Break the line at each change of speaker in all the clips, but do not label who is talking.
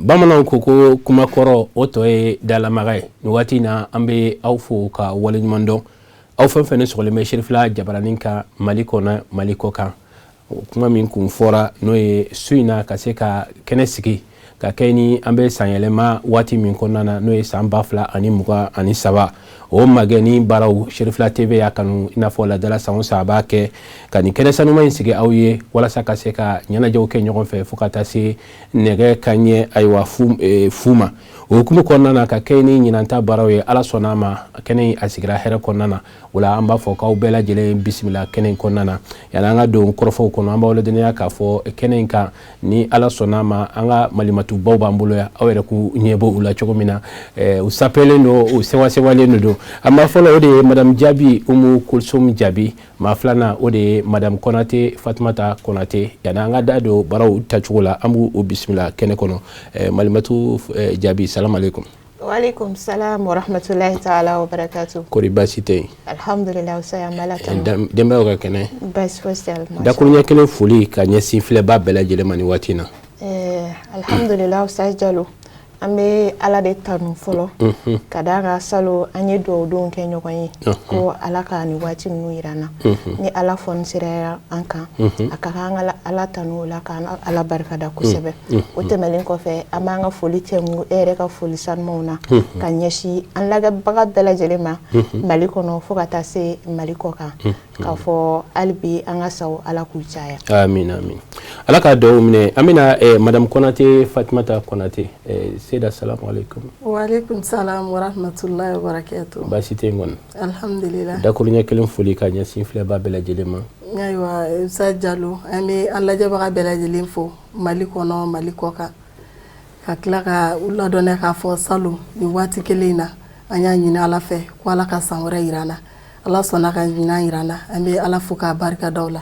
Bamananw ko ko kumakɔrɔ o tɔ ye dalamaga ye. Nin waati in na, an bɛ aw fo ka waleɲuman dɔn, aw fɛn fɛn ni sɔgɔlen bɛ Serifila jabaranin kan, Mali kɔnɔ, Mali kɔ kan. Kuma min kun fɔra, n'o ye su in na ka se ka kɛnɛ sigi ka kɛ ni an bɛ sanyɛlɛma waati min kɔnɔna na, n'o ye san 2023, o magɛnni baaraw, Serifila TV y'a kanu i n'a fɔ ladala san o san a b'a kɛ, ka nin kɛnɛ sanuma in sigi aw ye walasa ka se ka ɲɛnajɛw kɛ ɲɔgɔn fɛ fo ka taa se nɛgɛ ka ɲɛ ayiwa fu ma. O hukumu kɔnɔna na, ka kɛ ni ɲinanta baaraw ye, Ala sɔnna a ma, kɛnɛ in a sigira hɛrɛ kɔnɔna na. O la, an b'a fɔ k'aw bɛɛ lajɛlen bisimila kɛnɛ in kɔnɔna na. Yanni an ka don kɔrɔfɔw kɔnɔ, an b'aw ladɔnniya k'a fɔ kɛnɛ in kan, ni Ala sɔnna a ma, an ka malimatubaw b'an bolo yan. Aw yɛrɛ k'u ɲɛ bɔ u la cogo min na, u sapelen don, u sewasewalen don. A maa fɔlɔ, o de ye Madame Jaabi Umu Kulsum Jaabi. Maa filanan, o de ye Madame Kɔnate Fatumata Kɔnate. Yanni an ka da don baaraw tacogo la, an b'u bisimila kɛnɛ kɔnɔ. Malimatu Jaabi, salamu aleykum.
Waaleykum salam wa rahmatulahi taala wa barakatu.
Kori baasi tɛ yen?
Alhamdulilah, saya an tanu.
Denbayaw ka kɛnɛ?
Baasi fosi tɛ.
Dakuruɲɛ kelen foli ka ɲɛsin filɛba bɛɛ lajɛlen ma nin waati in na.
Alhamdulilah, Ustaz Jalo, an bɛ Ala de tanu fɔlɔ ka d'a kan salon an ye dugawudonw kɛ ɲɔgɔn ye ko Ala ka nin waati ninnu yira an na. Ni Ala fɔni sera an kan, a ka kan an ka Ala tanu o la, k'an Ala barikada kosɛbɛ. O tɛmɛnen kɔfɛ, an b'an ka foli tɛnku e yɛrɛ ka foli sanumaw na ka ɲɛsin an lajɛbaga bɛɛ lajɛlen ma Mali kɔnɔ fo ka taa se Mali kɔ kan, k'a fɔ hali bi an ka saw Ala k'u caya.
Amin, amin, Ala ka dugawu minɛ. An bɛna Madame Kɔnate Fatumata Kɔnate. Seyida, salamu aleykum.
Waaleykum salam wa rahmatulahi wa barakatuh.
Baasi tɛ yen kɔni?
Alhamdulilah.
Dakuruɲɛ kelen foli ka ɲɛsin filɛba bɛɛ lajɛlen ma.
Ayiwa, Ustaz Jalo, an bɛ an lajɛbaga bɛɛ lajɛlen fo Mali kɔnɔ, Mali kɔ kan, ka tila ka u ladɔnniya k'a fɔ salon nin waati kelen in na, an y'a ɲini Ala fɛ ko Ala ka san wɛrɛ yira an na. Ala sɔnna ka ɲinan yira an na, an bɛ Ala fo k'a barika da o la,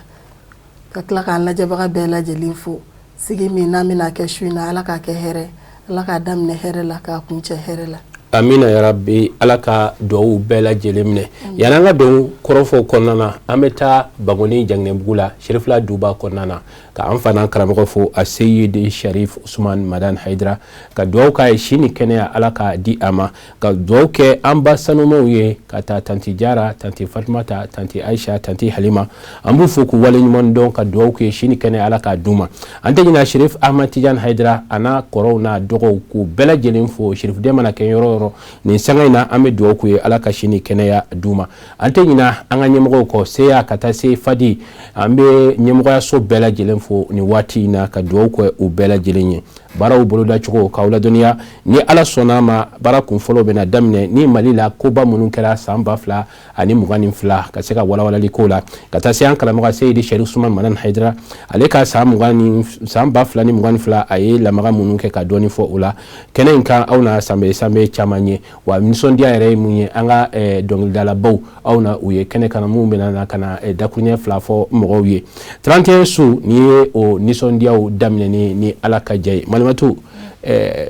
ka tila k'an lajɛbaga bɛɛ lajɛlen fo. Sigi min n'an bɛna kɛ su in na, Ala k'a kɛ hɛrɛ, Ala k'a daminɛ hɛrɛ la, k'a kuncɛ hɛrɛ la.
Amina yarabi, Ala ka dugawu bɛɛ lajɛlen minɛ. Yanni an ka don kɔrɔfɔw kɔnɔna na, an bɛ taa Bankoni Janginɛbugu la, Serifila duba kɔnɔna na, ka an fa n'an karamɔgɔ fo, a Seyidi Sharif Usman Madan Hayidara, ka dugawu k'a ye, si ni kɛnɛya Ala ka di a ma, ka dugawu kɛ an ba sanumaw ye, ka taa Tanti Jara, Tanti Fatumata, Tanti Ayisa, Tanti Halima. An b'u fo k'u waleɲuman dɔn, ka dugawu kɛ, si ni kɛnɛya Ala k'a d'u ma. An tɛ ɲinɛ Sherif Ahmad Tidiane Hayidara, a n'a kɔrɔw n'a dɔgɔw, k'u bɛɛ lajɛlen fo. Sherifden mana kɛ yɔrɔ o yɔrɔ nin sanga in na, an bɛ dugawu k'u ye, Ala ka si ni kɛnɛya d'u ma. An tɛ ɲinɛ an ka ɲɛmɔgɔw kɔ, seya ka taa se Fadi. An bɛ ɲɛmɔgɔyaso bɛɛ lajɛlen fo nin waati in na, ka dugawu kɛ u bɛɛ lajɛlen ye. Baaraw bolodacogo, k'aw ladɔnniya, ni Ala sɔnna a ma, baara kun fɔlɔ bɛna daminɛ ni Mali la koba minnu kɛra san 2022, ka se ka walawalali ko la, ka taa se an karamɔgɔ Seyidi Sherif Usman Madan Hayidara, ale ka san mugan ni san 2022, a ye lamaga minnu kɛ, ka dɔɔni fɔ o la kɛnɛ in kan. Aw na sanbe sanbe caman ye wa nisɔndiya yɛrɛ ye mun ye, an ka dɔnkilidalabaw, aw na u ye kɛnɛ kana minnu bɛna na ka na dakuruɲɛ fila fɔ mɔgɔw ye. 31 su ni ye o nisɔndiyaw daminɛ ni Ala ka jɛ ye. Malimatu,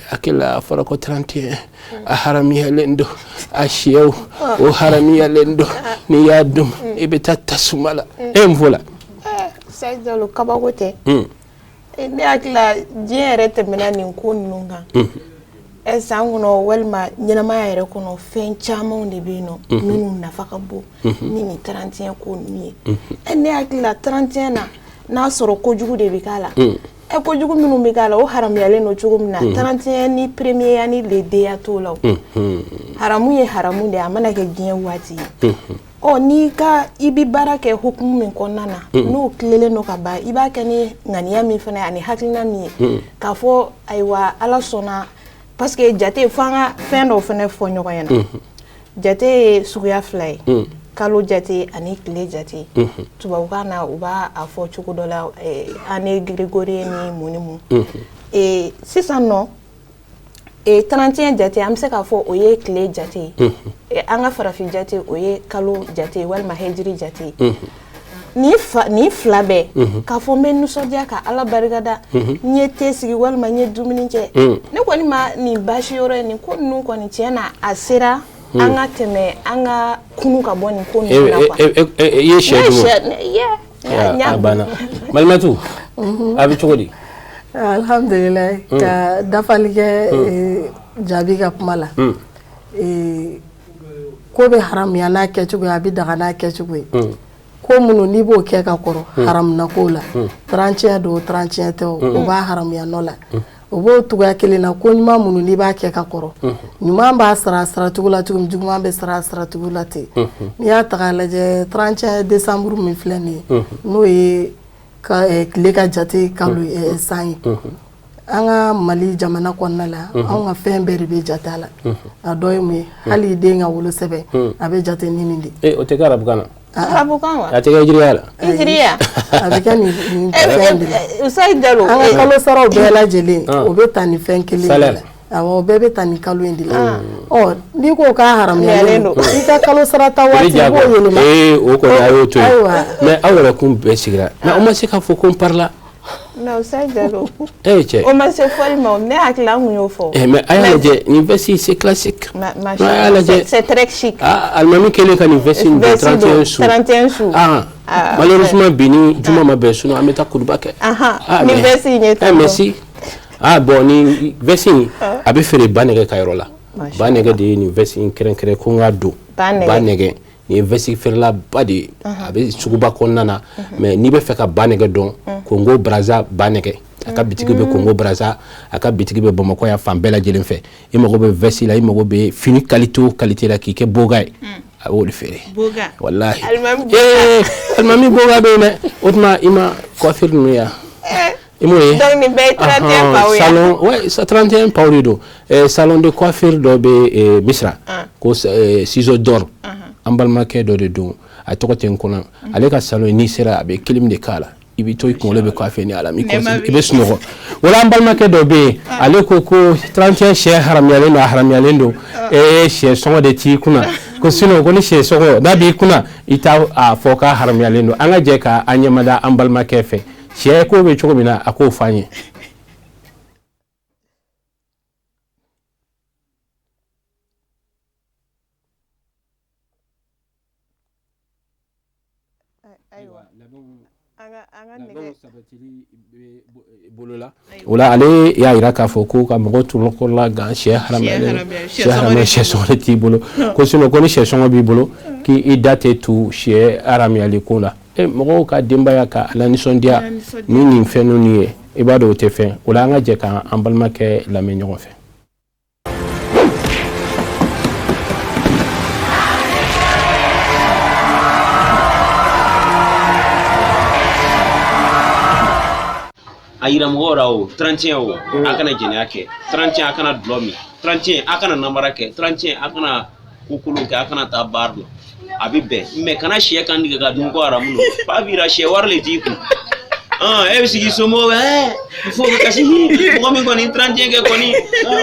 hakili la a fɔra ko 31 a haramuyalen don, a siyɛw o haramuyalen don, n'i y'a dun i bɛ taa tasuma la. E mun fɔ la?
Jalo, kabako tɛ. Ne hakili la diɲɛ yɛrɛ tɛmɛna nin ko ninnu kan. San kɔnɔ walima ɲɛnamaya yɛrɛ kɔnɔ, fɛn camanw de bɛ yen nɔ minnu nafa ka bon ni nin 31 ko ninnu ye. Ne hakili la 31 na, n'a sɔrɔ kojugu de bɛ k'a la, kojugu minnu bɛ k'a la, o haramuyalen don cogo min na, 31 ni premier ni le deux ya t'o la. Haramu ye haramu de ye, a mana kɛ diɲɛ waati ye. Ɔ n'i ka i bɛ baara kɛ hukumu min kɔnɔna na, n'o tilelen don ka ban, i b'a kɛ ni ŋaniya min fana ye ani hakilina min ye, k'a fɔ ayiwa Ala sɔnna, parce que jate fo an ka fɛn dɔw fana fɔ ɲɔgɔn ɲɛna. Jate ye suguya fila ye, kalo jate ani tile jate. Tubabukan na, u b'a a fɔ cogo dɔ la, année grégorienne ni mun ni mun. Sisan nɔ, 31 jate, an bɛ se k'a fɔ o ye tile jate ye. An ka farafin jate, o ye kalo jate ye walima hejiri jate ye. Nin fila bɛɛ, k'a fɔ n bɛ nisɔndiya ka Ala barikada, n ye te sigi walima n ye dumuni kɛ, ne kɔni ma nin baasi yɔrɔ ye. Nin ko ninnu kɔni, tiɲɛ na, a sera an ka tɛmɛ, an ka kunu ka bɔ nin ko ninnu na quoi.
I ye sɛ dun? A banna. Malimatu, a bɛ cogo di?
Alhamdulilayi, ka dafali kɛ jaabi ka kuma la. Ko bɛ haramuya n'a kɛcogo ye, a bɛ daga n'a kɛcogo ye. Ko minnu n'i b'o kɛ ka kɔrɔ haramuna ko la, 31 don, 31 tɛ, o b'a haramuya nɔ la. O b'o cogoya kelen na, ko ɲuman minnu n'i b'a kɛ ka kɔrɔ, ɲuman b'a sara saracogo la cogo min, juguman bɛ sara saracogo la ten. N'i y'a ta k'a lajɛ, 31 décembre min filɛ nin ye, n'o ye ka tile ka jate kalo san ye, an ka Mali jamana kɔnɔna la, anw ka fɛn bɛɛ de bɛ jate a la. A dɔ ye mun ye? Hali i den ka wolosɛbɛn, a bɛ jate ni nin de
ye. O tɛ kɛ arabukan na?
Arabukan wa?
A tɛ kɛ hijiriya la?
Hijiriya.
A bɛ kɛ nin fɛn de la.
Usayi Jalo.
An ka kalo saraw bɛɛ lajɛlen, o bɛ ta nin fɛn kelen de la. Awɔ, o bɛɛ bɛ ta nin kalo in de la. Ɔ, n'i ko k'a haramuyalen don, i ka kalo sara ta waati, i b'o yɛlɛma.
Ee, o kɔni a y'o to yen. Mais aw yɛrɛ kun bɛɛ sigira. Mais aw ma se k'a fɔ ko n parila.
Non, Usayi Jalo.
Eh cɛ.
O ma se fɔli ma, ne hakili la, an kun y'o fɔ.
Eh mais a y'a lajɛ, nin veste, c'est classique.
A y'a lajɛ. C'est très chic.
Ah, alimami kɛlen ka nin veste in don 31 su.
31 su.
Ah, malheureusement bi ni juma ma bɛn, sinon an bɛ taa kutuba kɛ.
Ni veste in ye
tan. Eh merci. Ah bon, ni veste in, a bɛ feere Ba Nɛgɛ ka yɔrɔ la. Ba Nɛgɛ de ye nin veste in kɛrɛnkɛrɛn ko n k'a don. Ba Nɛgɛ. Nin ye veste feerela ba de ye, a bɛ suguba kɔnɔna na. Mais n'i bɛ fɛ ka Ba Nɛgɛ dɔn, Kongo Brazza, Ba Nɛgɛ a ka bitigi bɛ Kongo Brazza, a ka bitigi bɛ Bamakɔ yan fan bɛɛ lajɛlen fɛ. I mago bɛ veste la, i mago bɛ fini qualité o qualité la k'i kɛ beau gars ye, a b'o de feere. Walahi, ee, alimami beau gars bɛ yen dɛ. O tuma i ma coiffure ninnu ye, i m'o ye?
Donc nin bɛɛ ye 31 paw ye.
Salon, ouais, 31 paw de don. Salon de coiffure dɔ bɛ Misira ko Ciseau d'or, an balimakɛ dɔ de don, a tɔgɔ tɛ n kɔnɔ. Ale ka salon, n'i sera, a bɛ clim de k'a la, i bɛ to i kunkolo bɛ coiffer ni ala i bɛ sunɔgɔ. Wala an balimakɛ dɔ bɛ yen, ale ko ko 31 sɛ haramuyalen don, a haramuyalen don, ee, sɛ sɔngɔ de t'i kunna, ko sinon ko ni sɛ sɔngɔ n'a b'i kunna, i t'a a fɔ k'a haramuyalen don. An ka jɛ ka an ɲɛmada an balimakɛ fɛ, sɛ ko bɛ cogo min na, a k'o fɔ an ye.
Ayiwa,
sabatili bolo la, o la ale y'a jira k'a fɔ ko ka mɔgɔ tɔrɔkɔrɔla gan, sɛ haramuyalen, sɛ haramuyalen, sɛ sɔngɔ t'i bolo, ko sinon ko ni sɛ sɔngɔ b'i bolo, k'i da tɛ tu sɛ haramuyali ko la. E, mɔgɔw ka denbaya ka ala nisɔndiya ni nin fɛn ninnu ye, i b'a dɔn o tɛ fɛn o la. An ka jɛ k'an balimakɛ lamɛn ɲɔgɔn fɛ.
A yira mɔgɔw la, o 31 o, a kana jɛnɛya kɛ 31, a kana dulɔ min 31, a kana namara kɛ 31, a kana ko kolon kɛ, a kana taa baara la, a bɛ bɛn. Mais kana sɛ kan tigɛ ka dun ko haramu don. Fa b'i sɛ wari le t'i kun, e bɛ sigi somɔgɔw bɛ fo bɛ kasi. Mɔgɔ min kɔni 31 kɛ kɔni,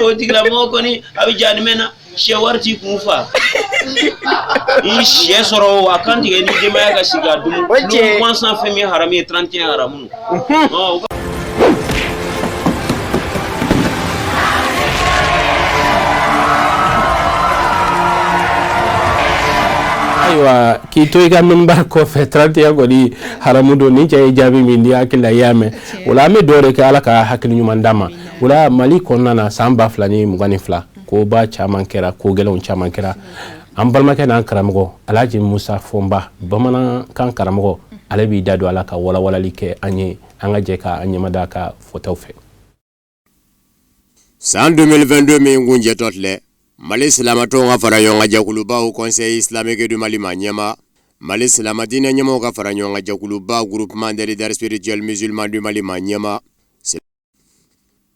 o tigilamɔgɔ kɔni a bɛ jahanamɛ na. Sɛ wari t'i kun, fa i sɛ sɔrɔ o, a kan tigɛ ni denbaya ka sigi ka dun gansan. Fɛn min ye haramu ye, 31 haramu don.
Ayiwa, k'i to i ka minbar kɔfɛ, 31 kɔni haramu don. Ni cɛ ye jaabi min di, hakili la i y'a mɛn. O la an bɛ dugawu de kɛ, Ala ka hakili ɲuman d'a ma. O la Mali kɔnɔna na, san 2022, koba caman kɛra, ko gɛlɛnw caman kɛra. An balimakɛ n'an karamɔgɔ Alhaji Musa Fɔnba, bamanankan karamɔgɔ, ale b'i da don a la ka walawalali kɛ an ye. An ka jɛ ka an ɲɛmada ka fɔtaw fɛ.
San 2022 min kuncɛtɔ filɛ, Mali silamatɔnw ka fara ɲɔgɔn kan jɛkuluba Conseil islamique du Mali ma ɲɛma, Mali silama diinɛ ɲɛmɔgɔw ka fara ɲɔgɔn kan jɛkuluba Groupement des leaders spirituels musulmans du Mali ma ɲɛma.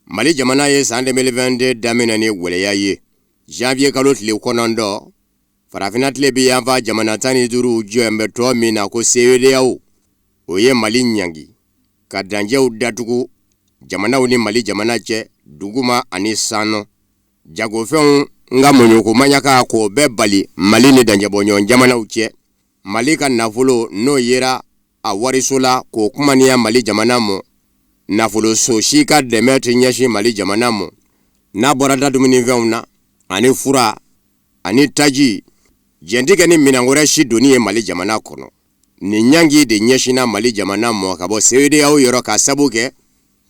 Mali jamana ye san 2022 daminɛ ni gwɛlɛya ye. Janvier kalo tile 9, farafinna tilebin yanfan jamana 15 jɔlen bɛ tɔn min na ko CEDEAO, o ye Mali ɲangi ka dancɛw datugu jamanaw ni Mali jamana cɛ, duguma ani sannɔ. Jagofɛnw ka muɲuko maɲaka k'o bɛɛ bali Mali ni dancɛbɔɲɔgɔn jamanaw cɛ. Mali ka nafolo n'o yera a wariso la, k'o kumaniya Mali jamana mɔ. Nafoloso si ka dɛmɛ tɛ ɲɛsin Mali jamana mɔ, n'a bɔra da dumunifɛnw na ani fura ani taji. Jɛn tɛ kɛ ni minɛn wɛrɛ si donni ye Mali jamana kɔnɔ. Nin ɲangi de ɲɛsinna Mali jamana mɔ ka bɔ CEDEAO yɔrɔ, ka sabu kɛ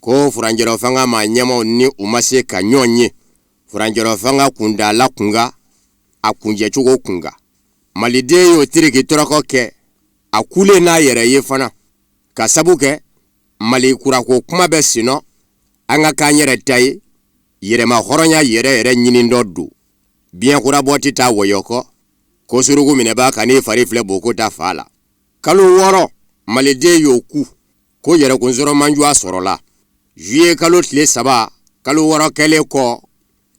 Ko furancɛrɔ fanga maa ɲɛmaw ni u ma se ka ɲɔgɔn ye furancɛrɔ fanga kuntaala kunkan, a kuncɛcogo kunkan. Maliden y'o tiriki tɔrɔkɔ kɛ, a kulen n'a yɛrɛ ye fana, ka sabu kɛ Mali kurako kuma bɛ senɔ, an ka k'an yɛrɛ ta ye, yɛrɛma hɔrɔnya yɛrɛ yɛrɛ ɲini dɔ don. Biɲɛ kurabɔ tɛ taa wɔyɔ kɔ, ko suruku minɛbaa kan'i fari filɛ boko ta fa la. Kalo 6 Maliden y'o ku ko yɛrɛkunsɔrɔ manjuwa sɔrɔla. Juillet kalo tile 3, kalo 6 kɛlen kɔ,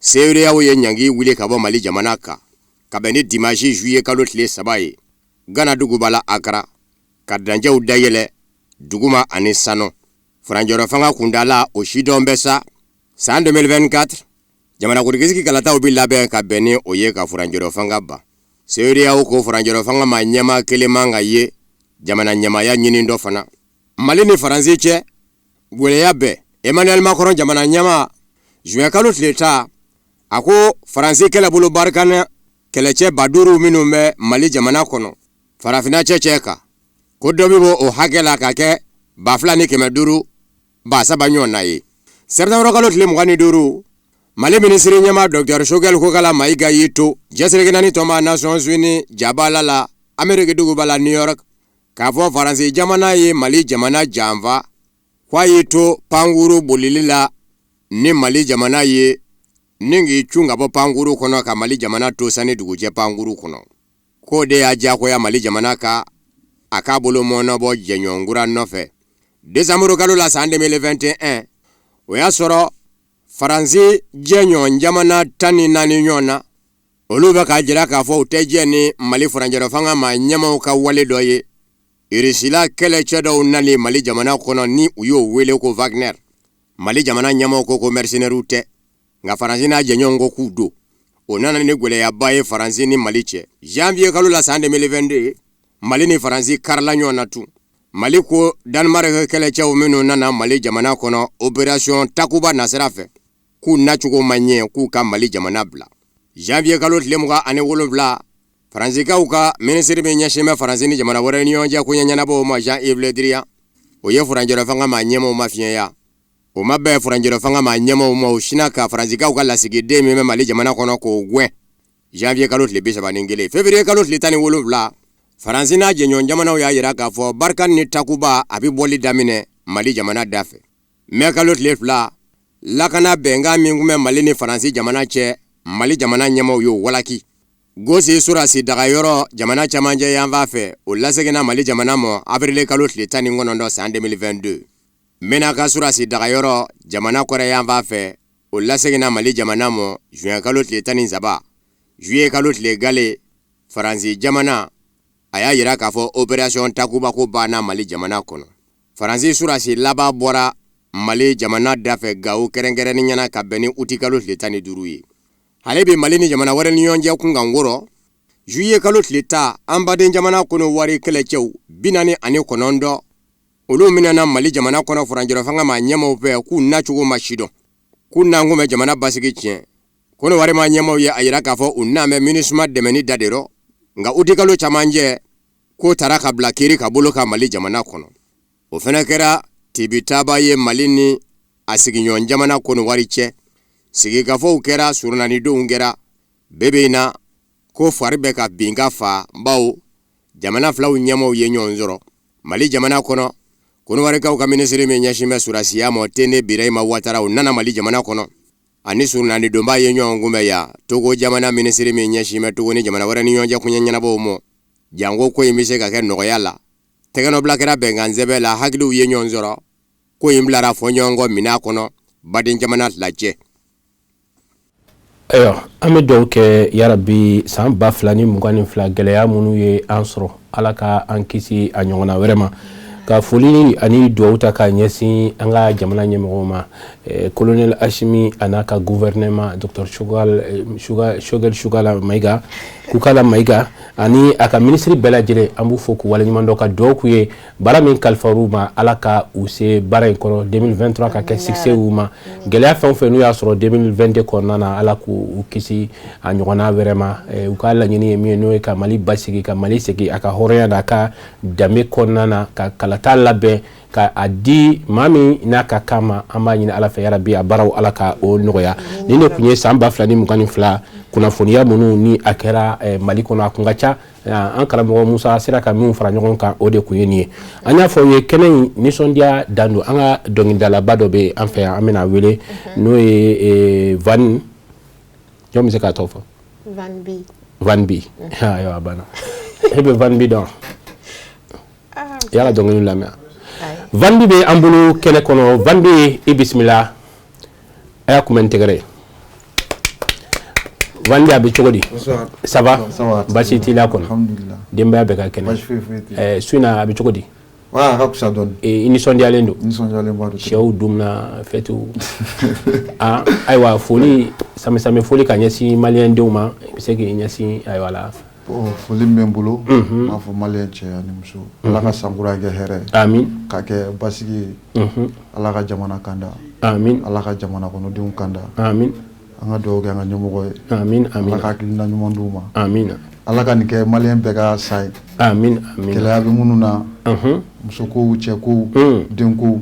CEDEAO ye ɲangi wuli ka bɔ Mali jamana kan, ka bɛn ni dimanche juillet kalo tile 3 ye, Gana duguba la Akara, ka dancɛw dayɛlɛ duguma ani sanu. Furancɛrɔ fanga kuntaala o sidɔn bɛ sa. San 2024 jamanakuntigisigi kalataw bɛ labɛn ka bɛn ni o ye ka furancɛrɔ fanga ban. CEDEAO ko furancɛrɔ fanga maa ɲɛmaa kelen man ka ye jamana ɲɛmaaya ɲini dɔ fana. Mali ni Faransi cɛ gwɛlɛya bɛɛ. Emmanuel Macron jamana ɲɛmaa, juin kalo tile 10, a ko Faransi kɛlɛbolo Barkhane kɛlɛcɛ 5000 minnu bɛ Mali jamana kɔnɔ farafinna cɛcɛ kan, ko dɔ bɛ bɔ o hakɛ la ka kɛ 2500, 3000 ɲɔgɔn na ye. Septembre kalo tile 25, Mali minisiri ɲɛmaa Docteur Choguel Kokala Maïga y'i to diɲɛ seleke naani tɔnba Nations Unies jabala la Ameriki duguba la New York, k'a fɔ Faransi jamana ye Mali jamana janfa, k'a y'i to pankuru bolili la ni Mali jamana ye ni k'i cun ka bɔ pankuru kɔnɔ ka Mali jamana to sani dugu cɛ pankuru kɔnɔ. K'o de y'a diyagoya Mali jamana ka a k'a bolo mɔɔnɔbɔ jɛɲɔgɔn kura nɔfɛ. Décembre kalo la san 2021, o y'a sɔrɔ Faransi jɛɲɔgɔn jamana 14 ɲɔgɔn na, olu bɛ k'a jira k'a fɔ u tɛ jɛ ni Mali furancɛrɔ fanga maa ɲɛmaw ka wale dɔ ye. Irisila kɛlɛcɛ dɔw nali Mali jamana kɔnɔ ni u y'o wele ko Wagner. Mali jamana ɲɛmaw ko ko mercenaires tɛ, nka Faransi n'a jɛɲɔgɔnw ko k'u don. O nana ni gɛlɛyaba ye Faransi ni Mali cɛ. Janvier kalo la san 2022, Mali ni Faransi karila ɲɔgɔn na tun. Mali ko Danemark kɛlɛcɛw minnu nana Mali jamana kɔnɔ opération Takuba nasira fɛ, k'u nacogo ma ɲɛ, k'u ka Mali jamana bila. Janvier kalo tile 27, Faransikaw ka minisiri min ɲɛsin bɛ Faransi ni jamana wɛrɛ ni ɲɔgɔn cɛ koɲɛ ɲɛnabɔw ma, Jean-Yves Le Drian, o ye furancɛrɔ fanga maa ɲɛmaw mafiɲɛya. O ma bɛn furancɛrɔ fanga maa ɲɛmaw ma, u sinna ka Faransikaw ka lasigiden min bɛ Mali jamana kɔnɔ k'o gɛn janvier kalo tile 31. Février kalo tile 17, Faransi n'a jɛɲɔgɔn jamanaw y'a jira k'a fɔ Barkhane ni Takuba a bɛ bɔli daminɛ Mali jamana da fɛ. Mai kalo tile 2, lakana bɛnkan min tun bɛ Mali ni Faransi jamana cɛ, Mali jamana ɲɛmaw y'o walaki. Gosi surasi dagayɔrɔ jamana camancɛ yanfan fɛ, o laseginna Mali jamana ma avril kalo tile 19 san 2022. Menaka surasi dagayɔrɔ jamana kɔrɔn yanfan fɛ, o laseginna Mali jamana ma juin kalo tile 13. Juillet kalo tile gale, Faransi jamana a y'a jira k'a fɔ opération Takuba ko banna Mali jamana kɔnɔ. Faransi surasi laban bɔra Mali jamana dafɛ Gawo kɛrɛnkɛrɛnnenya na ka bɛn ni uti kalo tile 15 ye. Ale bɛ Mali ni jamana wɛrɛ ni ɲɔgɔn cɛ kunkan wɔrɔ. Juillet kalo tile 10, an baden jamana Kɔnɔwari kɛlɛcɛw 49, olu minɛna Mali jamana kɔnɔ furancɛrɔ fanga maa ɲɛmaw fɛ, k'u nacogo ma sidɔn, k'u nakun bɛ jamana basigi tiɲɛ. Kɔnɔwari maa ɲɛmaw ye a jira k'a fɔ u nan bɛ MINUSMA dɛmɛni da de rɔ, nka uti kalo camancɛ ko taara ka bila kiri ka bolo kan Mali jamana kɔnɔ. O fana kɛra tibitaba ye Mali ni a sigiɲɔgɔn jamana Kɔnɔwari cɛ. Sigikafɔw kɛra, surunanidenw kɛra. Bi in na ko fari bɛ ka bin ka fa, bawo jamana filaw ɲɛmaw ye ɲɔgɔn sɔrɔ Mali jamana kɔnɔ. Kɔnɔwarikaw ka minisiri min ɲɛsin bɛ surasiya ma, Tene Birahima Watara, o nana Mali jamana kɔnɔ, ani surunanidonba ye ɲɔgɔn kunbɛn yan. Togo jamana minisiri min ɲɛsin bɛ Togo ni jamana wɛrɛ ni ɲɔgɔn cɛ koɲɛ ɲɛnabɔw ma, janko ko in bɛ se ka kɛ nɔgɔya la. Tɛgɛnɔbila kɛra bɛnkan sɛbɛn la, hakiliw ye ɲɔgɔn sɔrɔ, ko in bilara fɔɲɔgɔnkɔ minɛn kɔnɔ baden jamana fila cɛ.
Ayiwa, an bɛ dugawu kɛ yarabi, san 2022 gɛlɛya minnu ye an sɔrɔ, Ala ka an kisi a ɲɔgɔnna wɛrɛ ma. Ka foli ani dugawu ta k'a ɲɛsin an ka jamana ɲɛmɔgɔw ma, colonel Assimi a n'a ka gouvernement, docteur Choguel Choukala Maïga, Kokala Maïga, ani a ka minisiri bɛɛ lajɛlen, an b'u fo k'u waleɲuman dɔn, ka dugawu k'u ye. Baara min kalifar'u ma, Ala ka u se baara in kɔrɔ, 2023 ka kɛ succès y'u ma. Gɛlɛya fɛn o fɛn n'u y'a sɔrɔ 2022 kɔnɔna na, Ala k'u kisi a ɲɔgɔnna wɛrɛ ma. U ka laɲini ye min ye, n'o ye ka Mali basigi, ka Mali segin a ka hɔrɔnya n'a ka danbe kɔnɔna na, ka kalata kalata labɛn ka a di maa min n'a ka kan ma. An b'a ɲini Ala fɛ, yarabi, a baaraw, Ala ka o nɔgɔya. Nin de tun ye san 2022 kunnafoniya minnu ni a kɛra Mali kɔnɔ, a kun ka ca. An karamɔgɔ Musa sera ka min fara ɲɔgɔn kan, o de tun ye nin ye. An y'a fɔ aw ye, kɛnɛ in nisɔndiya dan don. An ka dɔnkilidalaba dɔ bɛ an fɛ yan, an bɛna wele, n'o ye Van. Jɔn bɛ se k'a tɔgɔ fɔ?
Van B.
Van B. Ayiwa, a banna. E bɛ Van B dɔn? I y'a ka dɔnkili lamɛn? Van B bɛ an bolo kɛnɛ kɔnɔ. Van B, i bisimila. A y'a kunbɛn ni tɛgɛrɛ ye. Van B, a bɛ cogo di? Ça va? Baasi t'i la kɔnɔ? Denbaya bɛɛ ka kɛnɛ? Su in na, a bɛ cogo di?
A ka fisa dɔɔni.
I nisɔndiyalen don?
Nisɔndiyalenba don.
Sɛw dumuna fɛtiw. Ayiwa, foli sami foli ka ɲɛsin maliyɛn denw ma, i bɛ se k'i ɲɛsin, ayiwa la.
Bon, foli min bɛ n bolo, n b'a fɔ maliyɛn cɛ ani muso, Ala ka sankura kɛ hɛrɛ ye.
Amin.
Ka kɛ basigi ye. Ala ka jamana kanda.
Amin.
Ala ka jamana kɔnɔdenw kanda.
Amin.
An ka dugawu kɛ an ka ɲɛmɔgɔ ye.
Amin, amin.
Ala ka hakilina ɲuman d'u ma.
Amin.
Ala ka nin kɛ maliyɛn bɛɛ ka sa ye.
Amin, amin.
Gɛlɛya bɛ minnu na, musokow, cɛkow, denkow,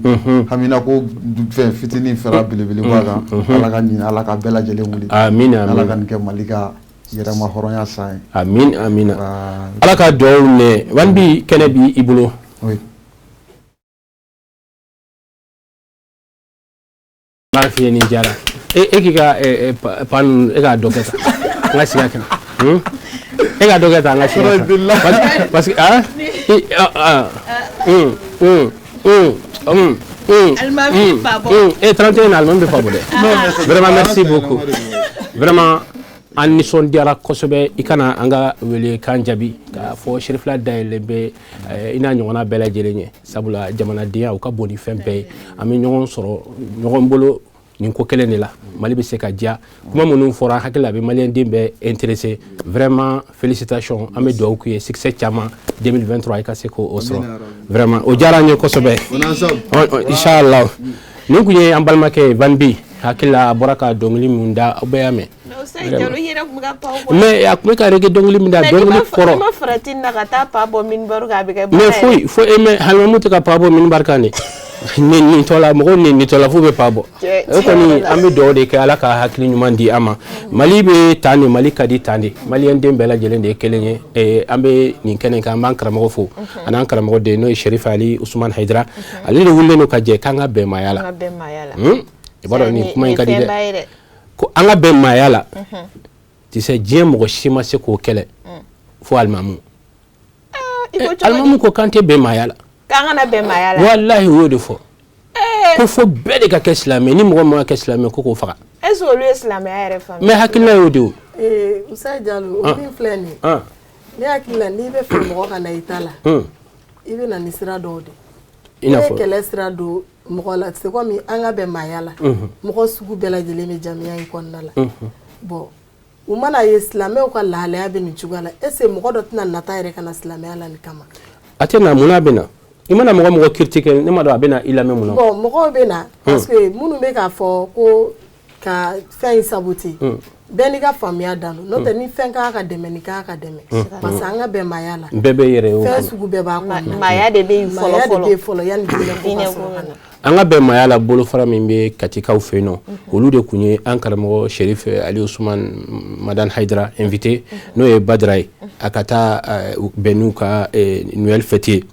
haminako, fɛn fitinin fara belebeleba kan, Ala ka ɲin, Ala ka bɛɛ lajɛlen wuli.
Amin, amin.
Ala ka nin kɛ Mali ka yɛrɛma hɔrɔnya san ye.
Amin, amin. Ala ka dugawu minɛ. Van B, kɛnɛ b'i bolo.
Oui.
N b'a f'i ye, nin diyara e k'i ka pan ninnu, e k'a dɔ kɛ tan, an ka sigi a kan. E k'a dɔ kɛ tan, an ka sigi a kan, parce que ah ah un un un un
Alimami fa bɔ.
E 31 na, alimami bɛ fa bɔ dɛ. Vraiment, merci beaucoup, vraiment, an nisɔndiyara kosɛbɛ. I kana an ka wele kan jaabi k'a fɔ Cherifla dayɛlɛlen bɛ i n'a ɲɔgɔnna bɛɛ lajɛlen ye, sabula jamanadenya o ka bon ni fɛn bɛɛ ye. An bɛ ɲɔgɔn sɔrɔ ɲɔgɔn bolo nin ko kelen de la, Mali bɛ se ka diya. Kuma minnu fɔra, hakili la, a bɛ maliyɛn den bɛɛ intéressé. Vraiment, félicitations. An bɛ dugawu k'u ye, succès caman 2023, i ka se k'o sɔrɔ. Vraiment, o diyara an ye kosɛbɛ. Inchallah. Nin tun ye an balimakɛ Van B. Hakili la, a bɔra ka dɔnkili min da, aw bɛɛ y'a mɛn. Mais a tun bɛ ka reggae dɔnkili min da, dɔnkili kɔrɔ.
Ma farati na ka taa pa bɔ minbar kan, a bɛ kɛ.
Mais foyi foyi, mais halimamu tɛ ka pa bɔ minbar kan de. Nin tɔ la, mɔgɔw nin tɔ la, f'u bɛ pa bɔ. O kɔni, an bɛ dugawu de kɛ, Ala ka hakili ɲuman di an ma. Mali bɛ tan de, Mali ka di tan de, maliyɛn den bɛɛ lajɛlen de ye kelen ye. An bɛ nin kɛnɛ kan, an b'an karamɔgɔ fo, ani an karamɔgɔ den, n'o ye Cherif Ali Ousmane Haidara. Ale de wulilen don ka jɛ k'an ka bɛn maaya la. I b'a dɔn, nin kuma in ka di dɛ, ko an ka bɛn maaya la. Tu sais, diɲɛ mɔgɔ si ma se k'o kɛlɛ fo alimamu. Alimamu ko k'an tɛ bɛn maaya la.
K'an kana bɛn maaya la.
Walahi, u y'o de fɔ, ko fo bɛɛ de ka kɛ silamɛ. Ni mɔgɔ min ma kɛ silamɛ, ko k'o faga.
Est ce que olu ye silamɛya yɛrɛ faamuya?
Mais hakilina y'o de ye.
Musa Jalo, o min filɛ nin ye, ne hakili la, n'i bɛ fɛ mɔgɔ ka na i ta la, i bɛ na ni sira dɔw de
I n'a
ye.
fɔ
Kɛlɛ sira don mɔgɔ la, c'est comme an ka bɛn maaya la, mɔgɔ sugu bɛɛ lajɛlen bɛ jamiya in kɔnɔna la. Bon, u mana ye silamɛw ka lahalaya bɛ nin cogoya la, est ce que mɔgɔ dɔ tɛna nata yɛrɛ ka na silamɛya la nin kama?
A tɛ na. Mun n'a bɛ na? I mana mɔgɔ mɔgɔ critiquer, ne ma dɔn a bɛ na i lamɛn mun na.
Bon, mɔgɔw bɛ na parce que minnu bɛ k'a fɔ ko ka fɛn in saboter, bɛɛ n'i ka faamuya dan don. N'o tɛ, ni fɛn kan ka dɛmɛ, ni kan ka dɛmɛ, parce que an ka bɛn maaya la,
Bɛɛ bɛ yɛrɛ ye o
fɛn
kɔnɔ.
sugu bɛɛ b'a kɔnɔ.
Maaya de bɛ yen fɔlɔ.
Maaya de
Fɔlɔ
bɛ yen fɔlɔ yanni diinɛ ko ka sɔrɔ ka na.
An ka bɛn maaya la, bolofara min bɛ Katikaw fɛ yen nɔ, olu de tun ye an karamɔgɔ Cherif Ali Ousmane Madani Haidara invité, n'o ye Badara ye, a ka taa bɛn n'u ka Noël fête ye.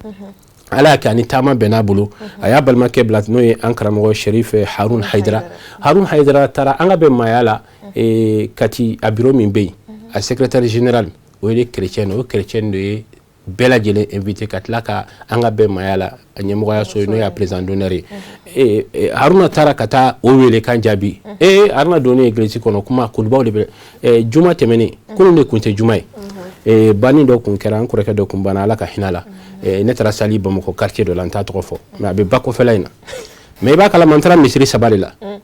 Ala y'a kɛ, ani taama bɛn n'a bolo, a y'a balimakɛ bila, n'o ye an karamɔgɔ Cherif Harun Haidara. Harun Haidara taara an ka bɛn maaya la Kati. A bureau min bɛ yen, a secrétaire général, o ye chrétien, o chrétien de ye bɛɛ lajɛlen invité ka tila ka an ka bɛn maaya la a ɲɛmɔgɔyaso ye, n'o y'a président d'honneur ye. Haruna taara ka taa o wele kan jaabi. Haruna donnen église kɔnɔ, kuma kulubaw de bɛ. Juma tɛmɛnen, kunun de tun tɛ juma ye, banni dɔ kun kɛra, an kɔrɔkɛ dɔ kun banna, Ala ka hinɛ la. Ne taara sali Bamakɔ quartier dɔ la, n t'a tɔgɔ fɔ, mais a bɛ ba kɔfɛla in na. Mais i b'a kalama, n taara misiri saba de la, n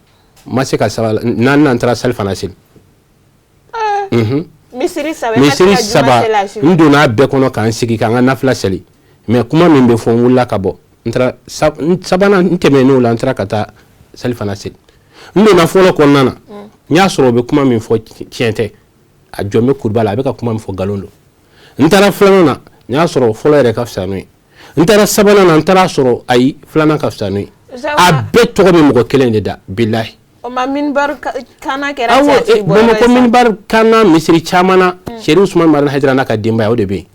ma se ka saba naani, n taara sali fana seli.
Misiri saba?
Misiri saba, n donna a bɛɛ kɔnɔ k'an sigi k'an ka nafila seli, mais kuma min bɛ fɔ, n wulila ka bɔ. N taara sabanan, n tɛmɛn'o la, n taara ka taa sali fana seli. N donna fɔlɔ kɔnɔna na, n y'a sɔrɔ o bɛ kuma min fɔ, tiɲɛ tɛ. A jɔn bɛ kuruba la, a bɛ ka kuma min fɔ, nkalon don. N taara filanan na, n y'a sɔrɔ fɔlɔ yɛrɛ ka fisa n'o ye. N taara sabanan na, n taara sɔrɔ ayi, filanan ka fisa n'o ye. A bɛɛ tɔgɔ bɛ mɔgɔ kelen de da, bilahi.
O ma minbar kana kɛra.
Awɔ, Bamakɔ minbar kana, misiri caman na, Serifu Usumani Madani Hayidara n'a ka denbaya, o de bɛ yen.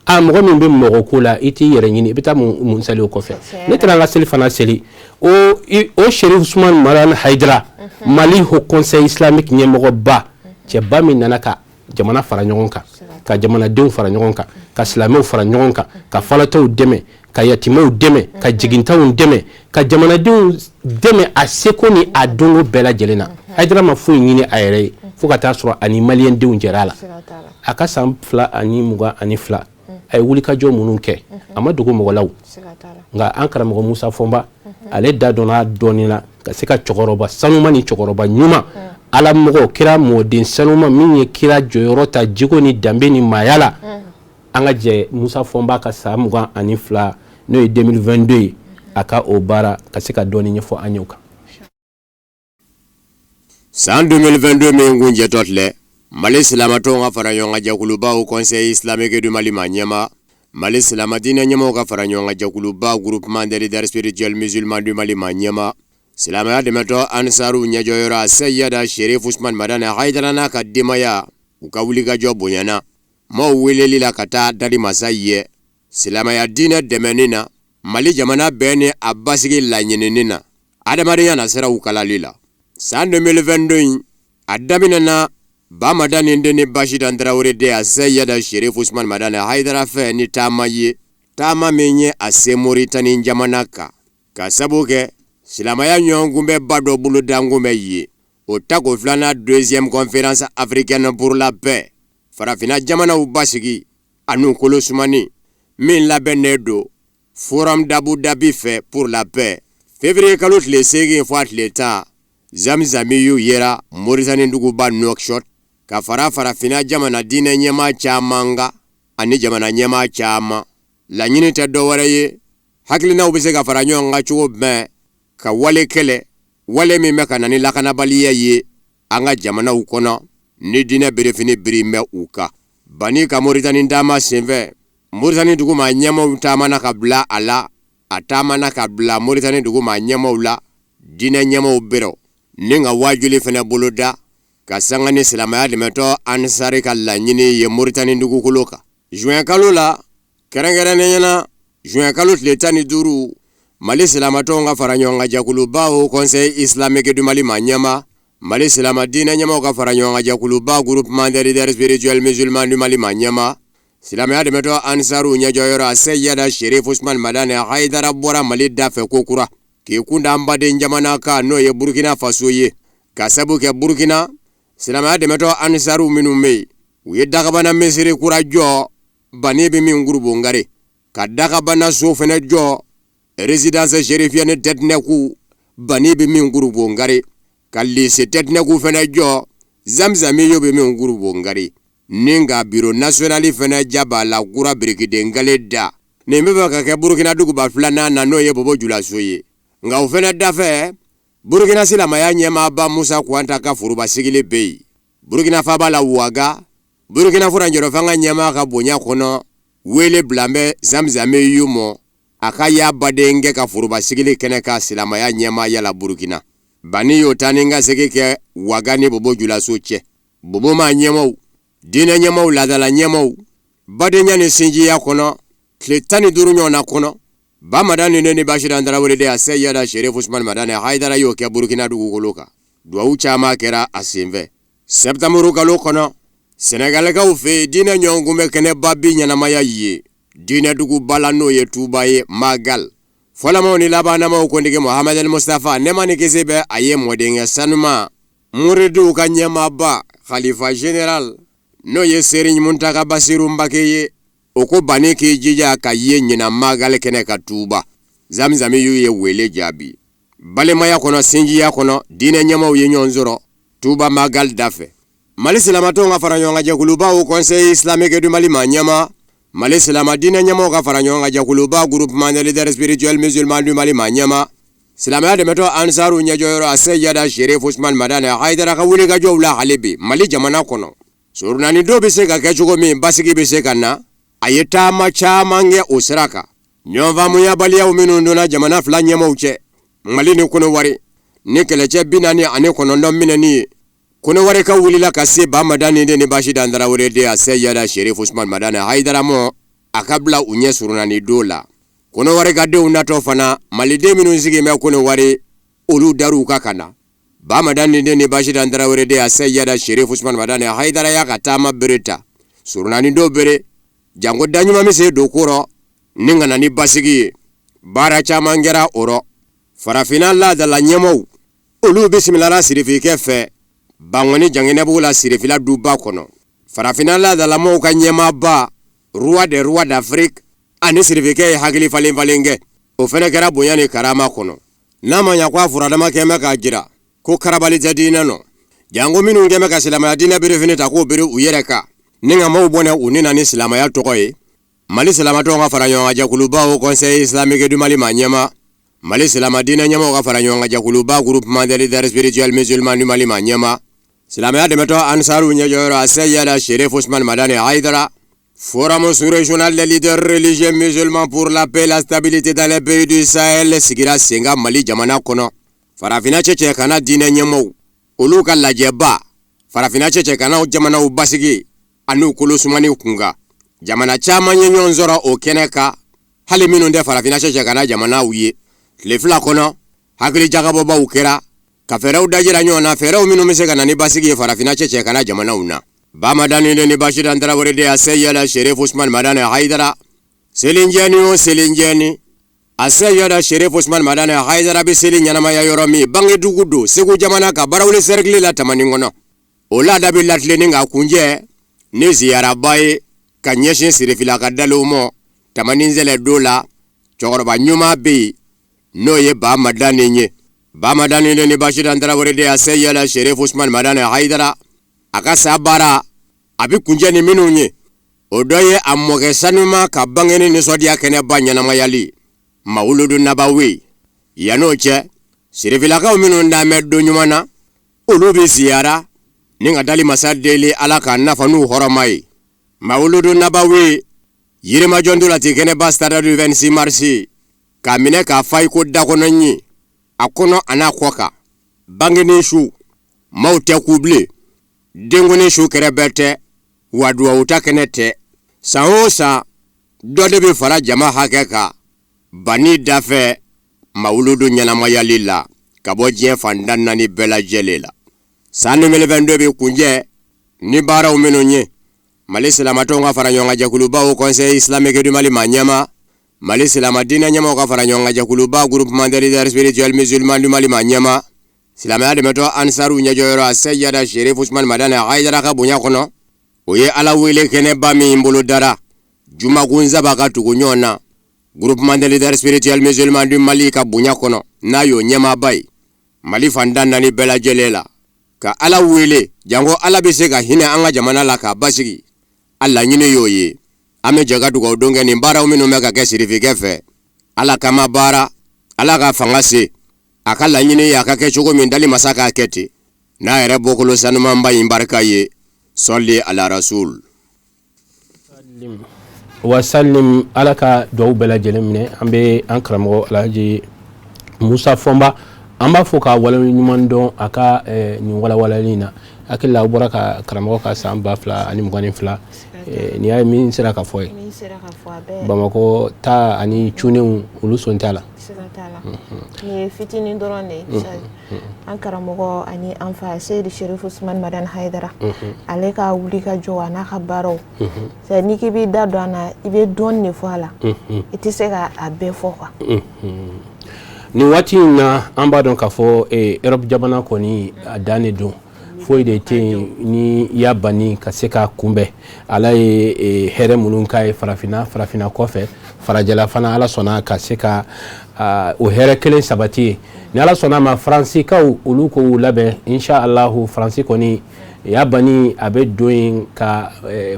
A mɔgɔ min bɛ mɔgɔ ko la, i t'i yɛrɛ ɲini, i bɛ taa mun seli o kɔfɛ? Ne taara n ka seli fana seli o Serifu Usumani Madani Hayidara, Mali Haut Conseil Islamique ɲɛmɔgɔba, cɛba min nana ka jamana fara ɲɔgɔn kan, ka jamanadenw fara ɲɔgɔn kan, ka silamɛw fara ɲɔgɔn kan, ka falatɔw dɛmɛ, ka yatimɛw dɛmɛ, ka jigintanw dɛmɛ, ka jamanadenw dɛmɛ a seko ni a donko bɛɛ lajɛlen na. Hayidara ma foyi ɲini a yɛrɛ ye fo ka taa sɔrɔ ani maliyɛndenw jɛra a la. A ka san 2022, a ye wulikajɔ minnu kɛ, a ma dogo mɔgɔ la o. Nka an karamɔgɔ Musa Fɔnba, ale da donna dɔɔnin na ka se ka cɛkɔrɔba sanuma ni cɛkɔrɔba ɲuman, ala mɔgɔ, kira mɔden sanuma min ye kira jɔyɔrɔ ta jiko ni danbe ni maaya la. An ka jɛ Musa Fɔnba ka san 22, n'o ye 2022 ye, a ka o baara ka se ka dɔɔnin ɲɛfɔ an ye o kan.
San 2022 min kuncɛtɔ filɛ, Mali silamatɔnw ka fara ɲɔgɔn kan jɛkuluba Haut Conseil Islamique du Mali ma ɲɛma, Mali silama diinɛ ɲɛmaaw ka fara ɲɔgɔn kan jɛkuluba Groupement des leaders spirituels musulmans du Mali ma ɲɛma, silamɛya dɛmɛtɔn Ansaru ɲɛjɔyɔrɔ Aseyida Sherif Usman Madani Hayidara n'a ka denbaya, u ka wulikajɔ bonyana maaw weleli la ka taa dali masa ye silamɛya diinɛ dɛmɛni na, Mali jamana bɛn ni a basigi laɲinini na, adamadenya na siraw kalali la. San 2022 in, a daminɛna Ba Madani den ni Basitan Tarawele den Aseyida Sherif Usman Madani Hayidara fɛ ni taama ye, taama min ye a se Moritani jamana kan, ka sabu kɛ silamɛya ɲɔgɔnkunbɛnba dɔ bolodankun bɛ yen, o tako filanan, deuxième conférence africaine pour la paix, farafinna jamanaw basigi an'u kolo sumani, min labɛnnen don Forum d'Abu Dhabi fɛ pour la paix, février kalo tile 8 fo a tile 10, Zamzamiyu yera Moritani duguba Nouakchott, ka fara farafinna jamana diinɛ ɲɛmaa caman kan ani jamana ɲɛmaa caman. Laɲini tɛ dɔwɛrɛ ye, hakilinaw bɛ se ka fara ɲɔgɔn kan cogo bɛn ka wale kɛlɛ, wale min bɛ ka na ni lakanabaliya ye an ka jamanaw kɔnɔ ni diinɛ berefini biri bɛ u kan. Bani ka Moritani taama senfɛ, Moritani dugu maa ɲɛmaaw taamana ka bila a la, a taamana ka bila Moritani dugu maa ɲɛmaaw la, diinɛ ɲɛmaaw bɛrɛ ni ka waajuli fana boloda ka sanga ni silamɛya dɛmɛtɔn Ansari ka laɲini ye Moritani dugukolo kan. Juin kalo la, kɛrɛnkɛrɛnnenya na juin kalo tile 15, Mali silamatɔnw ka fara ɲɔgɔn kan jɛkuluba Haut Conseil Islamique du Mali maa ɲɛmaa, Mali silama diinɛ ɲɛmaaw ka fara ɲɔgɔn kan jɛkuluba Groupement des leaders spirituels musulmans du Mali maa ɲɛmaa, silamɛya dɛmɛtɔn Ansaru ɲɛjɔyɔrɔ Aseyida Sherif Usman Madani Hayidara bɔra Mali da fɛ kokura k'i kun da an baden jamana kan, n'o ye Burkina Faso ye, ka sabu kɛ Burkina silamɛya dɛmɛtɔn Ansaru minnu bɛ yen, u ye dagabana misiri kura jɔ Bani bɛ min Kurubongare, ka dagabana so fana jɔ résidence chérifienne Tɛtinɛku Bani bɛ min Kurubongare, ka lycée Tɛtinɛku fana jɔ Zamzamiyo bɛ min Kurubongare, ni ka bureau national fana jabala kura birikiden kelen da. Nin bɛ fɛ ka kɛ Burukina duguba filanan na, n'o ye Bobo Julaso ye. Nka o fana dafɛ, Burukina silamɛya ɲɛmaaba Musa Kuwanta ka foroba sigili bɛ yen Burukina faaba la Waga. Burukina furancɛrɔ fanga ɲɛmaa ka bonya kɔnɔ, wele bila bɛ Zamzamiyu mɔ a ka y'a badenkɛ ka foroba sigili kɛnɛ kan silamɛya ɲɛmaaya la Burukina. Bani y'o taa ni ka segin kɛ Waga ni Bobo Julaso cɛ. Bobo maa ɲɛmaw, diinɛ ɲɛmaw, laadala ɲɛmaw, badenya ni sinjiya kɔnɔ, tile 15 ɲɔgɔnna kɔnɔ, Ba Madani ne ni Basiran Tarawele de Aseyida Sherif Usman Madani Hayidara y'o kɛ Burukina dugukolo kan. Duwawu caman kɛra a senfɛ. Sɛptanburu kalo kɔnɔ, Sɛnɛgalikaw fɛ yen, diinɛ ɲɔgɔnkunbɛn kɛnɛba bi ɲɛnamaya yen diinɛ duguba la, n'o ye Tuba ye, Magal. Fɔlɔmaw ni labanamaw kuntigi Mohamed El Mustafa, nɛɛma ni kisi bɛ a ye, mɔdenkɛ sanuma, muridiw ka ɲɛmaaba, khalifa général, n'o ye Serigne Muntaka Basiru Mbake ye, o ko Bani k'i jija ka ye ɲinan Magal kɛnɛ kan Tuba. Zamzamiyu ye wele jaabi. Balimaya kɔnɔ, sinjiya kɔnɔ, diinɛ ɲɛmaaw ye ɲɔgɔn sɔrɔ Tuba Magal da fɛ. Mali silamatɔnw ka fara ɲɔgɔn kan jɛkuluba Haut Conseil Islamique du Mali maa ɲɛmaa, Mali silama diinɛ ɲɛmaaw ka fara ɲɔgɔn kan jɛkuluba Groupement des leaders spirituels musulmans du Mali maa ɲɛmaa, silamɛya dɛmɛtɔn Ansaru ɲɛjɔyɔrɔ Aseyida Sherif Usman Madani Hayidara ka wulikajɔw la hali bi Mali jamana kɔnɔ, surunani don bɛ se ka kɛ cogo min, basigi bɛ se ka na, a ye taama caman kɛ o sira kan. Ɲɔgɔnfaamuyabaliyaw minnu donna jamana fila ɲɛmaaw cɛ, Mali ni Kɔnɔwari, ni kɛlɛcɛ 49 minɛni ye, Kɔnɔwarikaw wulila ka se Ba Madani den ni Basidan Tarawele den Aseyida Serifu Usumani Madani Hayidara mɔ a ka bila u ɲɛ surunani don la. Kɔnɔwari ka denw natɔ fana, Maliden minnu sigilen bɛ Kɔnɔwari, olu dar'u kan ka na. Ba Madani den ni Basidan Tarawele den Aseyida Serifu Usumani Madani Hayidara y'a ka taama bere ta, surunani don bere, janko da ɲuman bɛ se don ko rɔ ni ka na ni basigi ye. Baara caman kɛra o rɔ. Farafinna laadala ɲɛmaaw, olu bisimilala sirifikɛ fɛ Bankɔni Janginɛbugu la sirifila duba kɔnɔ. Farafinna laadalamɔgɔw ka ɲɛmaaba roi des rois d'Afrique ani sirifikɛ ye hakili falen falen kɛ. O fɛnɛ kɛra bonya ni karama kɔnɔ. N'a ma ɲa ko a furadama kɛn bɛ k'a jira ko karabali tɛ diinɛ nɔ, janko minnu kɛn bɛ ka silamɛya diinɛ birifini ta k'o biri u yɛrɛ kan ni ka maaw bɔnɛ u ni na ni silamɛya tɔgɔ ye. Mali silamatɔnw ka fara ɲɔgɔn kan jɛkuluba Haut Conseil islamique du Mali maa ɲɛmaa, Mali silama diinɛ ɲɛmaaw ka fara ɲɔgɔn kan jɛkuluba Groupement des leaders spirituels musulmans du Mali maa ɲɛmaa, silamɛya dɛmɛtɔn Ansaru ɲɛjɔyɔrɔ Aseyida Serifu Usumani Madani Hayidara, Forum sous-régional des leaders religieux musulmans pour la paix et la stabilité dans les pays du Sahel sigira sen kan Mali jamana kɔnɔ. Farafinna cɛcɛ kana diinɛ ɲɛmaaw, olu ka lajɛba farafinna cɛcɛ kana jamanaw basigi an'u kolosumani kunkan. Jamana caman ye ɲɔgɔn sɔrɔ o kɛnɛ kan, hali minnu tɛ farafinna cɛcɛ kana jamanaw ye. Tile 2 kɔnɔ, hakili jagabɔbaw kɛra ka fɛɛrɛw dajira ɲɔgɔn na, fɛɛrɛw minnu bɛ se ka na ni basigi ye farafinna cɛcɛ kana jamanaw na. Ba Madani den ni Basidan Tarawele den Aseyida Serifu Usumani Madani Hayidara, selinjɛni o selinjɛni, Aseyida Serifu Usumani Madani Hayidara bɛ seli ɲɛnamaya yɔrɔ min, bangedugu don Segu jamana ka Barawuli sɛrikili la Tamani kɔnɔ. O laada bɛ latilenni k'a kuncɛ ni ziyaraba ye ka ɲɛsin sirifila ka daliw mɔ Tamani sɛlɛ don la. Cɛkɔrɔba ɲuman bɛ yen, n'o ye Ba Madani ye. Ba Madani den ni Basidan Tarawele den Aseyida Serifu Usumani Madani Hayidara, a ka sa baara a bɛ kuncɛ ni minnu ye, o dɔ ye a mɔkɛ sanuma ka bangeni nisɔndiya kɛnɛba ɲɛnamayali Mawuludu Nabawi. Yann'o cɛ, sirifilakaw minnu dan bɛ don ɲuman na, olu bɛ ziyara ni ka dali masa deli Ala k'a nafa n'u hɔrɔma ye. Mawuludu Nabawi Yirimajɔ ntolati kɛnɛba stade du 26 mars k'a minɛ k'a fa i ko dakɔnɔ ɲin, a kɔnɔ a n'a kɔ kan. Bangeni su maaw tɛ ku bilen, denkuni su kɛrɛbɛ tɛ, wa duwawu ta kɛnɛ tɛ. San o san dɔ de bɛ fara jama hakɛ kan bani dafɛ mawuludu ɲɛnamayali la ka bɔ diɲɛ fan tan naani bɛɛ lajɛlen la. San 2022 bɛ kuncɛ ni baaraw minnu ye, Mali silamatɔnw ka fara ɲɔgɔn kan jɛkuluba Haut Conseil islamique du Mali maa ɲɛmaa, Mali silama diinɛ ɲɛmaaw ka fara ɲɔgɔn kan jɛkuluba Groupement des leaders spirituels musulmans du Mali maa ɲɛmaa, silamɛya dɛmɛtɔn Ansaru ɲɛjɔyɔrɔ Aseyida Serifu Usumani Madani Hayidara ka bonya kɔnɔ, o ye Ala wele kɛnɛba min bolodara jumakun 3 ka tugu ɲɔgɔn na Groupement des leaders spirituels musulmans du Mali ka bonya kɔnɔ, n'a y'o ɲɛmaaba ye Mali fan tan naani bɛɛ lajɛlen la, ka Ala wele janko Ala bɛ se ka hinɛ an ka jamana la k'a basigi. A laɲini y'o ye. An bɛ jɛ ka dugawu don kɛ nin baaraw minnu bɛ ka kɛ sirifikɛ fɛ, Ala kama baara, Ala ka fanga se a ka laɲini ye a ka kɛ cogo min, dali masa k'a kɛ ten n'a yɛrɛ bɔkolo sanumanba in barika ye. Sɔli ala rasul
Wasalim. Ala ka dugawu bɛɛ lajɛlen minɛ. An bɛ an karamɔgɔ Alhaji Musa Fɔnba, an b'a fɔ k'a waleɲuman dɔn a ka nin walawalali in na. Hakili la, aw bɔra ka karamɔgɔ ka san 2022 nin y'a ye min sera ka fɔ ye. Bamakɔ ta ani cunenw, olu sɔn t'a la.
Nin ye fitinin dɔrɔn de ye. An karamɔgɔ ani an fa Seyidi Serifu Usumani Madani Hayidara, ale ka wuli ka jɔ a n'a ka baaraw, n'i k'i b'i da don a na, i bɛ dɔɔnin de fɔ a la, i tɛ se ka a bɛɛ fɔ quoi.
Nin waati in na, an b'a dɔn k'a fɔ Europe jamana kɔni a dan de don, foyi de tɛ yen ni i y'a banni ka se ka kunbɛn. Ala ye hɛrɛ minnu k'a ye farafinna, farafinna kɔfɛ, farajɛla fana, Ala sɔnna ka se ka o hɛrɛ kelen sabati ye. Ni Ala sɔnna a ma, Faransikaw olu k'u labɛn, insha Allahu. Faransi kɔni y'a banni, a bɛ don yen ka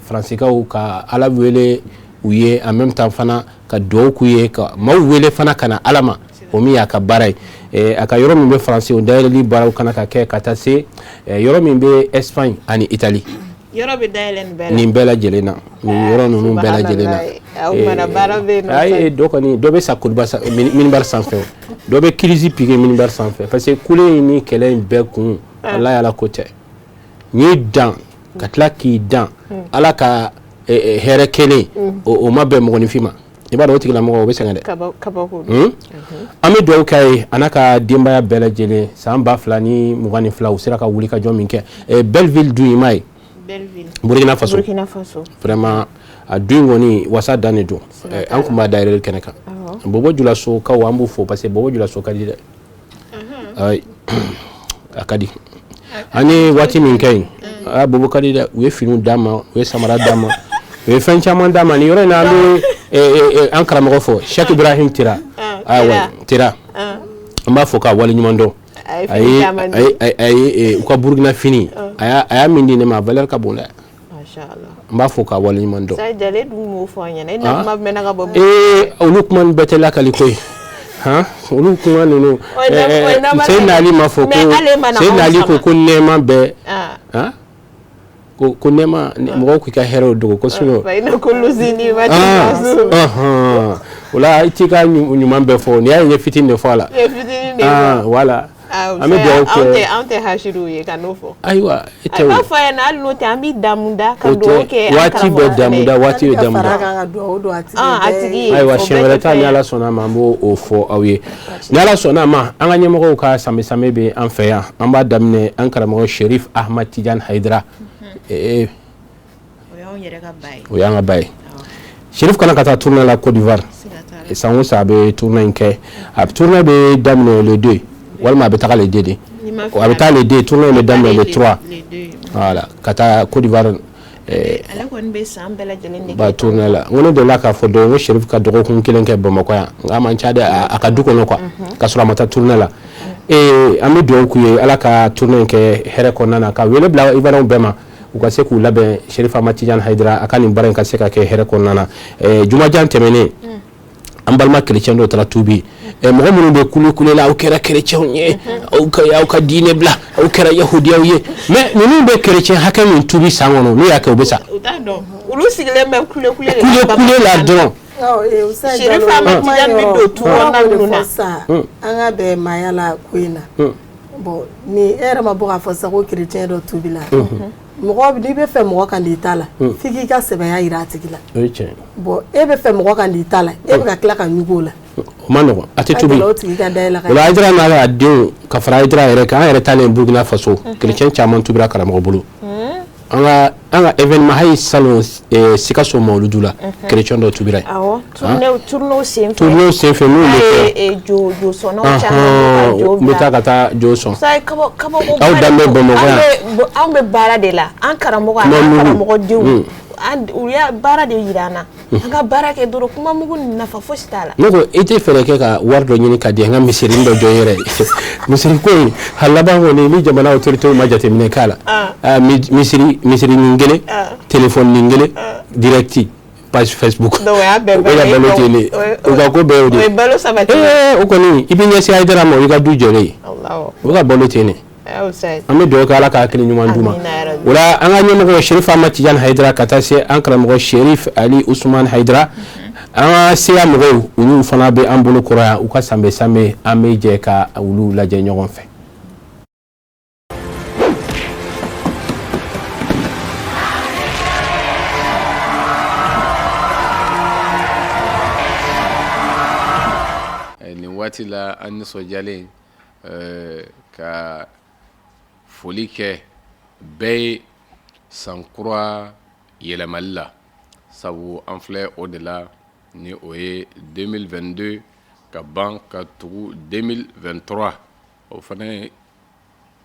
Faransikaw ka Ala wele u ye, en même temps fana ka dugawu k'u ye, ka maaw wele fana ka na Ala ma, o min y'a ka baara ye. A ka yɔrɔ min bɛ Faransi, o dayɛlɛli baaraw kana ka kɛ ka taa se yɔrɔ min bɛ Espagne ani Italie.
Yɔrɔ bɛ dayɛlɛ nin bɛɛ la.
Nin bɛɛ lajɛlen na, nin yɔrɔ ninnu bɛɛ lajɛlen na. Ayi, dɔ kɔni, dɔ bɛ sa kutuba minibari sanfɛ, dɔ bɛ crise piquer minibari sanfɛ, parce que kule in ni kɛlɛ in bɛɛ kun, walahi, Ala ko tɛ. N y'i dan ka tila k'i dan, Ala ka hɛrɛ kelen o ma bɛn mɔgɔninfin ma. I b'a dɔn, o tigilamɔgɔ, o bɛ sɛgɛn dɛ. An bɛ dugawu k'a ye, a n'a ka denbaya bɛɛ lajɛlen. San 2022, u sera ka wuli ka jɔ min kɛ Belleville du in, m'a ye, Burkina Faso, vraiment a du in kɔni, wasa dan de don. An tun b'a dayɛlɛli kɛnɛ kan. Bobo Julasokaw, an b'u fo, parce que Bobo Julaso ka di dɛ. Ayi, a ka di. An ye waati min kɛ yen, a Bobo ka di dɛ. U ye finiw d'an ma, u ye samara d'an ma, u ye fɛn caman d'an ma. Nin yɔrɔ in na, an bɛ an karamɔgɔ fɔ, Cheikh Ibrahim Tira. Ayiwa, Tira, an b'a fɔ k'a waleɲuman dɔn. A ye u ka Burukina fini, a y'a min di ne ma, a valeur ka bon dɛ. N b'a fɔ k'a waleɲuman dɔn. Ee, olu kuma nin bɛɛ tɛ lakali koyi. Han, olu kuma ninnu, Seydina Ali ma fɔ ko, Seydina Ali ko nɛɛma bɛɛ, han, ko nɛɛma, mɔgɔw k'i ka hɛrɛw dogo ko sinon, o la i t'i ka ɲuman bɛɛ fɔ. N'i y'a ye, n ye fitinin de fɔ a la. Voilà, an bɛ dugawu kɛ.
Anw tɛ hasidiw ye ka n'o fɔ.
Ayiwa, e tɛ
o. A b'a fɔ yan, hali n'o tɛ, an bɛ damu da ka dugawu kɛ.
Waati bɛɛ damu da, waati bɛ damu da.
A tigi.
Ayiwa, siɲɛ wɛrɛ ta, ni Ala sɔnna a ma, an b'o o fɔ aw ye. Ni Ala sɔnna a ma, an ka ɲɛmɔgɔw ka sanbɛ sanbɛ bɛ an fɛ yan. An b'a daminɛ an karamɔgɔ Sherif Ahmad Tidiane Hayidara. O y'an ka ba ye. Sherif kana ka taa tournée la Côte d'Ivoire. San o san, a bɛ tournée in kɛ. A tournée bɛ daminɛ le 2, walima a bɛ taga le 2 de. A bɛ taa le 2, tournée bɛ daminɛ le 3. Voilà, ka taa Côte d'Ivoire.
Ale kɔni bɛ san bɛɛ lajɛlen de
ba tournée la. N ko ne delila k'a fɔ dɔ ye, n ko Sherif ka dɔgɔkun kelen kɛ Bamakɔ yan, nka a man ca dɛ, a ka du kɔnɔ quoi, ka sɔrɔ a ma taa tournée la. An bɛ dugawu k'u ye, Ala ka tournée in kɛ hɛrɛ kɔnɔna na, ka wele bila Ivoirien bɛɛ ma, u ka se k'u labɛn. Sherif Ahmad Tidiane Hayidara, a ka nin baara in ka se ka kɛ hɛrɛ kɔnɔna na. Jumajan tɛmɛnen, an balima chrétien dɔw taara tuubi. Mɔgɔ minnu bɛ kule kule la, aw kɛra chrétienw ye, aw ka diinɛ bila, aw kɛra yahudiyaw ye, mais ninnu bɛ chrétien hakɛ min tuubi san kɔnɔ, n'u y'a kɛ, u bɛ sa.
U t'a dɔn, olu sigilen bɛ kule kule
de la, kule kule la dɔrɔn.
Sherif Ahmad Tidiane bɛ don tu kɔnɔna ninnu na.
An ka bɛn maaya la ko in na. Bon, ni e yɛrɛ ma bɔ k'a fɔ sisan ko chrétien dɔ tuubi la, mɔgɔ n'i bɛ fɛ mɔgɔ ka n'i ta la, f'i k'i ka sɛbɛya yira a tigi la.
O ye tiɲɛ ye.
Bon, e bɛ fɛ mɔgɔ ka n'i ta la, e bɛ ka tila ka ɲugu o la.
O ma nɔgɔn, a tɛ tubi.
O tigi ka da yɛlɛ.
O la, Hayidara n'a ka denw ka fara Hayidara yɛrɛ kan, an yɛrɛ taalen Burukina Faso, chrétien caman tubira karamɔgɔ bolo. An ka événement, hali salon Sikaso Mawuludu la, chrétien dɔ tubira yen.
Awɔ, tournée senfɛ.
Tournée senfɛ n'u bɛ
kɛ. Jo josɔnnaw caman bɛ ka jo
bila. N bɛ taa ka taa jo sɔn.
Kabako.
Aw dan bɛ Bamakɔ yan.
Anw bɛ baara de la, an karamɔgɔ ani an karamɔgɔdenw, u y'a baara de yira an na. An ka baara kɛ dɔrɔn, kuma mugu ni nafa fosi t'a la.
Ne ko i tɛ fɛɛrɛ kɛ ka wari dɔ ɲini ka di an ka misiri dɔ jɔ i yɛrɛ ye. Misiri ko in, a laban kɔni, ni jamana autorités ma jateminɛ k'a la, misiri nin kelen, téléphone nin kelen, direct page Facebook.
Donc o y'a bɛɛ
balo ye. O balo ten de. U ka ko bɛɛ y'o de
ye. O ye balo sabati.
Ee, o kɔni, i bɛ ɲɛsin Hayidara ma, o y'i ka du jɔlen ye. O ka balo ten de. An bɛ dugawu kɛ, Ala ka hakili ɲuman d'u ma. O la, an ka ɲɛmɔgɔ Sherif Ahmad Tidiane Hayidara, ka taa se an karamɔgɔ Sherif Ali Usman Hayidara, an ka seya mɔgɔw, olu fana bɛ an bolo kɔrɔ yan. U ka sanbɛ sanbɛ, an bɛ jɛ ka olu lajɛ ɲɔgɔn fɛ.
Nin waati la, an nisɔndiyalen ka foli kɛ bɛɛ ye san kura yɛlɛmali la, sabu an filɛ o de la, ni o ye 2022 ka ban ka tugu 2023. O fana ye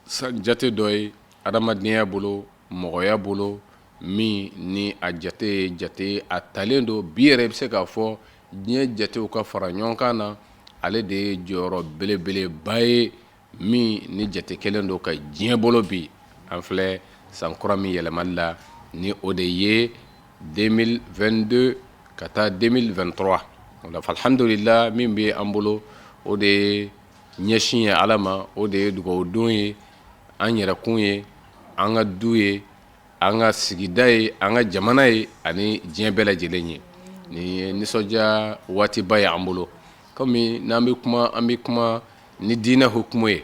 san jate dɔ ye adamadenya bolo, mɔgɔya bolo, min ni a jate ye jate a talen don bi yɛrɛ. I bɛ se k'a fɔ diɲɛ jatew ka fara ɲɔgɔn kan na, ale de ye jɔyɔrɔ belebeleba ye min ni jate kelen don ka diɲɛ bolo bi. An filɛ san kura min yɛlɛmali la, ni o de ye 2022 ka taa 2023 o la, alhamdulila, min bɛ an bolo, o de ye ɲɛsin ye Ala ma, o de ye dugawudon ye an yɛrɛkun ye, an ka du ye, an ka sigida ye, an ka jamana ye, ani diɲɛ bɛɛ lajɛlen ye. Nin ye nisɔndiya waatiba ye an bolo, komi n'an bɛ kuma, an bɛ kuma ni diinɛ hukumu ye.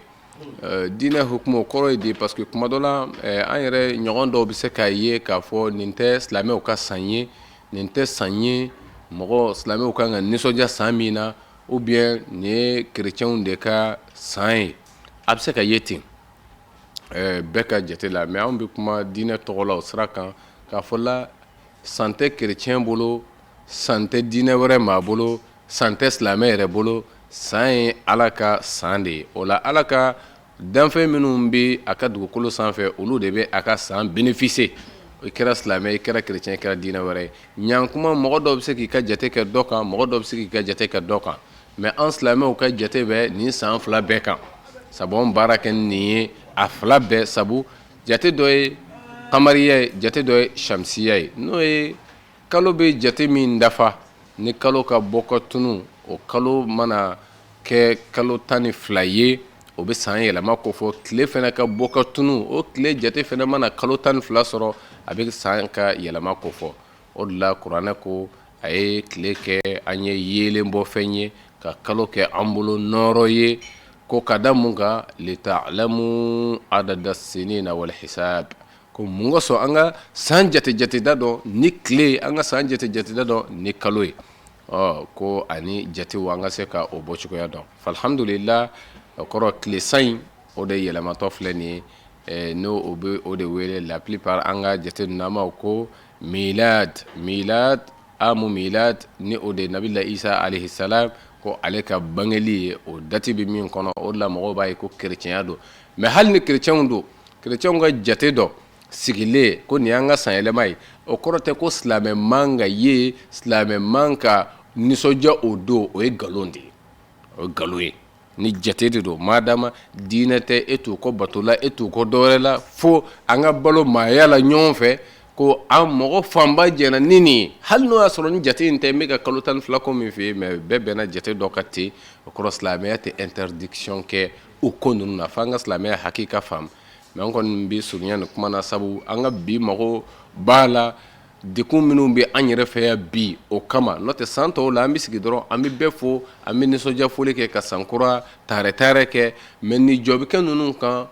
Diinɛ hukumu kɔrɔ ye di? Parce que kuma dɔ la, an yɛrɛ ɲɔgɔn dɔw bɛ se k'a ye k'a fɔ nin tɛ silamɛw ka san ye, nin tɛ san ye mɔgɔ silamɛw kan ka nisɔndiya san min na, ou bien nin ye kerecɛnw de ka san ye. A bɛ se ka ye ten bɛɛ ka jate la, mais anw bɛ kuma diinɛ tɔgɔ la o sira kan, k'a fɔ la san tɛ kerecɛn bolo, san tɛ diinɛ wɛrɛ maa bolo, san tɛ silamɛ yɛrɛ bolo. San ye Ala ka san de ye. O la, Ala ka danfɛn minnu bɛ a ka dugukolo sanfɛ, olu de bɛ a ka san bénéficier. I kɛra silamɛ, i kɛra kerecɛn, i kɛra diinɛ wɛrɛ ye, ɲankuma mɔgɔ dɔw bɛ se k'i ka jate kɛ dɔ kan, mɔgɔ dɔw bɛ se k'i ka jate kɛ dɔ kan, mais an silamɛw ka jate bɛ nin san fila bɛɛ kan, sabu an baara kɛ nin ye a fila bɛɛ, sabu jate dɔ ye kamariya ye, jate dɔ ye shamsiya ye, n'o ye kalo bɛ jate min dafa. Ni kalo ka bɔ ka tunu, o kalo mana kɛ kalo 12 ye, o bɛ san yɛlɛma kofɔ. Tile fana ka bɔ ka tunu, o tile jate fana mana kalo 12 sɔrɔ, a bɛ san ka yɛlɛma kofɔ. O de la kuranɛ ko a ye tile kɛ an ye yeelen bɔ fɛn ye, ka kalo kɛ an bolo nɔɔrɔ ye, ko ka da mun kan? Lita'lamu adada sinina wal hisab. Ko mun kosɔn? An ka san jate jateda dɔn ni tile, an ka san jate jateda dɔn ni kalo ye. Ɔ ko ani jatew, an ka se ka o bɔ cogoya dɔn. Alhamdulillah, o kɔrɔ tile san in, o de yɛlɛmatɔ filɛ nin ye, n'o o bɛ o de wele la plupart an ka jate ninnu ko milad, milad, amu milad, ni o de nabila Isa alayhi salam, ko ale ka bangeli ye, o date bɛ min kɔnɔ. O de la mɔgɔw b'a ye ko kerecɛnya don, mais hali ni kerecɛnw don, kerecɛnw ka jate dɔ sigilen ko nin y'an ka sanyɛlɛma ye, o kɔrɔ tɛ ko silamɛ man ka ye, silamɛ man ka nisɔndiya o don. O ye nkalon de ye, o ye nkalon ye. Ni jate de don, madama diinɛ tɛ, e t'u kɔ bato la, e t'u kɔ dɔwɛrɛ la, fo an ka balo maaya la ɲɔgɔn fɛ, ko an mɔgɔ fanba jɛna ni nin ye, hali n'o y'a sɔrɔ ni jate in tɛ. N bɛ ka kalo 12 ko min f'i ye, mais bɛɛ bɛnna jate dɔ kan ten. O kɔrɔ, silamɛya tɛ interdiction kɛ o ko ninnu na, fo an ka silamɛya hakika faamu. Mais an kɔni bɛ surunya nin kuma na, sabu an ka bi mago b'a la, dekun minnu bɛ an yɛrɛ fɛ yan bi, o kama. N'o tɛ, san tɔw la, an bɛ sigi dɔrɔn, an bɛ bɛɛ fo, an bɛ nisɔndiya foli kɛ, ka sankura taarɛ taarɛ kɛ. Mais ni jɔ bɛ kɛ ninnu kan,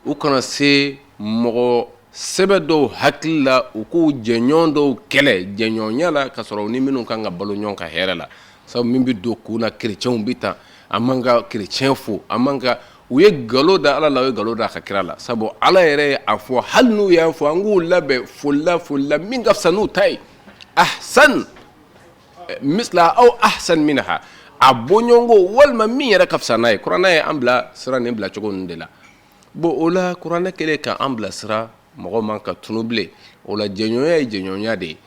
u kana se mɔgɔ sɛbɛ dɔw hakili la, u k'u jɛɲɔgɔn dɔw kɛlɛ jɛɲɔgɔnya la, ka sɔrɔ u ni minnu kan ka balo ɲɔgɔn ka hɛrɛ la. Sabu min bɛ don kun na, kerecɛnw bɛ tan, an man ka kerecɛn fo, an man ka. U ye nkalon da Ala la, u ye nkalon da a ka kira la, sabu Ala yɛrɛ ye a fɔ, hali n'u y'a fɔ, an k'u labɛn foli la, foli la min ka fisa n'u ta ye, ahsan misla aw ahsan minha, a bɔɲɔgɔnko walima min yɛrɛ ka fisa n'a ye. Kuranɛ ye an bila sira nin bila cogo ninnu de la. Bon, o la kuranɛ kɛlen ka an bilasira, mɔgɔ man ka tunu bilen. O la jɛɲɔgɔnya ye jɛɲɔgɔnya de ye.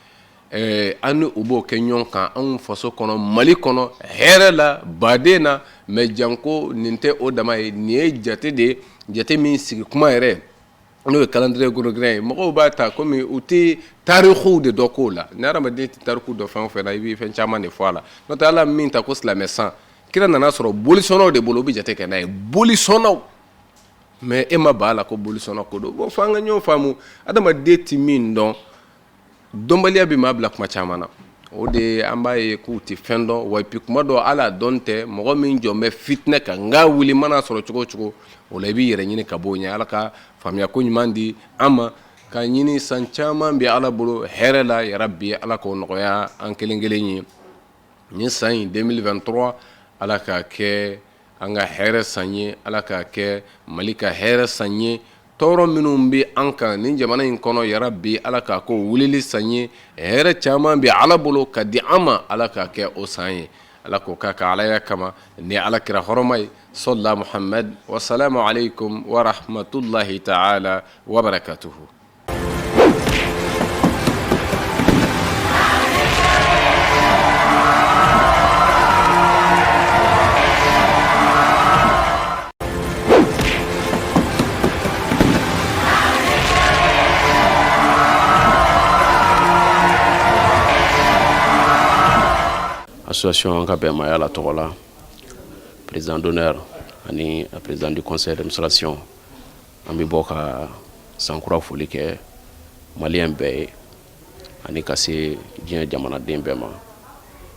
An ni u b'o kɛ ɲɔgɔn kan anw faso kɔnɔ, Mali kɔnɔ, hɛrɛ la, baden na. Mais janko nin tɛ o dama ye, nin ye jate de ye, jate min sigi kuma yɛrɛ, n'o ye calendrier grégorien ye. Mɔgɔw b'a ta komi u tɛ tarikuw de dɔn kow la. Ni hadamaden tɛ tariku dɔn fɛn o fɛn na, i bɛ fɛn caman de fɔ a la. N'o tɛ, Ala min ta ko silamɛ san, kira nana sɔrɔ bolisɔnnaw de bolo, u bɛ jate kɛ n'a ye, bolisɔnnaw. Mais e ma b'a la ko bolisɔnna ko don. Bon, fo an ka ɲɔgɔn faamu. Adamaden tɛ min dɔn, dɔnbaliya bɛ maa bila kuma caman na. O de an b'a ye k'u tɛ fɛn dɔn wa. Puis kuma dɔ, ala dɔn tɛ mɔgɔ min jɔn bɛ fitinɛ kan, nka wuli mana sɔrɔ cogo o cogo, o la i b'i yɛrɛ ɲini ka bɔ o ɲɛ. Ala ka faamuya ko ɲuman di an ma, ka ɲini san caman bɛ Ala bolo hɛrɛ la. Yarabi, Ala k'o nɔgɔya an kelen kelen ye. Nin san in 2023, Ala k'a kɛ an ka hɛrɛ san ye, Ala k'a kɛ Mali ka hɛrɛ san ye. Tɔɔrɔ minnu bɛ an kan nin jamana in kɔnɔ, yarabi, Ala k'a ko wulili san ye. Hɛrɛ caman bɛ Ala bolo ka di an ma, Ala k'a kɛ o san ye. Ala k'o k'a ka alaya kama ni Ala kira hɔrɔma ye, sɔla Muhamad. Wasalamu aleykum wa rahmatulahi taala wa barakatuhu.
Association an ka bɛnmaya la tɔgɔ la, président d'honneur ani président du conseil d'administration, an bɛ bɔ ka sankura foli kɛ maliyɛn bɛɛ ye ani ka se diɲɛ jamanaden bɛɛ ma.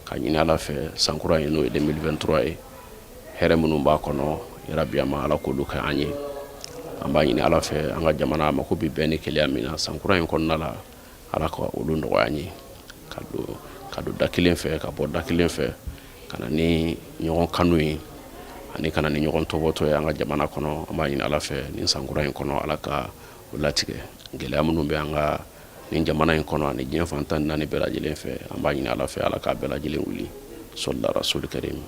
Ka ɲini Ala fɛ san kura in n'o ye 2023 ye, hɛrɛ minnu b'a kɔnɔ, yarabi an ma Ala k'olu kɛ an ye. An b'a ɲini Ala fɛ an ka jamana mako bɛ bɛn ni kelenya min na san kura in kɔnɔna la, Ala ka olu nɔgɔya an ye, ka don da kelen fɛ, ka bɔ da kelen fɛ, ka na ni ɲɔgɔn kanu ye ani ka na ni ɲɔgɔn tɔbɔtɔ ye an ka jamana kɔnɔ. An b'a ɲini Ala fɛ nin san kura in kɔnɔ, Ala ka o latigɛ. Gɛlɛya minnu bɛ an ka nin jamana in kɔnɔ ani diɲɛ fan 14 bɛɛ lajɛlen fɛ, an b'a ɲini Ala fɛ Ala k'a bɛɛ lajɛlen wuli. Sɔlila rasuli karim.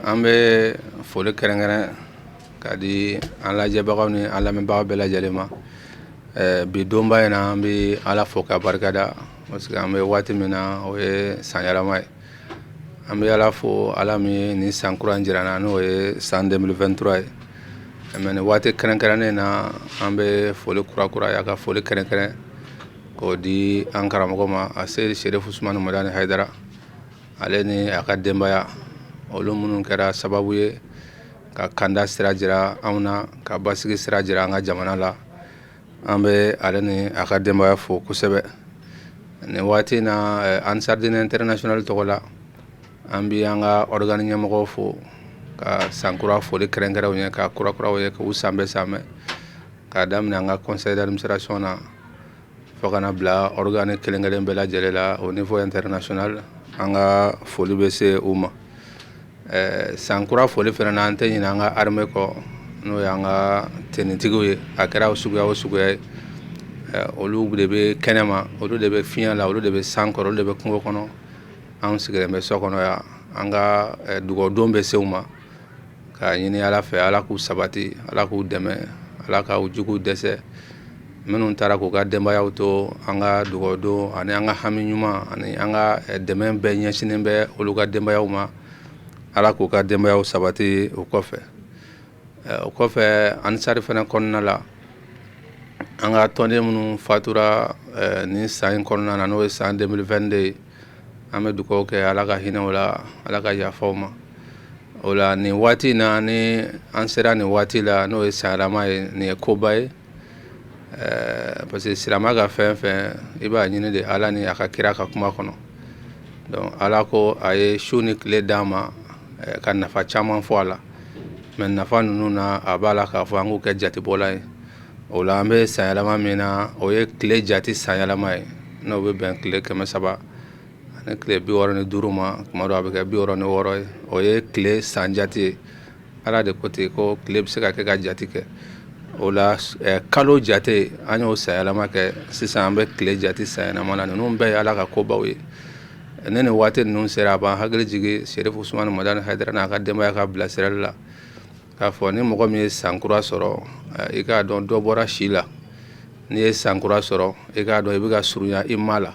An bɛ foli kɛrɛnkɛrɛn ka di an lajɛbagaw ni an lamɛnbagaw bɛɛ lajɛlen ma. Bi donba in na, an bɛ Ala fo ka barikada parce que an bɛ waati min na, o ye san yɛlɛma ye. An bɛ Ala fo, Ala min ye nin san kura in jira an na, n'o ye san 2023 ye. Mais nin waati kɛrɛnkɛrɛnnen na, an bɛ foli kurakuraya ka foli kɛrɛnkɛrɛn k'o di an karamɔgɔ ma, a Seyidi Serifu Usumani Madani Hayidara, ale ni a ka denbaya, olu minnu kɛra sababu ye ka kanda sira jira anw na, ka basigi sira jira an ka jamana la. An bɛ ale ni a ka denbaya fo kosɛbɛ nin waati in na. Ansar Dine International tɔgɔ la, an bɛ an ka organe ɲɛmɔgɔw fo ka sankura foli kɛrɛnkɛrɛnw ye, ka kurakuraw ye, k'u sanbɛ sanbɛ, k'a daminɛ an ka conseil d'administration na fo ka na bila organe kelen kelen bɛɛ lajɛlen la au niveau international. An ka foli bɛ se u ma. Sankura foli fana na, an tɛ ɲinɛ an ka armée kɔ, n'o y'an ka tenitigiw ye. A kɛra o suguya o suguya ye, olu de bɛ kɛnɛma, olu de bɛ fiɲɛ la, olu de bɛ san kɔrɔ, olu de bɛ kungo kɔnɔ. Anw sigilen bɛ so kɔnɔ yan. An ka dugawudon bɛ se u ma, k'a ɲini Ala fɛ, Ala k'u sabati, Ala k'u dɛmɛ, Ala k'u juguw dɛsɛ. Minnu taara k'u ka denbayaw to, an ka dugawudon ani an ka hami ɲuman ani an ka dɛmɛ bɛɛ ɲɛsinnen bɛ olu ka denbayaw ma. Ala k'u ka denbayaw sabati o kɔfɛ. O kɔfɛ, Ansari fana kɔnɔna la, an ka tɔnden minnu fatura nin san in kɔnɔna na, n'o ye san 2022 ye, an bɛ dugawu kɛ Ala ka hinɛ o la, Ala ka yafa u ma. O la, nin waati in na, ni an sera nin waati la, n'o ye sanyɛlɛma ye, nin ye koba ye, parce que silamɛ ka fɛn fɛn, i b'a ɲini de Ala ni a ka kira ka kuma kɔnɔ. Donc Ala ko a ye su ni tile d'an ma ka nafa caman fɔ a la, mais nafa ninnu na, a b'a la k'a fɔ an k'u kɛ jatebɔla ye. O la, an bɛ sanyɛlɛma min na, o ye tile jate sanyɛlɛma ye, n'o bɛ bɛn tile 365 ma. Tuma dɔ a bɛ kɛ 66 ye. O ye tile san jate ye. Ala de ko ten ko tile bɛ se ka kɛ ka jate kɛ. O la, kalo jate, an y'o sanyɛlɛma kɛ. Sisan an bɛ tile jate sanyɛlɛma na. Ninnu bɛɛ ye Ala ka kobaw ye. Ne nin waati ninnu sera, a b'an hakili jigin Serifu Usumani Madani Hayidara n'a ka denbaya ka bilasirali la, k'a fɔ ni mɔgɔ min ye sankura sɔrɔ, i k'a dɔn dɔ bɔra si la. N'i ye sankura sɔrɔ, i k'a dɔn i bɛ ka surunya i ma la.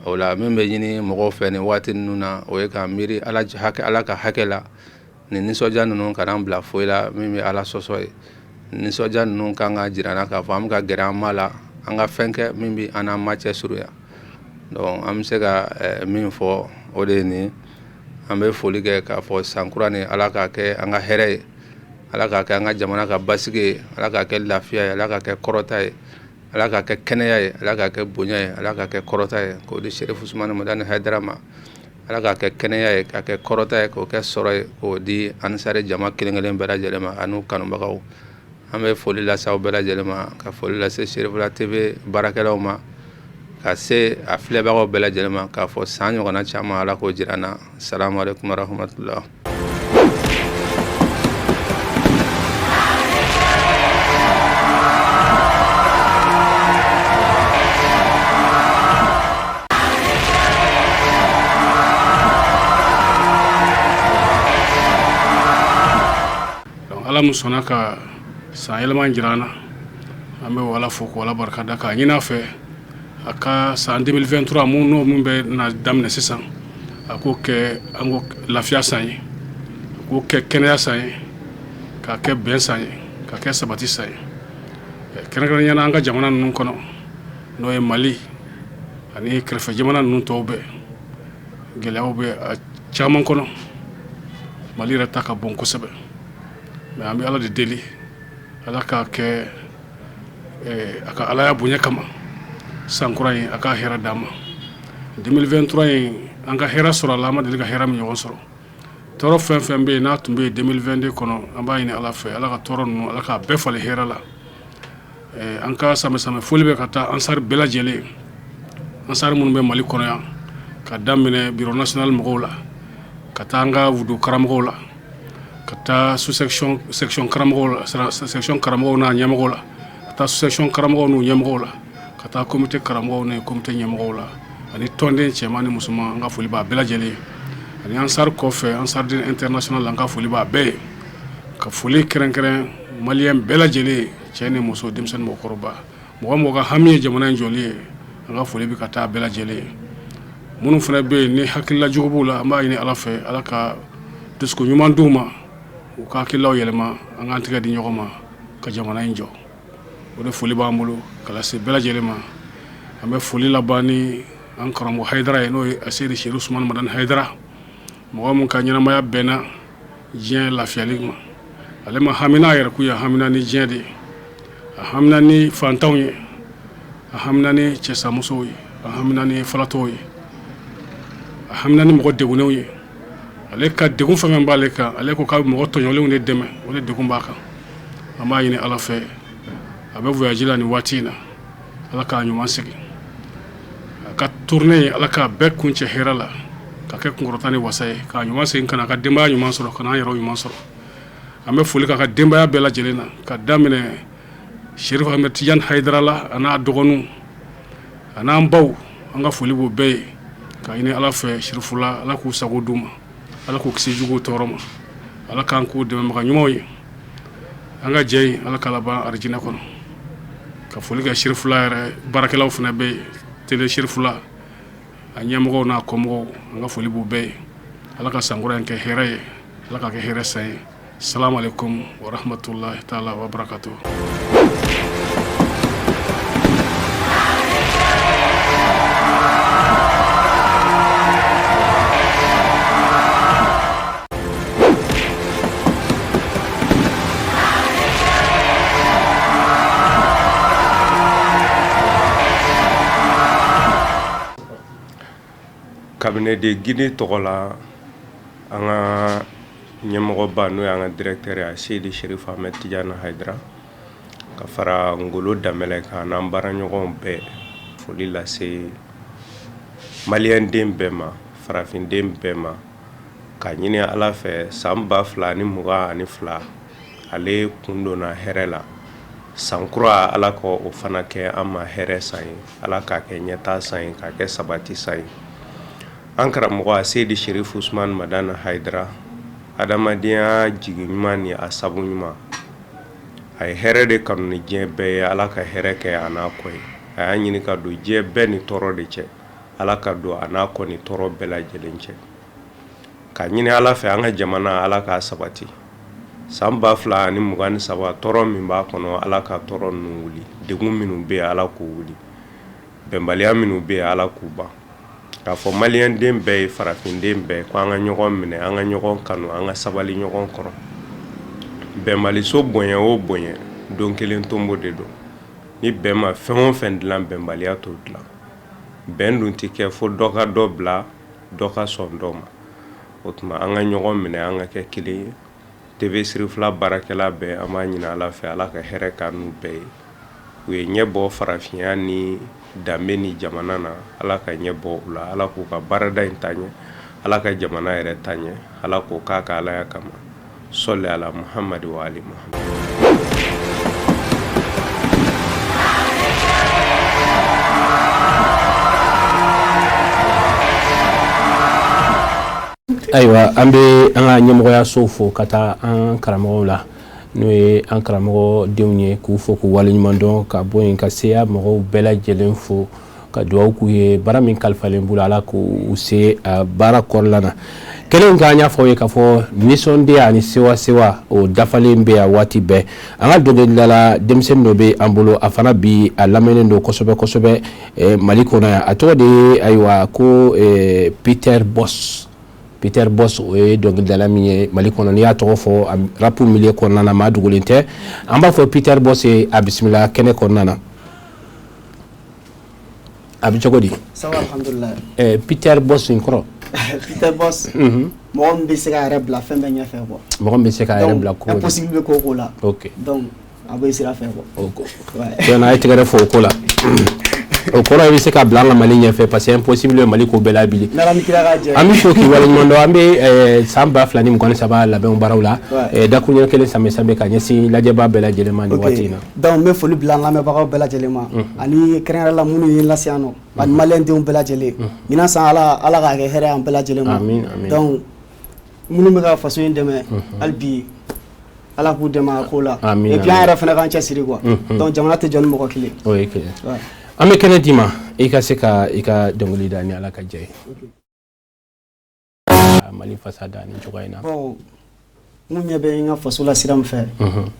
O la, min bɛ ɲini mɔgɔw fɛ nin waati ninnu na, o ye ka miiri Ala ka hakɛ la. Nin nisɔndiya ninnu kana bila foyi la min bɛ Ala sɔsɔ ye. Nisɔndiya ninnu kan ka jira an na k'a fɔ an bɛ ka gɛrɛ an ma la, an ka fɛn kɛ min bɛ an n'an ma cɛ surunya. Donc an bɛ se ka min fɔ, o de ye nin. An bɛ foli kɛ k'a fɔ sankura ni, Ala k'a kɛ an ka hɛrɛ ye, Ala k'a kɛ an ka jamana ka basigi ye, Ala k'a kɛ lafiya ye, Ala k'a kɛ kɔrɔta ye, Ala k'a kɛ kɛnɛya ye, Ala k'a kɛ bonya ye, Ala k'a kɛ kɔrɔta ye, k'o di Serifu Usumani Madani Hayidara ma. Ala k'a kɛ kɛnɛya ye, k'a kɛ kɔrɔta ye, k'o kɛ sɔrɔ ye, k'o di Ansari jama kelen kelen bɛɛ lajɛlen ma an'u kanubagaw. An bɛ foli lase aw bɛɛ lajɛlen ma, ka foli lase Serifula TV baarakɛlaw ma, ka se a filɛbagaw bɛɛ lajɛlen ma, k'a fɔ san ɲɔgɔnna caman, Ala k'o jira an na. Salamu aleykum warahmatulah.
Ala min sɔnna ka san yɛlɛma jira an na, an bɛ Ala fo k'o Ala barika da, k'a ɲini a fɛ a ka san 2023 mun n'o min bɛ na daminɛ sisan, a k'o kɛ an ko lafiya san ye, a k'o kɛ kɛnɛya san ye, k'a kɛ bɛn san ye, k'a kɛ sabati san ye, kɛrɛnkɛrɛnnenya la an ka jamana ninnu kɔnɔ. n'o ye Mali ani kɛrɛfɛ jamana ninnu tɔw bɛɛ. Gɛlɛyaw bɛ a caman kɔnɔ, Mali yɛrɛ ta ka bon kosɛbɛ, mais an bɛ Ala de deli, Ala k'a kɛ a ka Alaya bonya kama, san kura in a ka hɛrɛ d'an ma. 2023 in, an ka hɛrɛ sɔrɔ a la, an ma deli ka hɛrɛ min ɲɔgɔn sɔrɔ. Tɔɔrɔ fɛn fɛn bɛ yen n'a tun bɛ yen 2022 kɔnɔ, an b'a ɲini Ala fɛ, Ala ka tɔɔrɔ ninnu, Ala k'a bɛɛ falen hɛrɛ la. An ka sanbɛ foli bɛ ka taa ansari bɛɛ lajɛlen, ansari minnu bɛ Mali kɔnɔ yan, ka daminɛ bureau national mɔgɔw la, ka taa an ka wudu karamɔgɔw la, ka taa sous section section karamɔgɔw la, section karamɔgɔw n'a ɲɛmɔgɔw la, ka taa sous section karamɔgɔw n'u ɲɛmɔgɔw la, ka taa comité karamɔgɔw ni comité ɲɛmɔgɔw la, ani tɔnden cɛman ni musoman, an ka foli b'a bɛɛ lajɛlen. Ani ansari kɔfɛ, Ansardine international, an ka foli b'a bɛɛ ye. Ka foli kɛrɛnkɛrɛn maliyɛn bɛɛ lajɛlen, cɛ ni muso, denmisɛnnin, mɔgɔkɔrɔba, mɔgɔ mɔgɔ ka hami ye jamana in jɔli ye, an ka foli bɛ ka taa bɛɛ lajɛlen ye. Minnu fana bɛ yen ni hakilila jugu b'u la, an b'a ɲini Ala fɛ, Ala ka dusukun ɲuman d'u ma, u ka hakililaw yɛlɛma, an k'an tɛgɛ di ɲɔgɔn ma ka jamana in jɔ. O de foli b'an bolo ka lase bɛɛ lajɛlen ma. An bɛ foli laban ni an karamɔgɔ Hayidara ye, n'o ye Aseyidi Serifu Usumani Madani Hayidara, mɔgɔ min ka ɲɛnamaya bɛnna diɲɛ lafiyali ma. Ale ma hamina a yɛrɛkun ye, a hamina ni diɲɛ de ye, a hamina ni fantanw ye, a hamina ni cɛsamusow ye, a hamina ni falatɔw ye, a hamina ni mɔgɔ degunnenw ye. Ale ka degun fɛn fɛn b'ale kan, ale ko k'a bɛ mɔgɔ tɔɲɔlenw de dɛmɛ, o de degun b'a kan. An b'a ɲini Ala fɛ, a bɛ voyage la nin waati in na, Ala k'a ɲuman segin. A ka tournée ye, Ala k'a bɛɛ kuncɛ hɛrɛ la, ka kɛ kunkɔrɔta ni wasa ye, k'a ɲuman segin ka na a ka denbaya ɲuman sɔrɔ, ka n'an yɛrɛw ɲuman sɔrɔ. An bɛ foli k'a ka denbaya bɛɛ lajɛlen na, ka daminɛ Serifu Ahmed Tidiane Hayidara la, a n'a dɔgɔninw, a n'an baw, an ka foli b'o bɛɛ ye. Ka ɲini Ala fɛ, Serifula, Ala k'u sago d'u ma, Ala k'u kisi juguw tɔɔrɔ ma, Ala k'an k'u dɛmɛbaga ɲumanw ye. An ka jɛ in, Ala k'a laban arijinɛ kɔnɔ. Ka foli kɛ Serifula yɛrɛ baarakɛlaw fana bɛ yen, télé Serifula a ɲɛmɔgɔw n'a kɔmɔgɔw, an ka foli b'u bɛɛ ye. Ala ka sankura in kɛ hɛrɛ ye, Ala ka kɛ hɛrɛ san ye. Salamu alaikum wa rahmatullahi taala wa barakatuh.
Cabinet de guide tɔgɔ la, an ka ɲɛmɔgɔba, n'o y'an ka directeur ye, Seyidi Serifu Ahmed Tidiane Hayidara, ka fara Ngolo Danbɛlɛ kan, n'an baaraɲɔgɔnw bɛɛ, foli lase maliyɛnden bɛɛ ma, farafinden bɛɛ ma, ka ɲini Ala fɛ, san 2022, ale kun donna hɛrɛ la. San kura, Ala ka o fana kɛ an ma hɛrɛ san ye, Ala k'a kɛ ɲɛtaa san ye, k'a kɛ sabati san ye. An karamɔgɔ Seyidi Serifu Usumani Madani Hayidara, adamadenya jigi ɲuman ni a sabu ɲuman, a ye hɛrɛ de kanu ni diɲɛ bɛɛ ye. Ala ka hɛrɛ kɛ a n'a kɔ ye. A y'a ɲini ka don diɲɛ bɛɛ ni tɔɔrɔ de cɛ, Ala ka don a n'a kɔ ni tɔɔrɔ bɛɛ lajɛlen cɛ. Ka ɲini Ala fɛ, an ka jamana, Ala k'a sabati. San 2023, tɔɔrɔ min b'a kɔnɔ, Ala ka tɔɔrɔ ninnu wuli. Degun minnu bɛ yen, Ala k'u wuli. Bɛnbaliya minnu bɛ yen, Ala k'u ban. K'a fɔ maliyɛnden bɛɛ ye, farafinden bɛɛ, ko an ka ɲɔgɔn minɛ, an ka ɲɔgɔn kanu, an ka sabali ɲɔgɔn kɔrɔ. Bɛnbaliso bonya o bonya, don kelen tonbo de don. Ni bɛn ma fɛn o fɛn dilan, bɛnbaliya t'o dilan. Bɛn dun tɛ kɛ fo dɔ ka dɔ bila, dɔ ka sɔn dɔ ma. O tuma, an ka ɲɔgɔn minɛ, an ka kɛ kelen ye. TV Sirifila baarakɛla bɛɛ, an b'a ɲini Ala fɛ, Ala ka hɛrɛ k'an n'u bɛɛ ye. U ye ɲɛ bɔ farafinya ni danbe ni jamana na, Ala ka ɲɛ bɔ u la, Ala k'u ka baarada in taa ɲɛ, Ala ka jamana yɛrɛ taa ɲɛ, Ala k'o k'a ka Alaya kama. Sɔli ala Muhamadi wa ali Muhamadi.
Ayiwa, an bɛ an ka ɲɛmɔgɔyasow fo, ka taa an karamɔgɔw la, n'o ye an karamɔgɔ denw ye, k'u fo k'u waleɲuman dɔn, ka bɔ yen ka seya mɔgɔw bɛɛ lajɛlen fo. ka dugawu k'u ye, baara min kalifalen b'u la, Ala k'u se baara kɔrɔla na. Kelen kan, an y'a fɔ aw ye k'a fɔ nisɔndiya ani sewa sewa o dafalen bɛ yan waati bɛɛ. An ka dɔnkilidala denmisɛnnin dɔ bɛ an bolo, a fana bi a lamɛnnen don kosɛbɛ kosɛbɛ Mali kɔnɔ yan. A tɔgɔ de ye, ayiwa, ko Peter Boss. Peter Boss, o ye dɔnkilidala min ye Mali kɔnɔ, n'i y'a tɔgɔ fɔ rap milieu kɔnɔna na, maa dogolen tɛ. An b'a fɔ Peter Boss ye, a bisimila kɛnɛ kɔnɔna na. A bɛ cogo di?
Ça va, alhamdoulilah.
Peter Boss in kɔrɔ?
Peter Boss, mɔgɔ min bɛ se k'a yɛrɛ bila fɛn bɛɛ ɲɛfɛ quoi.
Mɔgɔ min bɛ se k'a yɛrɛ bila ko.
Impossible bɛ ko o ko la.
Ok.
Donc a bɛ sira fɛ quoi.
Ok. Tiɲɛ a ye tɛgɛrɛ fɔ o ko la. O kɔrɔ, i bɛ se ka bila an ka Mali ɲɛfɛ, parce que impossible bɛ Mali ko bɛɛ la bi.
N'Ala ni kira ka jɛ.
An bɛ fo k'i waleɲuman dɔn. An bɛ san 2023 labɛnw baaraw la. Dakuruɲɛ kelen sanbɛ sanbɛ ka ɲɛsin lajɛbaa bɛɛ lajɛlen ma nin waati in na.
Donc n bɛ foli bila an lamɛnbagaw bɛɛ lajɛlen ma, ani kɛrɛnkɛrɛn la minnu ye n lase yan nɔ, ani maliyɛn denw bɛɛ lajɛlen. Ɲinan san, Ala Ala k'a kɛ hɛrɛ ye an bɛɛ lajɛlen ma.
Amin amin.
Donc minnu bɛ ka faso in dɛmɛ, hali bi Ala k'u dɛmɛ a ko la.
Amin.
Et puis an yɛrɛ fana k'an cɛsiri quoi. Donc jamana tɛ jɔ ni mɔgɔ kelen.
O ye kelen. An bɛ kɛnɛ d'i ma, i ka se ka i ka dɔnkili da ni Ala ka jɛ ye. Mali fasa da ni cogoya in na.
Bon, n ɲɛ bɛ n ka faso la sira min fɛ,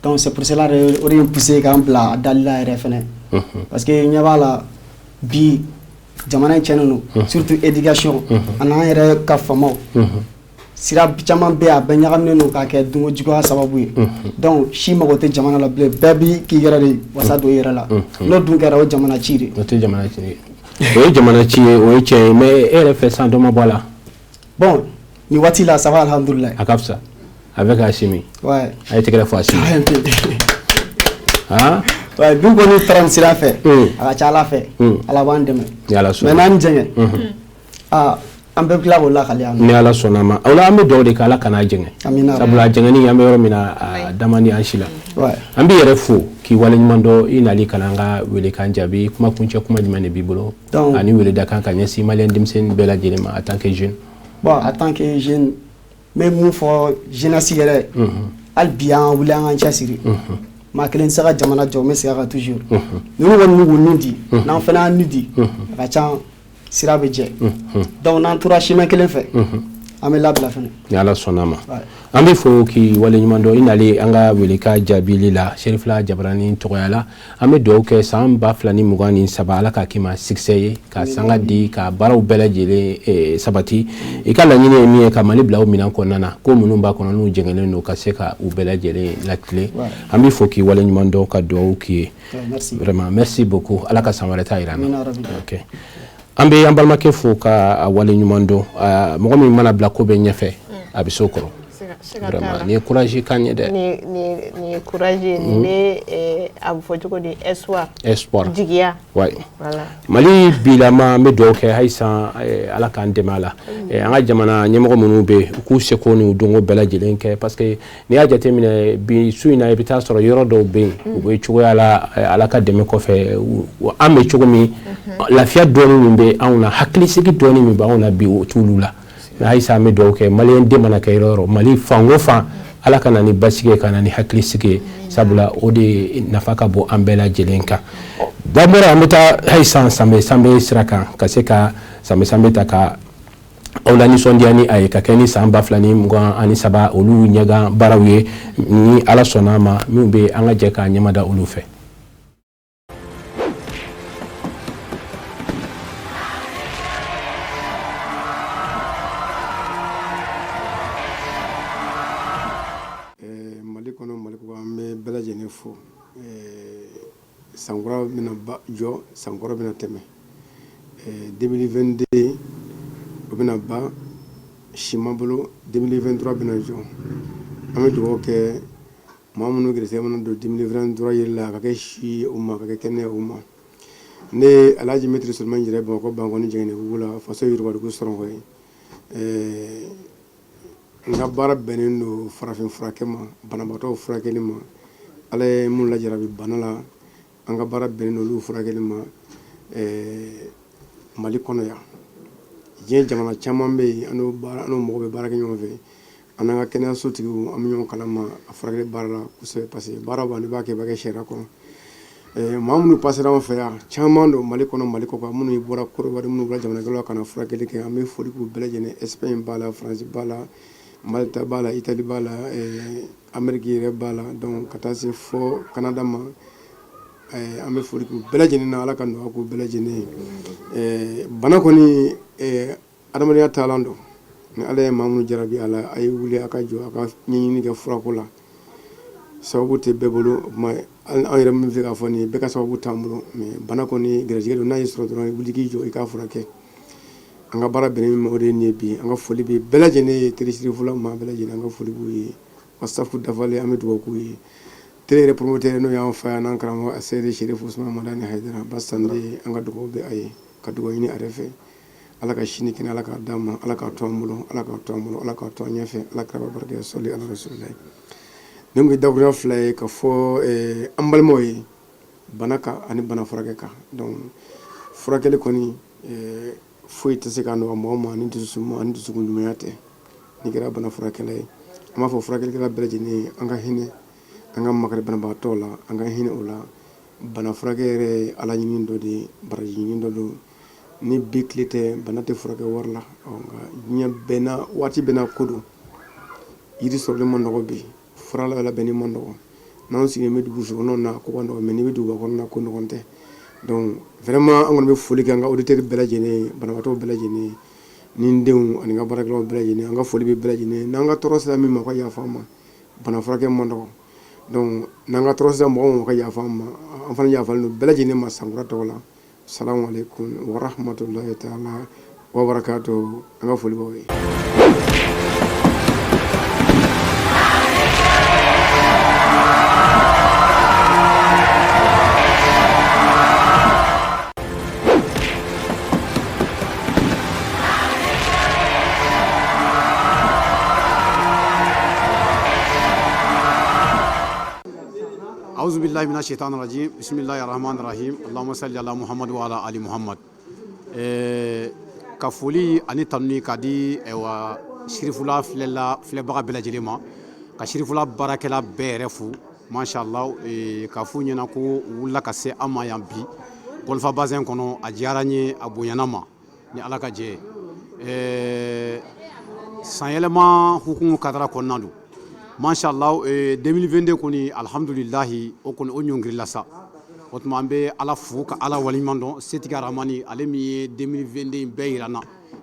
donc c'est pour cela de o de ye n poussé k'an bila a dali la yɛrɛ fɛnɛ, parce que n ɲɛ b'a la bi, jamana in tiɲɛnen don, surtout éducation ani an yɛrɛ ka faamaw. Sira caman bɛ yen, a bɛɛ ɲagaminen don k'a kɛ dunko juguya sababu ye. Donc si mago tɛ jamana la bilen, bɛɛ bi k'i yɛrɛ de wasa don i yɛrɛ la. N'o dun kɛra, o jamana ci de.
O tɛ jamana ci ye, o ye jamana ci ye, o ye tiɲɛ ye. Mais e yɛrɛ fɛ, san dɔ ma bɔ a la?
Bon, nin waati la, ça va, alhamdulilayi.
A ka fisa avec Assimi.
Ouais.
A ye tɛgɛrɛ fɔ Assimi. Han.
Ouais, bi kɔni taara nin sira fɛ, a ka ca Ala fɛ, Ala b'an dɛmɛ.
Ni Ala sɔnna.
Mais n'an jɛngɛ, aa, an bɛɛ bɛ tila k'o lakale yan.
Ni Ala sɔnna a ma, o la an bɛ dugawu de kɛ, Ala kana jɛngɛ.
Amina.
Sabula a jɛngɛni, an bɛ yɔrɔ min na, a da man di an si la.
Ouais.
An b'i yɛrɛ fo k'i waleɲuman dɔn i nali ka na an ka welekan jaabi. Kuma kuncɛ kuma jumɛn de b'i bolo?
Donc,
ani weleda kan ka ɲɛsin maliyɛn denmisɛnnin bɛɛ lajɛlen ma en tant que jeune.
Bon, en tant que jeune, n bɛ mun fɔ jeunesse yɛrɛ, hali bi an wuli, an k'an cɛsiri. Maa kelen tɛ se ka jamana jɔ, n bɛ segin a kan toujours. Ninnu kɔni b'u k'u ni di, n'an fana y'an ni di, a ka ca sira bɛ jɛ. Donc n'an tora chemin kelen fɛ, an bɛ labila fɛnɛ.
Ni Ala sɔnna a ma. An bɛ fo k'i waleɲuman dɔn i nali an ka weleka jaabili la Serifila Jabarani tɔgɔya la. An bɛ dugawu kɛ san 2023, Ala k'a k'i ma succès ye, ka sanga di, ka baaraw bɛɛ lajɛlen sabati. I ka laɲini ye min ye, ka Mali bila o minɛn kɔnɔna na, ko minnu b'a kɔnɔ n'u jɛngɛnnen don, ka se ka u bɛɛ lajɛlen latilen. An bɛ fo k'i waleɲuman dɔn ka dugawu k'i ye. Vraiment, merci beaucoup. Ala ka san wɛrɛ ta jira an na. Ok. An bɛ an balimakɛ fo ka waleɲuman dɔn. Mɔgɔ min mana bila ko bɛɛ ɲɛfɛ, a bɛ s'o kɔrɔ. Vraiment, nin ye courage kan ye dɛ.
Nin ye courage ye, nin bɛ a bɛ fɔ cogo di, espoir.
Espoir.
Jigiya.
Ouais.
Voilà.
Mali bilama, an bɛ dugawu kɛ halisa, Ala k'an dɛmɛ a la. An ka jamana ɲɛmɔgɔ minnu bɛ yen, u k'u seko n'u dɔnko bɛɛ lajɛlen kɛ, parce que n'i y'a jateminɛ bi su in na, i bɛ taa sɔrɔ yɔrɔ dɔw bɛ yen, u bɛ cogoya la, Ala ka dɛmɛ kɔfɛ, an bɛ cogo min, lafiya dɔɔni min bɛ anw na, hakilisigi dɔɔni min bɛ anw na bi, o t'olu la. Mais halisa an bɛ dugawu kɛ, maliyɛn den mana kɛ yɔrɔ o yɔrɔ, Mali fan o fan, Ala ka na ni basigi ye, ka na ni hakilisigi ye, sabula o de nafa ka bon an bɛɛ lajɛlen kan. D'abord, an bɛ taa halisa sanbɛ sanbɛ sira kan, ka se ka sanbɛ sanbɛ ta ka aw la nisɔndiya ni a ye, ka kɛ ni san 2023 olu ɲɛgan baaraw ye, ni Ala sɔnna a ma, minnu bɛ an ka jɛ k'a ɲɛmada olu fɛ.
Mali kɔnɔ, Mali kɔ, an bɛ bɛɛ lajɛlen fo. Sankura bɛna jɔ, sankɔrɔ bɛna tɛmɛ, 2022 o bɛna ban si ma bolo, 2023 bɛna jɔ. An bɛ dugawu kɛ maa minnu gɛrɛsɛgɛ mana don 2023 yɛrɛ la, a ka kɛ si o ma, ka kɛ kɛnɛya o ma. Ne ye Alhaji Maître Solomani Jara, Bamakɔ Bankɔni Jɛngɛnɛbugu la, faso yiriwadugu sɔrɔkɔ ye. N ka baara bɛnnen don farafin furakɛ ma, banabaatɔw furakɛli ma. Ala ye mun lajarabi bana la, an ka baara bɛnnen don olu furakɛli ma Mali kɔnɔ yan. Diɲɛ jamana caman bɛ yen, an n'o baara, an n'o mɔgɔw bɛ baara kɛ ɲɔgɔn fɛ. An n'an ka kɛnɛyasotigiw, an bɛ ɲɔgɔn kalama a furakɛli baara la kosɛbɛ, parce que baara o baara n'i b'a kɛ, i b'a kɛ sariya kɔnɔ. Maa minnu pasera an fɛ yan caman don Mali kɔnɔ Mali kɔkan, minnu bɔra Côte d'Ivoire, minnu bɔra jamana wɛrɛw la ka na furakɛli kɛ, an bɛ foli k'u bɛɛ lajɛlen. Espagne b'a la, France b'a la, Malta b'a la, Italie b'a la, Amérique yɛrɛ b'a la, donc ka taa se fɔ Canada ma. An bɛ foli k'u bɛɛ lajɛlen na, Ala ka nɔgɔya k'u bɛɛ lajɛlen ye. Bana kɔni, adamadenya taalan don. Ni Ala ye maa minnu jarabi a la, a ye wuli a ka jɔ, a ka ɲɛɲini kɛ furako la. Sababu tɛ bɛɛ bolo, o tuma an yɛrɛ min bɛ k'a fɔ nin ye, bɛɛ ka sababu t'an bolo, mais bana kɔni garijɛgɛ don. N'a y'i sɔrɔ dɔrɔn, wuli k'i jɔ i k'a furakɛ. An ka baara bɛnnen min ma, o de ye nin ye bi. An ka foli bɛ bɛɛ lajɛlen ye, Télé Sirifula maa bɛɛ lajɛlen, an ka foli b'u ye, wa staff dafalen, an bɛ dugawu k'u ye. Télé yɛrɛ promoteur, n'o y'an fa ye n'an karamɔgɔ Seyidi Sherif Usman Madani Hayidara Basande, an ka dugawu bɛ a ye, ka dugawu ɲini a yɛrɛ fɛ, Ala ka sini kɛnɛ Ala k'a d'an ma, Ala k'a to an bolo, Ala k'a to an bolo, Ala k'a to an ɲɛfɛ, Ala kira barika sɔli ala rasulilayi. Nin kun ye dakurunya fila ye ka fɔ an balimaw ye bana kan ani bana furakɛ kan. Donc furakɛli kɔni, foyi tɛ se ka nɔgɔya mɔgɔ ma ni dusu ani dusukun ɲumanya tɛ. N'i kɛra bana furakɛla ye, an b'a fɔ furakɛlikɛla bɛɛ lajɛlen ye, an ka hinɛ, an ka makari banabagatɔ la, an ka hinɛ o la. Bana furakɛ yɛrɛ ye Ala ɲini dɔ de ye, baraji ɲini dɔ don. Ni bi tile tɛ, bana tɛ furakɛ wari la. Nka diɲɛ bɛɛ n'a waati bɛɛ n'a ko don. Yiri sɔrɔli man nɔgɔ bi, fura labɛnni man nɔgɔ. N'anw sigilen bɛ dugu kɔnɔ na, ko ka nɔgɔ, mais n'i bɛ duguba kɔnɔ na, ko nɔgɔn tɛ. Donc vraiment, an kɔni bɛ foli kɛ an ka auditeurs bɛɛ lajɛlen ye, banabagatɔw bɛɛ lajɛlen ye, ni n denw ani n ka baarakɛlaw bɛɛ lajɛlen. An ka foli bɛ bɛɛ lajɛlen. N'an ka tɔɔrɔ sera min ma, o ka yafa an ma. Bana furakɛ man nɔgɔ, donc n'an ka tɔɔrɔ sera mɔgɔ ma, o ka yafa an ma. An fana yafalen don bɛɛ lajɛlen ma sankura tɔgɔ la. Salamu aleykum wa rahmatulahi taala wa barakatuhu. An ka foli b'aw ye.
Auzu billahi mina shaitani rajim. Bismillahir rahmanir rahim. Allahumma salli ala Muhammad wa ala ali Muhammad. Ka foli ani tanuni ka di ayiwa Sirifula filɛla filɛbaga bɛɛ lajɛlen ma, ka Sirifula baarakɛla bɛɛ yɛrɛ fo, masha Allah, ka f'u ɲɛna ko u wulila ka se an ma yan bi Golfa Bazin kɔnɔ. A diyara n ye, a bonyana ma ni Ala ka jɛ ye. Sanyɛlɛma hukumu kadara kɔnɔna don, masha Allah. 2022 kɔni, alhamdulilahi, o kɔni o ɲɔngirila sa. O tuma an bɛ Ala fo ka Ala waleɲuman dɔn, setigi Aramani, ale min ye 2022 in bɛɛ yira an na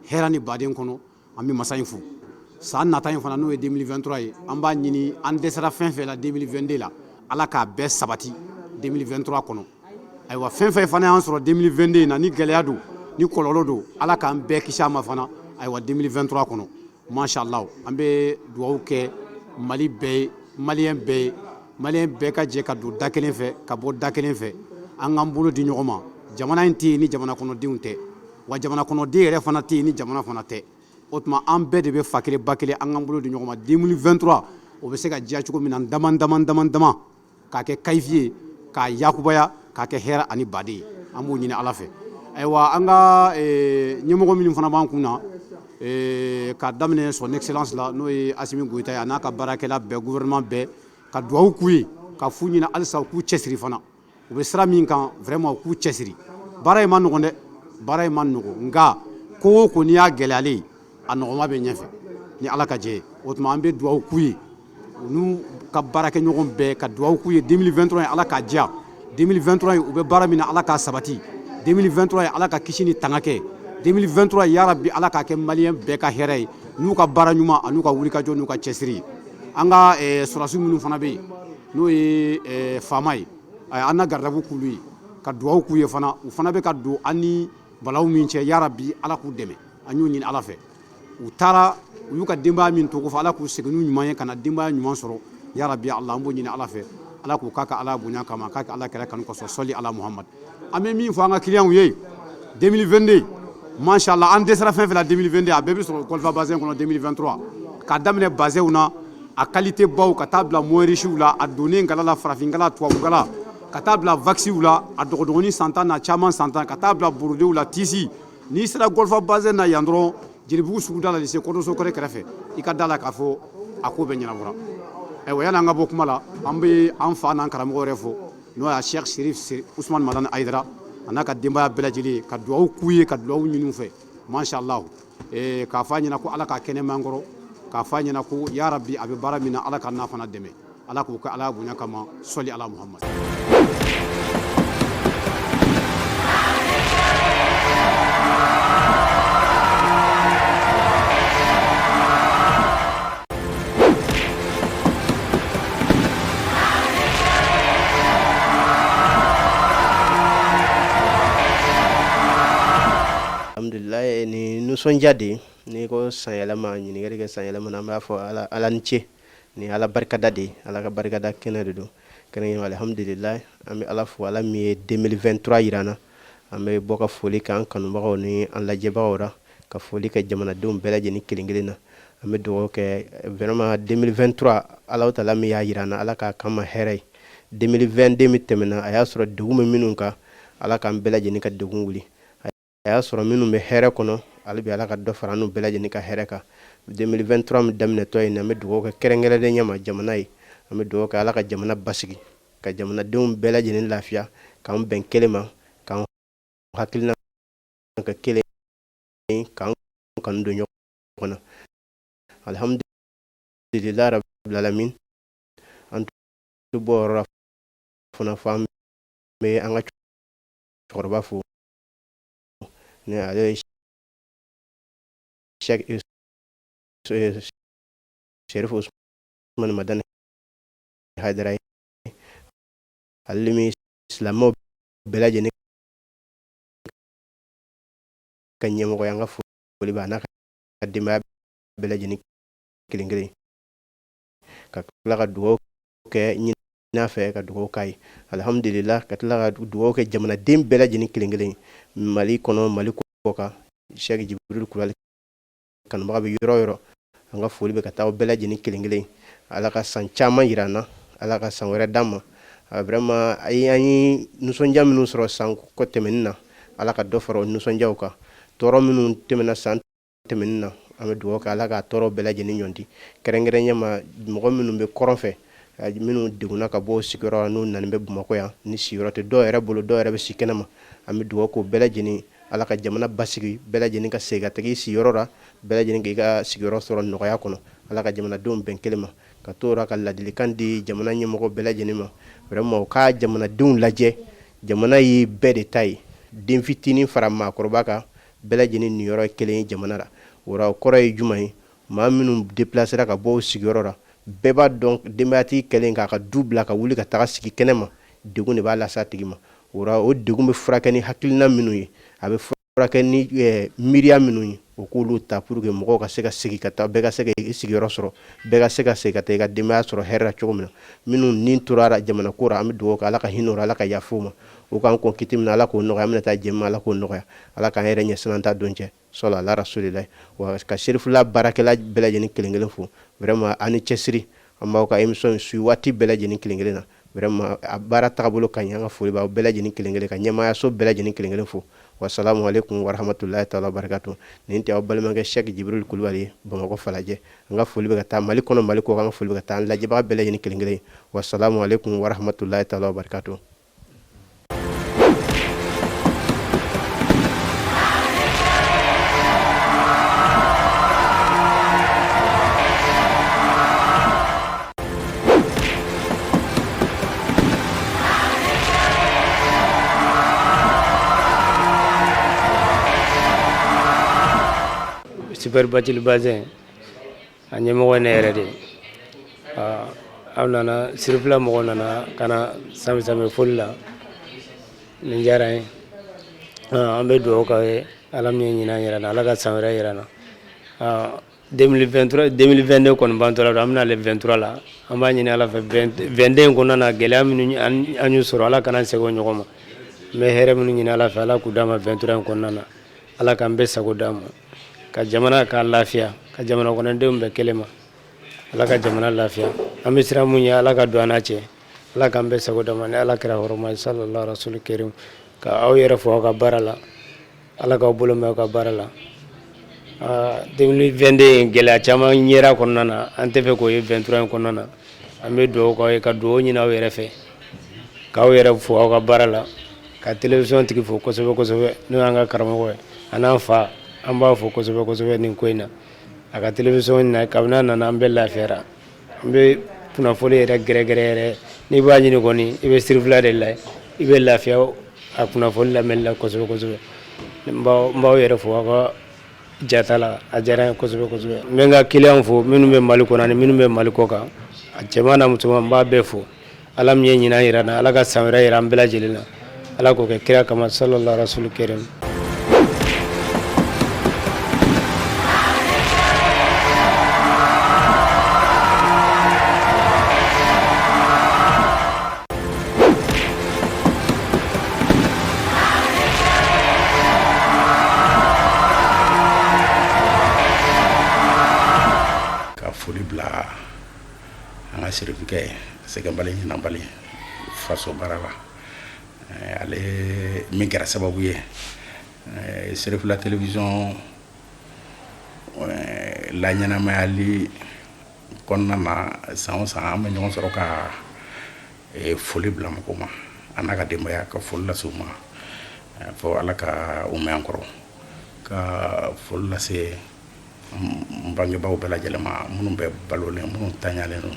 hɛrɛ ni baden kɔnɔ. An bɛ masa in fo. San nata in fana, n'o ye 2023 ye, an b'a ɲini, an dɛsɛra fɛn fɛn la 2022 la, Ala k'a bɛɛ sabati 2023 kɔnɔ. Ayiwa, fɛn fɛn fana y'an sɔrɔ 2022 in na, ni gɛlɛya don, ni kɔlɔlɔ don, Ala k'an bɛɛ kisi a ma fana, ayiwa, 2023 kɔnɔ, masha Allah. An bɛ dugawu kɛ Mali bɛɛ ye, maliyɛn bɛɛ ye, maliyɛn bɛɛ ka jɛ ka don da kelen fɛ, ka bɔ da kelen fɛ, an k'an bolo di ɲɔgɔn ma. Jamana in tɛ yen ni jamana kɔnɔdenw tɛ, wa jamana kɔnɔden yɛrɛ fana tɛ yen ni jamana fana tɛ. O tuma an bɛɛ de bɛ fa kelen ba kelen, an k'an bolo di ɲɔgɔn ma. 2023 o bɛ se ka diya cogo min na, dama dama dama dama, k'a kɛ kayifi ye, k'a yakubaya, k'a kɛ hɛrɛ ani baden ye, an b'o ɲini Ala fɛ. Ayiwa, an ka ɲɛmɔgɔ minnu fana b'an kun na, k'a daminɛ son excellence la, n'o ye Asimi Goyita ye, a n'a ka baarakɛla bɛɛ, gouvernement bɛɛ, ka dugawu k'u ye, ka f'u ɲɛna halisa u k'u cɛsiri fana. U bɛ sira min kan, vraiment, u k'u cɛsiri. Baara in ma nɔgɔn dɛ, baara in ma nɔgɔn, nka ko o ko n'i y'a gɛlɛyalen, a nɔgɔma bɛ ɲɛfɛ ni Ala ka jɛ ye. O tuma an bɛ dugawu k'u ye, u n'u ka baarakɛɲɔgɔn bɛɛ, ka dugawu k'u ye. 2023 ye, Ala k'a diya. 2023 ye, u bɛ baara min na, Ala k'a sabati. 2023 ye, Ala ka kisi ni tanga kɛ. 2023 ye, yarabi, Ala k'a kɛ maliyɛn bɛɛ ka hɛrɛ ye n'u ka baara ɲuman an'u ka wulikajɔ n'u ka cɛsiri ye. An ka sɔrɔdasi minnu fana bɛ yen, n'o ye faama ye, an na garde à vue k'olu ye, ka dugawu k'u ye fana. U fana bɛ ka don an ni balawu min cɛ, yarabi, Ala k'u dɛmɛ. An y'o ɲini Ala fɛ. U taara, u y'u ka denbaya min to kɔfɛ, Ala k'u segin n'u ɲuman ye ka na denbaya ɲuman sɔrɔ, yarabi Ala. An b'o ɲini Ala fɛ, Ala k'u k'a ka Ala bonya kama, k'a ka Ala kɛra kanu kosɔn, sɔli ala Muhamad. An bɛ min fɔ an ka clients ye, 2022, masha Allah, an dɛsɛra fɛn fɛn la 2022, a bɛɛ bɛ sɔrɔ Golfa Bazin kɔnɔ 2023, k'a daminɛ bazɛnw na, a qualité baw, ka taa bila moins riches la, a donnen gala la, farafin gala, tubabu gala, ka taa bila waxiw la, a dɔgɔdɔgɔnin san tan na, caman san tan, ka taa bila borodew la, tissu. N'i sera Golfa Bazin na yan dɔrɔn, Jelibugu suguda la, lycée Kɔdɔso kɔrɛ kɛrɛfɛ, i ka da la k'a fɔ a ko bɛɛ ɲɛnabɔra. Ayiwa, yanni an ka bɔ kuma la, an bɛ an fa n'an karamɔgɔ yɛrɛ fo, N'o y'a Cheikh Chérif Ousmane Madani Haïdara a n'a ka denbaya bɛɛ lajɛlen, ka dugawu k'u ye, ka dugawu ɲini u fɛ, masha Allah. K'a fɔ a ɲɛna ko Ala ka kɛnɛ man kɔrɔ, k'a fɔ a ɲɛna ko ya Rabbi, a bɛ baara min na, Ala ka n'a fana dɛmɛ, Ala k'o kɛ Ala bonya kama, sɔli ala Muhammad.
Alhamdulilayi, ni nisɔndiya de ye. N'i ko sanyɛlɛma, ɲininkali kɛ sanyɛlɛma na, an b'a fɔ Ala, Ala ni ce. Ni Ala barikada de ye, Ala ka barikada kɛnɛ de don. Kɛrɛnkɛrɛnnenya alhamdulilayi, an bɛ Ala fo, Ala min ye 2023 jira an na. An bɛ bɔ ka foli kɛ an kanubagaw ni an lajɛbagaw la, ka foli kɛ jamanadenw bɛɛ lajɛlen kelen kelen na. An bɛ dugawu kɛ vraiment 2023, Alahu taala min y'a jira an na, Ala k'a k'an ma hɛrɛ ye. 2022 min tɛmɛna, a y'a sɔrɔ degun bɛ minnu kan, Ala k'an bɛɛ lajɛlen ka degun wuli. A y'a sɔrɔ minnu bɛ hɛrɛ kɔnɔ, hali bi Ala ka dɔ fara n'u bɛɛ lajɛlen ka hɛrɛ kan. 2023 min daminɛtɔ ye, an bɛ dugawu kɛ kɛrɛnkɛrɛnnenya ma jamana ye. An bɛ dugawu kɛ Ala ka jamana basigi, ka jamanadenw bɛɛ lajɛlen lafiya, k'an bɛn kelen ma, k'an hakilina kɛ kelen, k'an kanu don ɲɔgɔn na. Alhamdulilayi rabbil alamin. An tɛ bɔ yɔrɔ la fana fo an bɛ an ka cɛkɔrɔba fo, ni ale ye Cheikh Chérif Ousmane Madani Haidara ye, ale min silamɛw bɛɛ lajɛlen ka ɲɛmɔgɔ ye. An ka foli b'a n'a ka denbaya bɛɛ lajɛlen kelen kelen, ka tila ka dugawu kɛ ɲini a fɛ, ka dugawu k'a ye, alhamdulillah, ka tila ka dugawu kɛ jamanaden bɛɛ lajɛlen kelen kelen, Mali kɔnɔ, Mali kɔ kan. Cheikh Jibril Kulubali kanubaga bɛ yɔrɔ o yɔrɔ, an ka foli bɛ ka taa bɛɛ lajɛlen kelen kelen. Ala ka san caman jira an na, Ala ka san wɛrɛ d'an ma. Vraiment, an ye nisɔndiya minnu sɔrɔ san kɔ tɛmɛnin na, Ala ka dɔ fara o nisɔndiyaw kan. Tɔɔrɔ minnu tɛmɛna san tɛmɛnin na, an bɛ dugawu kɛ Ala k'a tɔɔrɔ bɛɛ lajɛlen ɲɔnti, kɛrɛnkɛrɛnnenya ma mɔgɔ minnu bɛ kɔrɔn fɛ, minnu degunna ka bɔ sigiyɔrɔ la, n'u nana bɛ Bamakɔ yan, ni sigiyɔrɔ tɛ dɔw yɛrɛ bolo, dɔw yɛrɛ bɛ si kɛnɛma. An bɛ dugawu k'o bɛɛ lajɛlen, Ala ka jamana basigi, bɛɛ lajɛlen ka segin ka taga i sigiyɔrɔ la, bɛɛ lajɛlen k'i ka sigiyɔrɔ sɔrɔ nɔgɔya kɔnɔ. Ala ka jamanadenw bɛn kelen ma. Ka t'o la ka ladilikan di jamana ɲɛmɔgɔ bɛɛ lajɛlen ma, vraiment u ka jamanadenw lajɛ. Jamana ye bɛɛ de ta ye, den fitinin fara maakɔrɔba kan, bɛɛ lajɛlen niyɔrɔ ye kelen ye jamana la. O la, o kɔrɔ ye jumɛn ye? Maa minnu déplacera ka bɔ u sigiyɔrɔ la, bɛɛ b'a dɔn, denbayatigi kɛlen k'a ka du bila ka wuli ka taga sigi kɛnɛ ma, degun de b'a lase a tigi ma. O la, o degun bɛ furakɛ ni hakilina minnu ye, a bɛ furakɛ ni miiriya minnu ye, o k'olu ta pour que mɔgɔw ka se ka segin ka taa, bɛɛ ka se ka i sigiyɔrɔ sɔrɔ, bɛɛ ka se ka segin ka taa i ka denbaya sɔrɔ hɛrɛ la cogo min na. Minnu ni tora jamana ko la, an bɛ dugawu kɛ Ala ka hinɛ u la, Ala ka yafa u ma. U k'an kɔn kiti min na, Ala k'o nɔgɔya. An bɛna taa jɛ min, Ala k'o nɔgɔya. Ala k'an yɛrɛ ɲɛ sini ta don cɛ, sɔli ala rasulilayi. Wa ka Serifula baarakɛla bɛɛ lajɛlen kelen kelen fo, vraiment aw ni cɛsiri. An b'aw ka émission in suit waati bɛɛ lajɛlen kelen kelen na. Vraiment, a baara tagabolo ka ɲi. An ka foli b'aw bɛɛ lajɛlen kelen kelen, ka ɲɛmaayaso bɛɛ lajɛlen kelen kelen fo. Wasalamu aleykum warahmatulahi taala barakatu. Nin tɛ aw balimakɛ Cheikh Jibril Kulubali ye, Bamakɔ Falajɛ. An ka foli bɛ ka taa Mali kɔnɔ, Mali kɔ kan. An ka foli bɛ ka taa an lajɛbaga bɛɛ lajɛlen kelen kelen. Wasalamu aleykum warahmatulahi taala barakatu.
Super Bacili Bazin, a ɲɛmɔgɔ ye ne yɛrɛ de ye. Aw nana, Sirifila mɔgɔw nana ka na sami foli la, nin diyara n ye. An bɛ dugawu k'aw ye, Ala min ye ɲinan yira n na, Ala ka san wɛrɛ yira n na. 2023, 2022 kɔni bantɔla don, an bɛna le 23 la. An b'a ɲini Ala fɛ, 22 in kɔnɔna na, gɛlɛya minnu an y'u sɔrɔ, Ala kana segin o ɲɔgɔn ma. N bɛ hɛrɛ minnu ɲini Ala fɛ, Ala k'u d'an ma 23 in kɔnɔna na. Ala k'an bɛɛ sago d'an ma, ka jamana k'a lafiya, ka jamana kɔnɔdenw bɛɛ kelen ma. Ala ka jamana lafiya. An bɛ siran mun ye, Ala ka don an n'a cɛ. Ala k'an bɛɛ sago d'an ma ni Ala kira hɔrɔma ye, sallallahu rasul karim. Ka aw yɛrɛ fo aw ka baara la, Ala k'aw bolo mɛn aw ka baara la. 2022 gɛlɛya caman yera kɔnɔna na, an tɛ fɛ k'o ye 23 in kɔnɔna na. An bɛ dugawu k'aw ye, ka dugawu ɲini aw yɛrɛ fɛ. K'aw yɛrɛ fo aw ka baara la, ka télévision tigi fo kosɛbɛ kosɛbɛ, n'o y'an ka karamɔgɔ ye, a n'an fa, an b'a fo kosɛbɛ kosɛbɛ nin ko in na. A ka télévision in na, kabini a nana, an bɛɛ lafiyara. An bɛ kunnafoni yɛrɛ gɛrɛgɛrɛ yɛrɛ, n'i b'a ɲini kɔni, i bɛ Sirifila de la, i bɛ lafiya a kunnafoni lamɛnni la kosɛbɛ kosɛbɛ. N b'aw yɛrɛ fo aw ka jata la, a diyara n ye kosɛbɛ kosɛbɛ. N bɛ n ka client fo, minnu bɛ Mali kɔnɔ ani minnu bɛ Mali kɔ kan, a cɛman n'a musoman, n b'a bɛɛ fo. Ala min ye ɲinan yira n na, Ala ka san wɛrɛ yira an bɛɛ lajɛlen na. Ala k'o kɛ kira kama, sallallahu rasul karim.
Ka foli bila an ka sirifikɛ ye, sɛgɛnbali ɲinanbali faso baara la, ale min kɛra sababu ye Sirifila télévision laɲɛnamayali kɔnɔna na. San o san an bɛ ɲɔgɔn sɔrɔ ka foli bila mɔgɔw ma, a n'a ka denbaya, ka foli lase u ma fɔ Ala ka u mɛn an kɔrɔ, ka foli lase n bangebaaw bɛɛ lajɛlen ma, minnu bɛ balolen, minnu tanyalen don,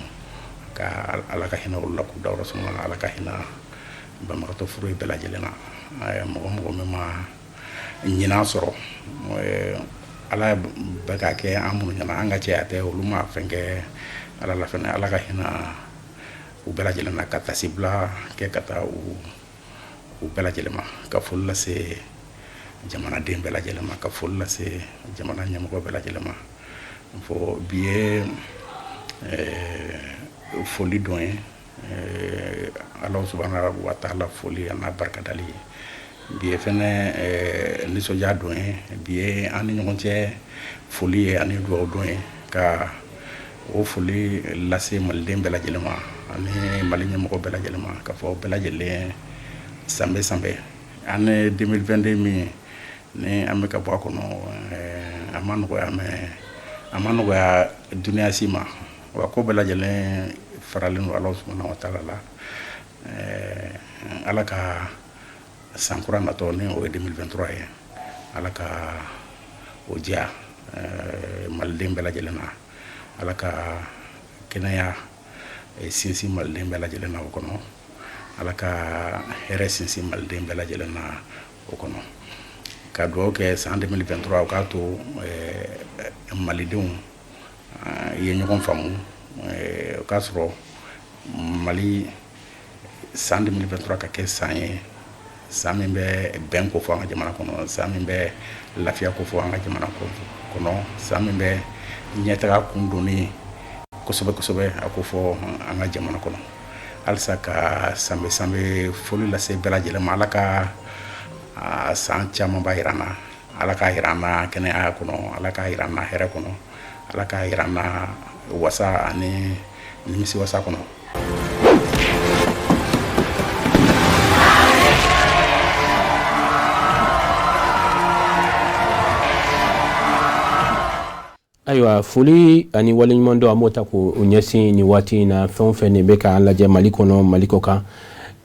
ka Ala ka hinɛ olu la k'u dayɔrɔ suma, Ala ka hinɛ banbagatɔ furu bɛɛ lajɛlen na. Mɔgɔ mɔgɔ min ma ɲinan sɔrɔ, Ala bɛ k'a kɛ an minnu ɲɛna, an ka cɛya tɛ, olu ma fɛn kɛ Ala la fɛnɛ, Ala ka hinɛ u bɛɛ lajɛlen na, ka tasibila kɛ ka taa u bɛɛ lajɛlen ma, ka foli lase jamanaden bɛɛ lajɛlen ma, ka foli lase jamana ɲɛmɔgɔ bɛɛ lajɛlen ma. Fɔ bi ye foli don ye, Ala subahana wa taala foli a n'a barikadali ye. Bi ye fɛnɛ nisɔndiya don ye, bi ye an ni ɲɔgɔn cɛ foli ye ani dugawu don ye, ka o foli lase maliden bɛɛ lajɛlen ma ani Mali ɲɛmɔgɔ bɛɛ lajɛlen ma, ka fɔ bɛɛ lajɛlen sanbɛ sanbɛ. Année 2022 min ni an bɛ ka bɔ a kɔnɔ, a ma nɔgɔya, mais a ma nɔgɔya dunuya si ma wa. Ko bɛɛ lajɛlen faralen don Ala subahana wa taala la. Ala ka san kura natɔ, ni o ye 2023 ye, Ala ka o diya maliden bɛɛ lajɛlen na. Ala ka kɛnɛya sinsin maliden bɛɛ lajɛlen na o kɔnɔ. Ala ka hɛrɛ sinsin maliden bɛɛ lajɛlen na o kɔnɔ. Ka dugawu kɛ san 2023, o k'a to malidenw ye ɲɔgɔn faamu, o k'a sɔrɔ Mali san 2023 ka kɛ san ye, san min bɛ bɛn ko fɔ an ka jamana kɔnɔ, san min bɛ lafiya ko fɔ an ka jamana kɔnɔ, san min bɛ ɲɛtaga kun donni kosɛbɛ kosɛbɛ a ko fɔ an ka jamana kɔnɔ. Halisa ka sanbɛ sanbɛ foli lase bɛɛ lajɛlen ma. Ala ka san camanba yira an na. Ala k'a yira an na kɛnɛya kɔnɔ, Ala k'a yira an na hɛrɛ kɔnɔ, Ala k'a yira an na wasa ani nimisi wasa kɔnɔ.
Ayiwa, foli ani waleɲumandɔn, an b'o ta k'o ɲɛsin nin waati in na fɛn o fɛn nin bɛ k'an lajɛ Mali kɔnɔ, Mali kɔ kan,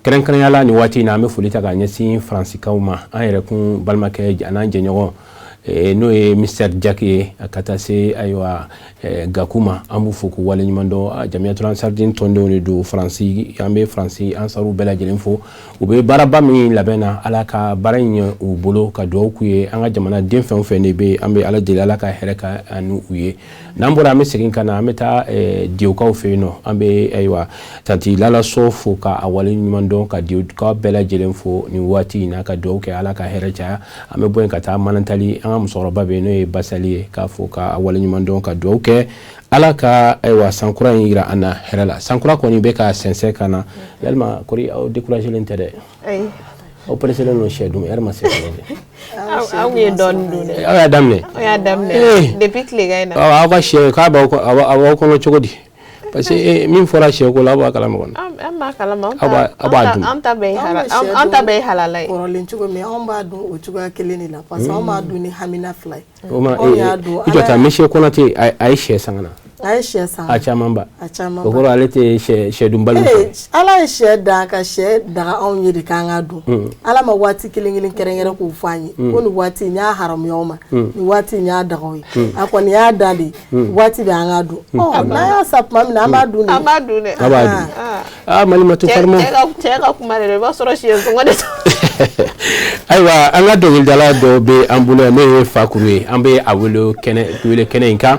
kɛrɛnkɛrɛnya la nin waati in na, an bɛ foli ta k'a ɲɛsin Faransikaw ma, an yɛrɛ kun balimakɛ an'an jɛɲɔgɔn, n'o ye Mister Jack ye, ka taa se ayiwa Gaku ma. An b'u fo k'u waleɲumandɔn. Jamiyatul Ansardine tɔndenw de don Faransi. An bɛ Faransi ansaruw bɛɛ lajɛlen fo, u bɛ baaraba min labɛn na, Ala ka baara in ɲɛ u bolo, ka dugawu k'u ye. An ka jamana den fɛn o fɛn de bɛ, an bɛ Ala deli, Ala ka hɛrɛ ka n'u ye. N'an bɔra, an bɛ segin ka na, an bɛ taa Diyokaw fɛ yen nɔ. An bɛ ayiwa tanti Lalaso fo ka a wale ɲuman dɔn, ka Diyokaw bɛɛ lajɛlen fo nin waati in na, ka dugawu kɛ, Ala ka hɛrɛ caya. An bɛ bɔ yen ka taa Manantali, an ka musokɔrɔba bɛ yen, n'o ye Basali ye, k'a fo ka wale ɲuman dɔn, ka dugawu kɛ, Ala ka ayiwa sankura in yira an na hɛrɛ la. Sankura kɔni bɛ ka sɛnsɛn ka na. Yalima kori, aw découragé len tɛ dɛ? Aw pressé len don sɛ dun, yɛrɛ ma se fɔlɔ dɛ.
Aw ye dɔɔnin dun dɛ.
Aw y'a daminɛ?
Aw y'a daminɛ depuis tilegan in na.
Aw ka sɛ k'a b'aw a b'aw kɔnɔ cogo di? Parce que min fɔra sɛ ko la, aw b'a kalama kɔni.
An b'a kalama.
Aw b'a dun.
An ta bɛɛ ye halala, an ta bɛɛ ye halala ye.
Kɔrɔlen cogo min, anw b'a dun o cogoya kelen de la, parce que anw b'a dun ni hamina fila ye.
O ma i jɔ ta, monsieur Konate a ye sɛ san ka na.
A ye sɛ san.
A camanba.
A camanba.
O kɔrɔ ale tɛ sɛ dunbali.
Ala ye sɛ dan ka sɛ daga anw ye de k'an ka dun. Ala ma waati kelen kelen kɛrɛnkɛrɛn k'o fɔ an ye. Ko nin waati n y'a haramuya aw ma. Nin waati n y'a daga aw ye. A kɔni y'a dan de. Waati bɛ an ka dun. Ɔ n'an y'a san tuma min na an b'a dun de.
An b'a dun dɛ.
A b'a dun. Aa Mali ma to farima.
Cɛ ka kuma de i b'a sɔrɔ sɛ sɔngɔ de.
Ayiwa an ka dɔnkilidala dɔ bɛ an bolo yan n'o ye Fakuru ye, an bɛ a wele kɛnɛ in kan.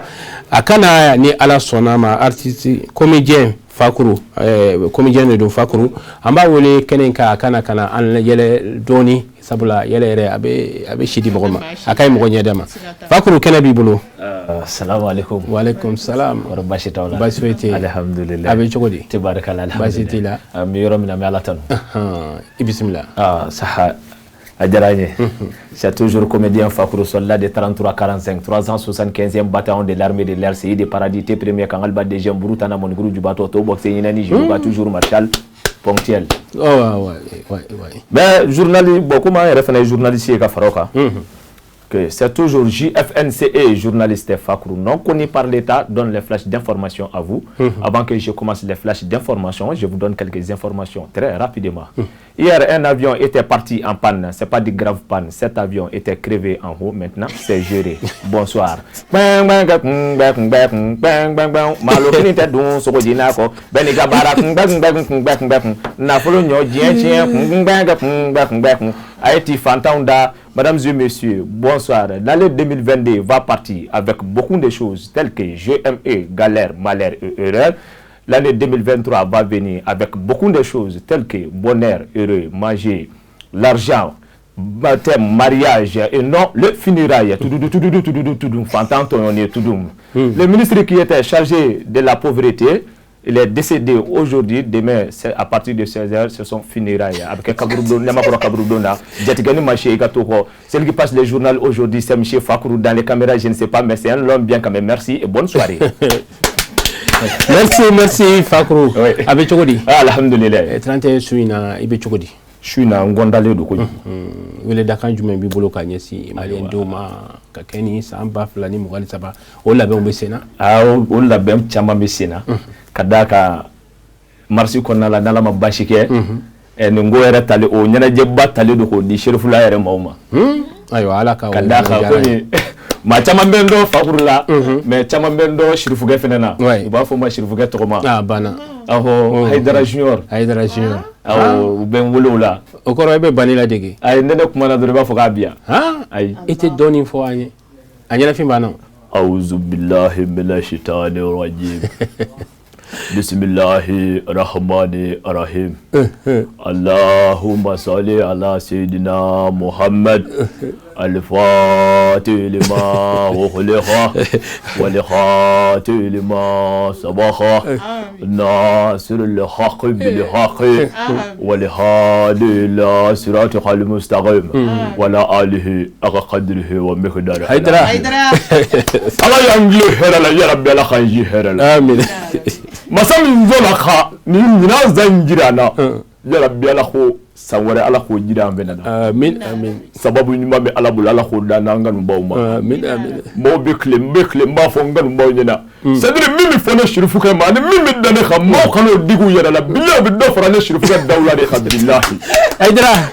A kana ni Ala sɔnna ma, artiste comédien Fakuru, comédien de don Fakuru, an b'a wele kɛnɛ in kan a kana ka na an yɛlɛ dɔɔni, sabula yɛlɛ yɛrɛ a bɛ si di mɔgɔ ma, a ka ɲi mɔgɔ ɲɛda ma. Fakuru, kɛnɛ b'i bolo.
Salamu aleykum.
Wa aleykum salam.
Kɔrɔ baasi t'aw la?
Baasi foyi tɛ yen.
Alihamudulilayi.
A bɛ cogo di?
Tabarikala,
alihamudulilayi. Baasi t'i la?
An bɛ yɔrɔ min na, an bɛ Ala tanu.
I bisimila.
Saha. A diyara n ye. C'est toujours comédien Fakourou, soldat de 33 45 375e bataillon de l'armée de l'air, CI de paradis, T premier Kangalba DGM Burutana Moniguru Jubato to boxe Yinani Jibuka, toujours Marshal ponctuel.
Oh ouais.
Mais journaliste, bon, comment yɛrɛ fana ye journaliste ye ka fara o kan. Que c'est toujours JFNCE, journaliste Fakourou, non connu par l'État, donne les flashs d'informations à vous. Avant que je commence les flashs d'informations, je vous donne quelques informations très rapidement. Hier, un avion était parti en panne. C'est pas de grave panne. Cet avion était crevé en haut. Maintenant, c'est géré. Bonsoir. Mesdames et messieurs, bonsoir. L'année 2022 va partir avec beaucoup de choses telles que GME, galère, malheur et erreur. L'année 2023 va venir avec beaucoup de choses telles que bonheur, heureux, manger, l'argent, baptême, mariage et non le funérail. Le ministre qui était chargé de la pauvreté, il est décédé aujourd'hui, demain, à partir de 16h, ce sont funérailles. Avec celui qui passe le journal aujourd'hui, c'est M. Fakourou dans les caméras, je ne sais pas, mais c'est un homme bien quand même. Merci et bonne soirée.
Merci, merci Fakourou.
Oui.
A bɛ cogo di?
Alhamdulillah.
31 su in na, i bɛ cogo di?
Su in na, n gɔndalen don kojugu.
Weledakan jumɛn b'i bolo ka ɲɛsin maliyɛn denw ma ka kɛ ni san 2023 o labɛnw bɛ sen na?
O labɛn caman bɛ sen na. Ka d'a kan marisi kɔnɔna la, n'Ala ma baasi kɛ, nin ko yɛrɛ talen, o ɲɛnajɛba talen don k'o di Serifula yɛrɛ maaw ma.
Ayiwa, Ala ka
ka d'a kan komi maa caman bɛ n dɔn Fakuru la, mais caman bɛ n dɔn Sirifukɛ fɛnɛ na. U b'a fɔ n ma Sirifukɛ tɔgɔma.
A banna.
Awɔ, Hayidara Junior.
Hayidara Junior.
Awɔ, u bɛ n wele o la.
O kɔrɔ e bɛ bani ladege.
Ayi, ne kumana dɔrɔn i b'a fɔ k'a bi yan.
Ayi. I tɛ dɔɔnin fɔ an ye. A ɲɛnafin b'an na.
Awuzu bilahi mina shitani rajim. Bismillahi rahmani rahim. Allahumma salli ala sayyidina Muhammad. Al-Fatih lima ukhliqa wal khatib lima sabaqa nasir al-haqq bil haqq wal hadi ila siratikal mustaqim wa ala alihi haqqa qadrihi wa miqdarihi.
Haidara.
Ala y'an tile hɛrɛ la, ya Rabbi, Ala k'an ji hɛrɛ la.
Amin.
Masa min zɔnna ka nin ɲinan zan jira an na, ya Rabbi, Ala ko san wɛrɛ Ala k'o jira an bɛɛ na.
Amin, amin.
Sababu ɲuman bɛ Ala bolo, Ala k'o d'an n'an kanubaw ma.
Amin, amin.
Mɔgɔw bɛ tile, n bɛ tile, n b'a fɔ n kanubaw ɲɛna. C'est à dire min bɛ fɔ ne Sirifukɛ ma ani min bɛ da ne kan, maaw kan'o digi u yɛrɛ la. Bilahi, u bɛ dɔ fara ne Sirifukɛ dawula de kan, bilahi.
Hayidara.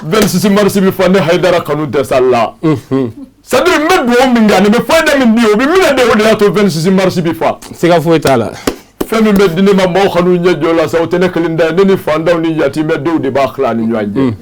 26 mars bɛ fɔ ne Hayidara kanu dɛsɛ la. C'est à dire n bɛ dugawu min kɛ ani n bɛ fayida min di, o bɛ minɛ de, o de y'a to 26 mars bɛ fa.
Siga foyi t'a la.
Fɛn min bɛ di ne ma, maaw kan'u ɲɛ jɔ o la sa, o tɛ ne kelen ta ye, ne ni fantanw ni yatimɛdenw de b'a tila ni ɲɔgɔn cɛ.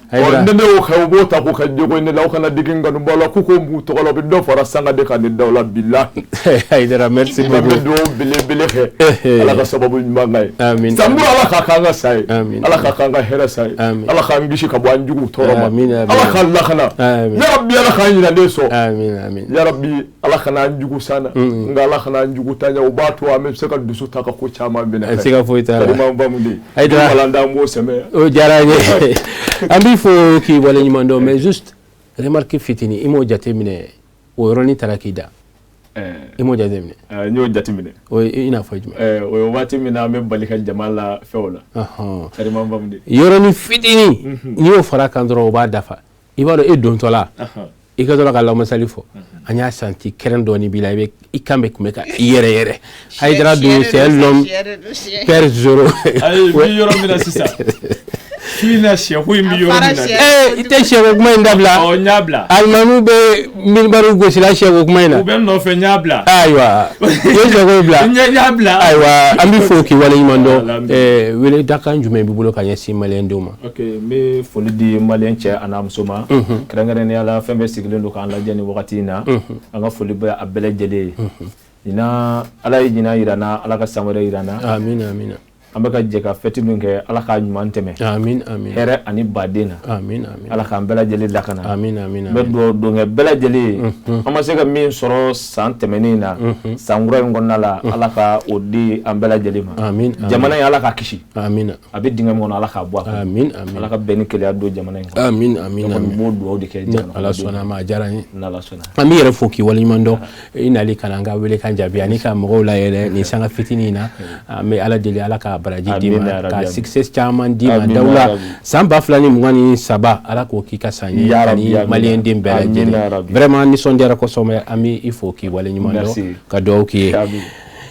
Ɔ ni ne y'o kɛ, u b'o ta k'o kɛ jogo ye ne la, u kana digi n kanubaw la, k'u k'o b'u tɔgɔ la, u bɛ dɔ fara sanga de kan ne daw la, bilahi.
Hayidara, merci beaucoup.
N bɛ dugawu belebele kɛ. Ala ka sababu ɲuman k'a ye.
Amin.
Sankura, Ala k'a k'an ka sa ye.
Amin.
Ala k'a k'an ka hɛrɛ sa ye.
Amin.
Ala k'an kisi ka bɔ an juguw tɔɔrɔ ma.
Amin, amin.
Ala k'an lakana.
Amin.
Ya Rabbi, Ala k'an ɲinɛnen sɔn.
Amin, amin.
Ya Rabbi, Ala kana an jugu san na. Nka Ala kana an jugu ta ɲɛ, o b'a to an bɛ se ka dusu ta ka ko caman minɛ.
Siga foyi t'a la.
Kalima Bamude.
Hayidara.
Walanda n b'o sɛmɛ.
O diyara n ye. An b'i fo k'i waleɲuman dɔn, mais juste remarque fitinin, i m'o jateminɛ, o yɔrɔnin taara k'i da. I m'o jateminɛ?
N y'o jateminɛ.
O ye i n'a fɔ jumɛn?
O ye waati min na an bɛ bali ka jama la fɛnw la. Kalima Bamude.
Yɔrɔnin fitinin, n'i y'o fara kan dɔrɔn o b'a dafa. I b'a dɔn e dontɔ la, i ka dɔrɔn ka lamasali fɔ. An y'a senti kɛrɛn dɔɔni b'i la, i bɛ i kan bɛ kun bɛ ka i yɛrɛ yɛrɛ. Hayidara dun, c'est l'homme père Zoro.
Ayi, n bɛ yɔrɔ min na sisan, su in na, sɛko in bɛ yɔrɔ min na.
Ee, i tɛ sɛko kuma in dabila.
Ɔ, n y'a bila.
Alimamiw bɛ minibariw gosila sɛko kuma in na.
U bɛ n nɔfɛ, n y'a bila.
Ayiwa, i ye sɛko bila.
N y'a bila.
Ayiwa, an b'i fo k'i waleɲuman dɔn. Wele dakan jumɛn b'i bolo ka ɲɛsin maliyɛndenw ma?
Ok, n bɛ foli di maliyɛn cɛ a n'a muso ma. Kɛrɛnkɛrɛnnenya la, fɛn bɛɛ sigilen don k'an lajɛ nin wagati in na. An ka foli bɛ a bɛɛ lajɛlen ye. Ɲinan, Ala ye ɲinan yira n na, Ala ka san wɛrɛ yira n na.
Amina, amina.
An bɛ ka jɛ ka fɛti min kɛ, Ala k'a ɲuman tɛmɛ.
Amin, amin.
Hɛrɛ ani baden na.
Amin, amin.
Ala k'an bɛɛ lajɛlen lakana.
Amin, amin.
N bɛ dugawu don kɛ bɛɛ lajɛlen ye. An ma se ka min sɔrɔ san tɛmɛnen in na, san kura in kɔnɔna la, Ala ka o di an bɛɛ lajɛlen ma.
Amin.
Jamana in, Ala k'a kisi.
Amin.
A bɛ dingɛ min kɔnɔ, Ala k'a bɔ a kɔnɔ.
Amin, amin.
Ala ka bɛn ni kelenya don jamana in kɔnɔ.
Amin, amin.
Ne kɔni b'o dugawu de kɛ jamana.
Ala sɔnna a ma, a diyara n ye.
N'Ala sɔnna.
An b'i yɛrɛ fo k'i waleɲuman dɔn i nali ka na an ka welekan jaabi ani ka mɔgɔw layɛlɛ nin sanga fitinin in na. An bɛ Ala deli, Ala ka baraji d'i ma, ka succès caman d'i ma. Dawula san 2023, Ala k'o k'i ka san ye ani maliyɛn den bɛɛ lajɛlen. Vraiment, nisɔndiyara kosɛbɛ. An bɛ i fo k'i waleɲuman dɔn ka dugawu k'i ye.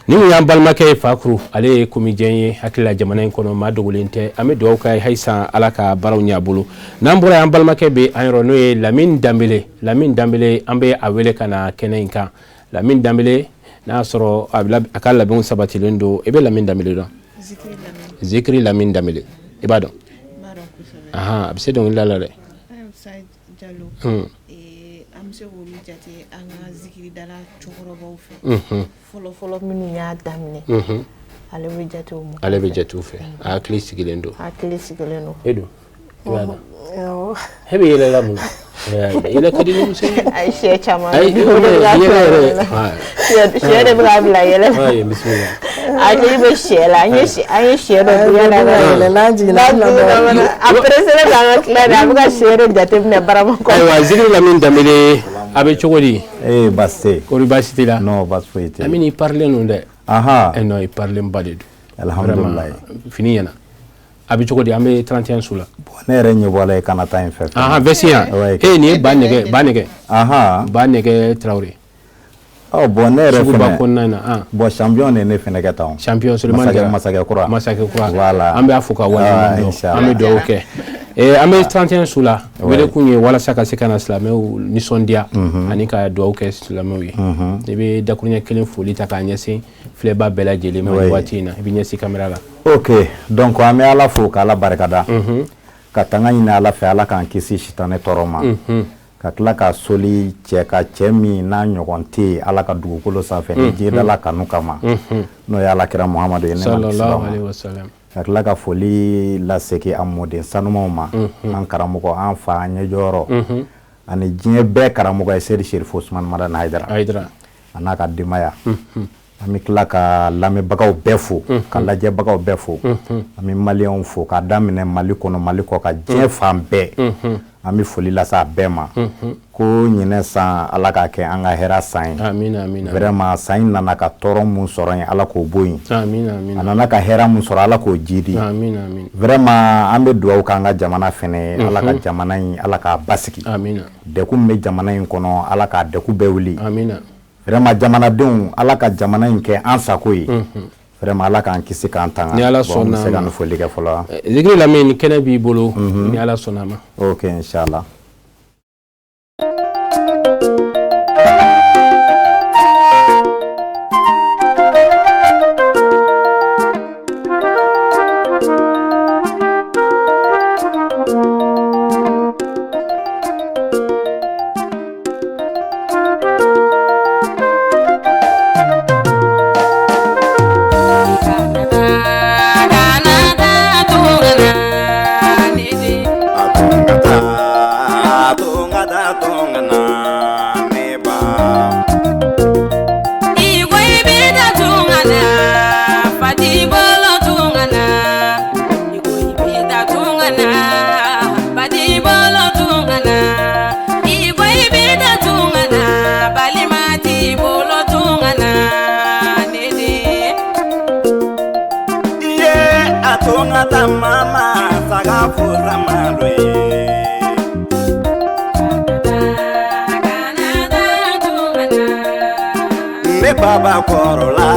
Ni mun y'an balimakɛ ye, Fakuru, ale ye comédien ye, hakili la jamana in kɔnɔ maa dogolen tɛ. An bɛ dugawu k'a ye halisa, Ala ka baaraw ɲɛ a bolo. N'an bɔra, y'an balimakɛ bɛ an yɔrɔ, n'o ye Lamine Danbele. Lamine Danbele, an bɛ a wele ka na kɛnɛ in kan. Lamine Danbele, n'a y'a sɔrɔ a ka labɛnw sabatilen don. I bɛ Lamine Danbele dɔn? Zikiri Lamine Danbele, i b'a dɔn? A bɛ se dɔnkilida la dɛ.
An bɛ se k'olu jate an ka zikiridala cɛkɔrɔbaw fɛ. Fɔlɔ fɔlɔ minnu y'a daminɛ, ale bɛ jate o mɔgɔ.
Ale bɛ jate o fɛ. A hakili sigilen don.
Hakili sigilen don.
E dun, i b'a dɔn? E bɛ yɛlɛ la mun na? Yɛlɛ ka di ni muso ye.
Ayi, sɛ caman.
Ayi, yɛlɛ yɛrɛ.
Sɛ de bɛ k'a bila yɛlɛ la.
Ayi, bisimila.
Hakili bɛ sɛ la. An ye sɛ dɔ dun yanni an ka
yɛlɛ n'an jiginna.
A pressé don an ka tila de, a bɛ ka sɛ de jateminɛ barama kɔnɔ.
Ayiwa, Zikiri Lamine Danbele, a bɛ cogo di?
Ee, baasi tɛ yen.
Kɔri baasi t'i la?
Non, baasi foyi tɛ yen.
Lamine, i parilen don dɛ.
Ahan.
Eh non, i parilen ba de don.
Alhamdulilayi.
Fini ɲɛna. A bɛ cogo di? An bɛ 31 su la.
Bon, ne yɛrɛ ɲɛ bɔra ye kana taa yen fɛ.
Ahan, veste yan. Eh, nin ye ba nɛgɛ, ba nɛgɛ.
Ahan.
Ba nɛgɛ Tarawele.
Ɔ bon, ne yɛrɛ fɛnɛ.
Suguba kɔnɔna na.
Bon, champion de ne fɛnɛ kɛ tan.
Champion Sulemani Jara.
Masakɛ kura.
Masakɛ kura.
Voilà.
An b'a fo ka waleɲuman dɔn. An bɛ dugawu kɛ. An bɛ 31 su la. Wele kun ye walasa ka se ka na silamɛw nisɔndiya ani ka dugawu kɛ silamɛw ye. I bɛ dakuruɲɛ kelen foli ta k'a ɲɛsin filɛba bɛɛ lajɛlen ma nin waati in na. I bɛ ɲɛsin caméra la.
Ok, donc an bɛ Ala fo k'Ala barikada. Ka tanga ɲini Ala fɛ, Ala k'an kisi sitanɛ tɔɔrɔ ma. Ka tila ka soli cɛ ka cɛ min n'a ɲɔgɔn tɛ yen Ala ka dugukolo sanfɛ ni diɲɛdala kanu kama, n'o ye Ala kira Muhamadu ye,
sallallahu alaihi wasallam.
Ka tila ka foli lasegin a mɔden sanumaw ma, an karamɔgɔ, an fa, an ɲɛjɔyɔrɔ ani diɲɛ bɛɛ karamɔgɔ ye, Seyidi Serifo Usumani Madani Hayidara, a n'a ka denbaya. An bɛ tila ka lamɛnbagaw bɛɛ fo, ka lajɛbagaw bɛɛ fo. An bɛ maliyɛnw fo k'a daminɛ Mali kɔnɔ, Mali kɔ ka diɲɛ fan bɛɛ. An bɛ foli lase a bɛɛ ma. Ko ɲinɛ san, Ala k'a kɛ an ka hɛrɛ san ye.
Amina, amina.
Vraiment, san in nana ka tɔɔrɔ mun sɔrɔ yen, Ala k'o bɔ yen.
Amina, amina.
A nana ka hɛrɛ mun sɔrɔ, Ala k'o jidi.
Amina, amina.
Vraiment, an bɛ dugawu k'an ka jamana fɛnɛ ye. Ala ka jamana in, Ala k'a basigi.
Amina.
Degun min bɛ jamana in kɔnɔ, Ala k'a degun bɛɛ wuli.
Amina.
Vraiment, jamanadenw, Ala ka jamana in kɛ an sago ye. Vraiment, Ala k'an kisi k'an tanga.
Ni Ala sɔnna.
Bon, n bɛ se ka nin foli kɛ fɔlɔ.
Zikiri Lamine, kɛnɛ b'i bolo. Ni Ala sɔnna a ma.
Ok, inchallah.
baba kɔrɔla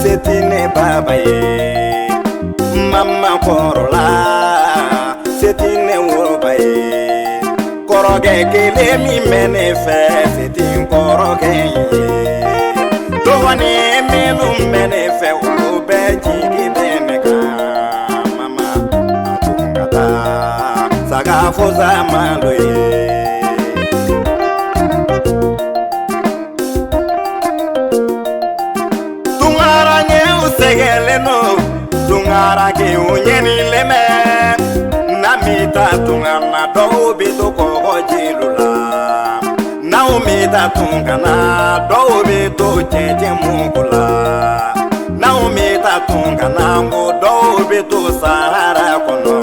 se tɛ ne baba ye mama kɔrɔla se tɛ ne woloba ye kɔrɔkɛ kelen min bɛ ne fɛ se tɛ n kɔrɔkɛ ye dɔgɔnin minnu bɛ ne fɛ olu bɛɛ jigi bɛ ne kan mama a tun ka taa saga fosa malo ye. Tungarankew sɛgɛnlen don tungarankew ɲɛnilen bɛ n'an bɛ taa tunga na dɔw bɛ to kɔgɔjilu la n'anw bɛ taa tunga na dɔw bɛ to cɛncɛn mugu la n'anw bɛ taa tunga na ko dɔw bɛ to sahara kɔnɔ.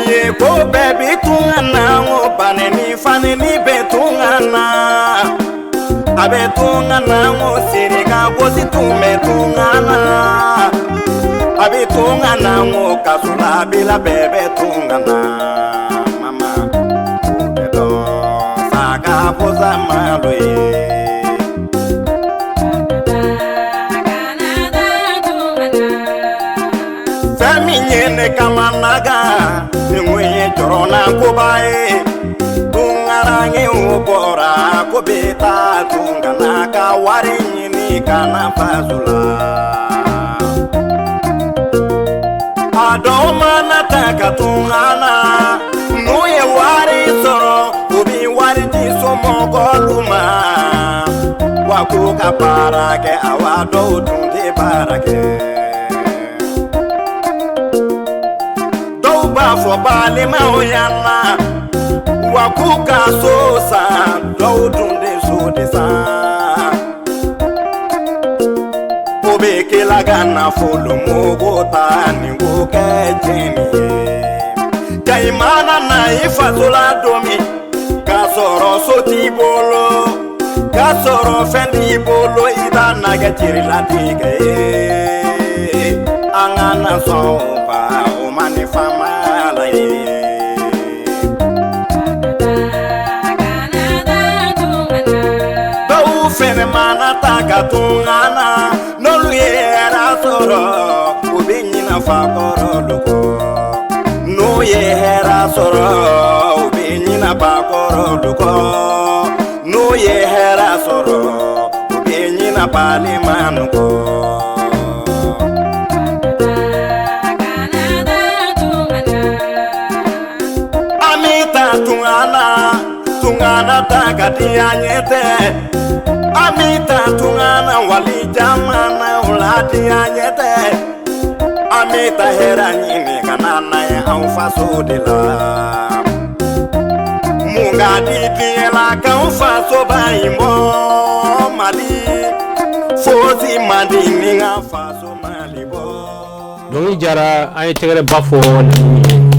Ye ko bɛɛ bɛ tunga na ko baneni faneni bɛ tunga na a bɛ tunga na ko sirika gosi tun bɛ tunga na a bɛ tunga na ko kasolabila bɛɛ bɛ tunga na mama o bɛ dɔn saga fosa malo ye. Fɛn min ye ne kamanagan nin kun ye jɔrɔna koba ye tungarankew bɔra ko bɛ taa tunga na ka wari ɲini ka na faso la. A dɔw mana taa ka tunga na n'u ye wari sɔrɔ u bɛ wari di somɔgɔw ma wa k'u ka baara kɛ awa dɔw dun tɛ baara kɛ. Dɔw b'a fɔ balimaw ɲɛna wa k'u ka so san dɔw dun tɛ so de san. O bɛ kila ka nafolo mugu ta ni k'o kɛ tiɲɛni ye. Ja i mana na i faso la don min k'a sɔrɔ so t'i bolo k'a sɔrɔ fɛn t'i bolo i b'a na kɛ jirilatigɛ ye. An ka na sɔn o ma o ma ni faamaya la ye. Dɔw fɛnɛ mana taa ka tunga na n'olu ye hɛrɛ sɔrɔ u bɛ ɲinɛ fakɔrɔlu kɔ n'u ye hɛrɛ sɔrɔ u bɛ ɲinɛ bakɔrɔlu kɔ n'u ye hɛrɛ sɔrɔ u bɛ ɲinɛ balimanu kɔ. An bɛ taa tunga na tunga na taa ka di an ɲɛ tɛ. An bɛ taa tunga na wali jamanaw la di an ɲɛ tɛ. An bɛ taa hɛrɛ ɲini ka na n'a ye anw faso de la. Mun ka di diɲɛ la k'anw fasoba in bɔ Mali fosi man di ni n ka faso Mali bɔ.
Dɔnkili jara an ye tɛgɛrɛ ba fɔ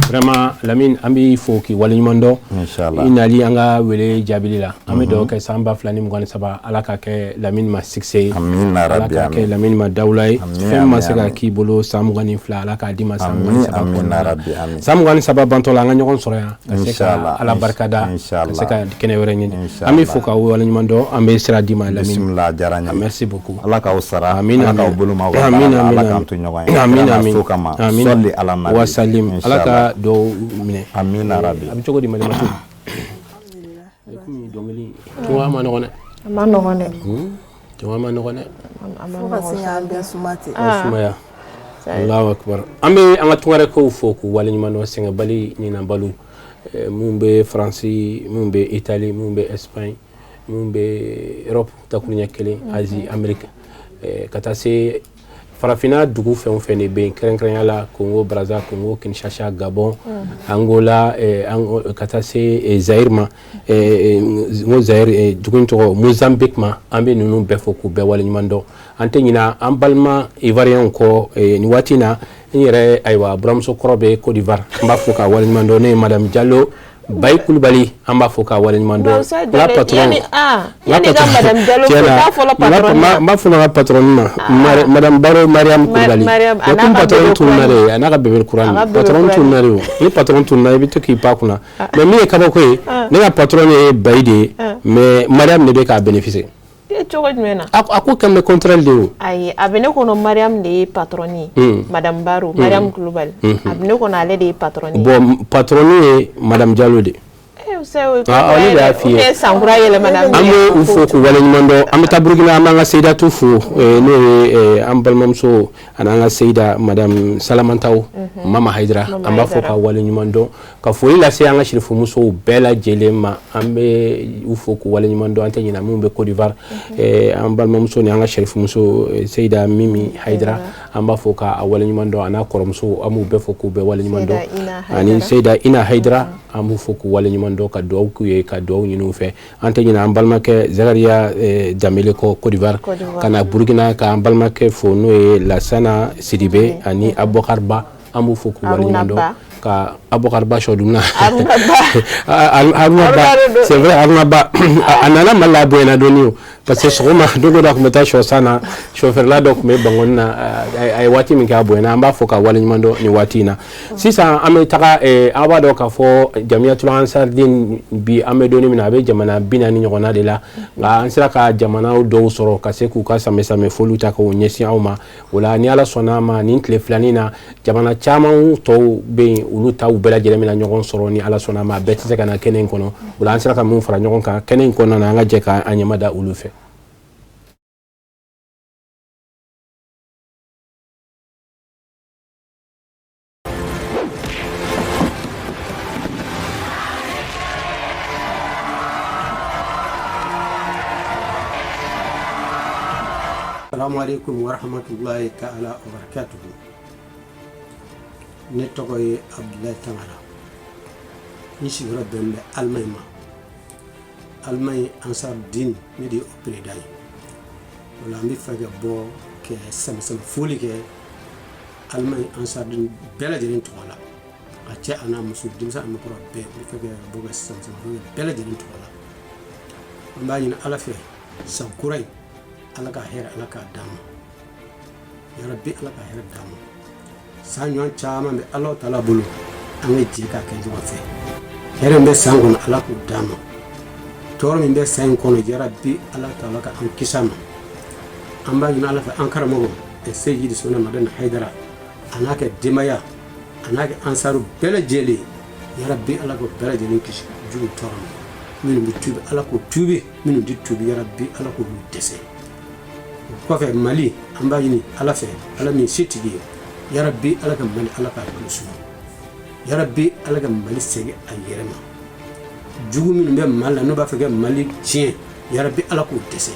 vraiment Lamine an b'i fo k'i waleɲuman dɔn.
Inchallah.
I nali an ka wele jaabili la. An bɛ dugawu kɛ san 2023 Ala ka kɛ Lamine ma succès ye.
Amina
Ala
rabi
ka kɛ
amin.
Lamine ma dawula ye.
Amin,
Fɛn ma
amin,
se ka
amin.
k'i bolo san 22 Ala k'a d'i ma san
Amin,
23
amina
kɔnɔna la.
rabi amin.
San 23 bantɔ la an ka ɲɔgɔn sɔrɔ yan ka se ka
Inchallah,
Ala barika da ka se
inchallah.
ka kɛnɛ wɛrɛ ɲini.
Inchallah.
An b'i fo k'aw waleɲuman dɔn an bɛ sira d'i ma Lamine.
Bisimila a diyara n ye.
Merci beaucoup.
Ala k'aw sara
Amin,
Ala k'aw
amin.
bolo m'aw ka
Amin,
baara la
amin,
Ala k'an
amin.
to ɲɔgɔn ye.
Amin,
Kira n'a
amin.
so kama.
Amin.
Sɔli ala nabi.
Wa salim. Ala ka
Inchallah.
dɔw minɛ.
Amina rabi.
A bɛ cogo di Malimatu? Komi dɔnkili tunga ma nɔgɔn dɛ.
A ma nɔgɔn dɛ.
Tunga ma nɔgɔn dɛ.
A ma
Fo ka
nɔgɔn
se k'an bɛɛ suma ten.
Sumaya. Allahu akbar. An bɛ an ka tungarankew fo k'u waleɲuman dɔn sɛgɛnbali ɲinanbaliw mun bɛ Faransi mun bɛ Italie mun bɛ Espagne mun bɛ Europe takuruɲɛ kelen Asie Amérique ka taa se farafinna dugu fɛn o fɛn de bɛ yen kɛrɛnkɛrɛnya la Congo Brazza Congo Kinshasa Gabon Angola ka taa se Zaire ma n ko Zaire dugu in tɔgɔ Mozambique ma an bɛ ninnu bɛɛ fo k'u bɛɛ waleɲuman dɔn an tɛ ɲina an balima Ivoirien kɔ nin waati in na n yɛrɛ ayiwa buramuso kɔrɔ bɛ Côte d'Ivoire n b'a fo k'a waleɲuman dɔn ne ye Madame Diallo Bayi Kulubali an b'a fɔ k'a waleɲuman dɔn.
La patronne. Yani ka Madame Diallo fo, t'a fɔlɔ patronne ma.
N b'a fɔ ka patronne ma. Madame Baro Mariam Kulubali.
A n'a ka
patronne tununa de, a n'a ka bébé kura. Patronne tununa de o. Ni patronne tununa i bɛ to k'i pan kunna. Mais min ye kabako ye, ne ka patronne ye Bayi de ye, mais Mariam de bɛ k'a bénéficier.
Cogo jumɛn na?
A ko kɛmɛ contraire de o.
Ayi, a bɛ ne kɔnɔ Mariam de ye patronne ye. Madame Baro, Mariam Kulubali. A bɛ ne kɔnɔ ale de ye patronne ye.
Bon, patronne ye Madame Diallo de. Ne de y'a f'i ye.
Sankura yɛlɛmana.
An bɛ u fo k'u waleɲuman dɔn. An bɛ taa Burukina, an b'an ka Seyidatu fo, n'o ye an balimamuso ani an ka Seyida Madame Salamantaw, Mama Hayidara. An b'a fɔ k'a waleɲuman dɔn, ka foli lase an ka sirifumusow bɛɛ lajɛlen ma. An bɛ u fo k'u waleɲuman dɔn. An tɛ ɲinɛ minnu bɛ Côte d'Ivoire, an balimamuso ni an ka sirifumuso Seyida Mimi Hayidara, an b'a fɔ k'a waleɲuman dɔn, a n'a kɔrɔmuso, an b'u bɛɛ fo k'u bɛɛ waleɲuman dɔn. Ani Seyida Ina Hayidara, an b'u fo k'u waleɲuman dɔn, ka dugawu k'u ye, ka dugawu ɲini u fɛ. An tɛ ɲinɛ an balimakɛ Zakaria Danbele kɔ Côte d'Ivoire, ka na Burukina k'an balimakɛ fo, n'o ye Lasana Sidibe ani Abubakar Ba, an b'u fo k'u waleɲuman dɔn. Ka Abubakar Ba sɔdunna Haruna Ba, c'est vrai, Haruna Ba a nana Mali la, a bonyana dɔɔni o, parce que sɔgɔma don dɔ a tun bɛ taa sɔ san na, sɔfɛrila dɔ tun bɛ Bankɔni na, a ye waati min kɛ a bonyana. An b'a fɔ ka waleɲuman dɔn nin waati in na. Sisan an bɛ taga, an b'a dɔn k'a fɔ Jamiyatul Ansardine bi, an bɛ don min na, a bɛ jamana 40 ɲɔgɔnna de la, nka an sera ka jamana dɔw sɔrɔ ka se k'u ka samɛ foliw ta k'o ɲɛsin aw ma. O la ni Ala sɔnna a ma, nin tile filanin na, jamana caman tɔw bɛ yen, olu taw bɛɛ lajɛlen bɛna ɲɔgɔn sɔrɔ ni Ala sɔnna a ma. A bɛɛ tɛ se ka na kɛnɛ in kɔnɔ. O la an sera ka mun fara ɲɔgɔn kan kɛnɛ in kɔnɔna na, an ka jɛ k'an ɲɛma da olu fɛ.
Assalamu alaikum wa rahmatullahi ta'ala wa barakatuhu. Ne tɔgɔ ye Abdoulaye Tangara. N sigiyɔrɔ bɛn bɛ Allemagne ma. Allemagne Ansardine, ne de ye o président ye. O la an bɛ fɛ ka bɔ ka sɛmɛsɛmɛ foli kɛ Allemagne Ansardine bɛɛ lajɛlen tɔgɔ la. A cɛ a n'a muso, denmisɛn a makɔrɔ bɛɛ, n bɛ fɛ ka bɔ ka sɛmɛsɛmɛ foli kɛ bɛɛ lajɛlen tɔgɔ la. An b'a ɲini Ala fɛ, san kura in, Ala ka hɛrɛ, Ala k'a d'an ma. Yarabi, Ala ka hɛrɛ d'an ma. San ɲɔgɔn caman bɛ Ala taala bolo, an ka jɛ k'a kɛ ɲɔgɔn fɛ. Hɛrɛ min bɛ san kɔnɔ, Ala k'o d'an ma. Tɔɔrɔ min bɛ san in kɔnɔ, yarabi, Ala taala ka an kisi a ma. An b'a ɲini Ala fɛ, an karamɔgɔ Seyidi Sona Madani Hayidara, a n'a ka denbaya, a n'a ka ansaru bɛɛ lajɛlen, yarabi, Ala k'o bɛɛ lajɛlen kisi jugu tɔɔrɔ ma. Minnu bɛ tuubi, Ala k'o tuubi, minnu tɛ tuubi, yarabi, Ala k'olu dɛsɛ. O kɔfɛ Mali, an b'a ɲini Ala fɛ, Ala min setigi ye, yarabi, Ala ka Mali, Ala k'a tulo suma. Yarabi, Ala ka Mali segin a yɛrɛ ma. Jugu minnu bɛ Mali la, n'u b'a fɛ ka Mali tiɲɛ, yarabi, Ala k'o dɛsɛ.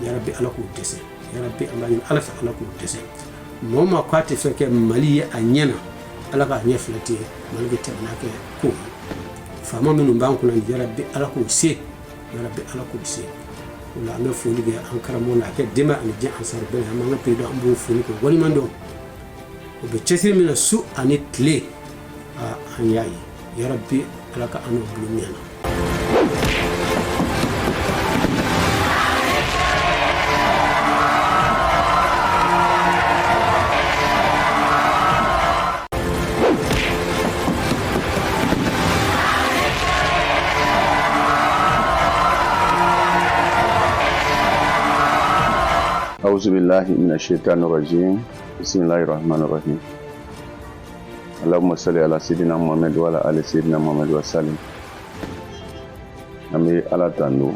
Yarabi, Ala k'o dɛsɛ. Yarabi, an b'a ɲini Ala fɛ, Ala k'o dɛsɛ. Mɔgɔ ma k'a tɛ fɛ kɛ Mali ye a ɲɛ na, Ala k'a ɲɛ fila tigɛ, Mali bɛ tɛmɛ n'a kɛ ko ye. Faama minnu b'an kunna, yarabi, Ala k'o se. Yarabi, Ala k'o se. O la an bɛ foli kɛ an karamɔgɔ n'a kɛ denbaya ani diɲɛ ansaru bɛɛ la. An b'an ka président, an b'o foli kɛ waleɲuman dɔn. O bɛ cɛsiri min na su ani tile, an y'a ye. Yarabi, Ala ka an n'o bolo min na.
أعوذ بالله من الشيطان الرجيم. بسم الله الرحمن الرحيم. اللهم صل على سيدنا محمد وعلى آل سيدنا محمد وسلم. An bɛ Ala tando,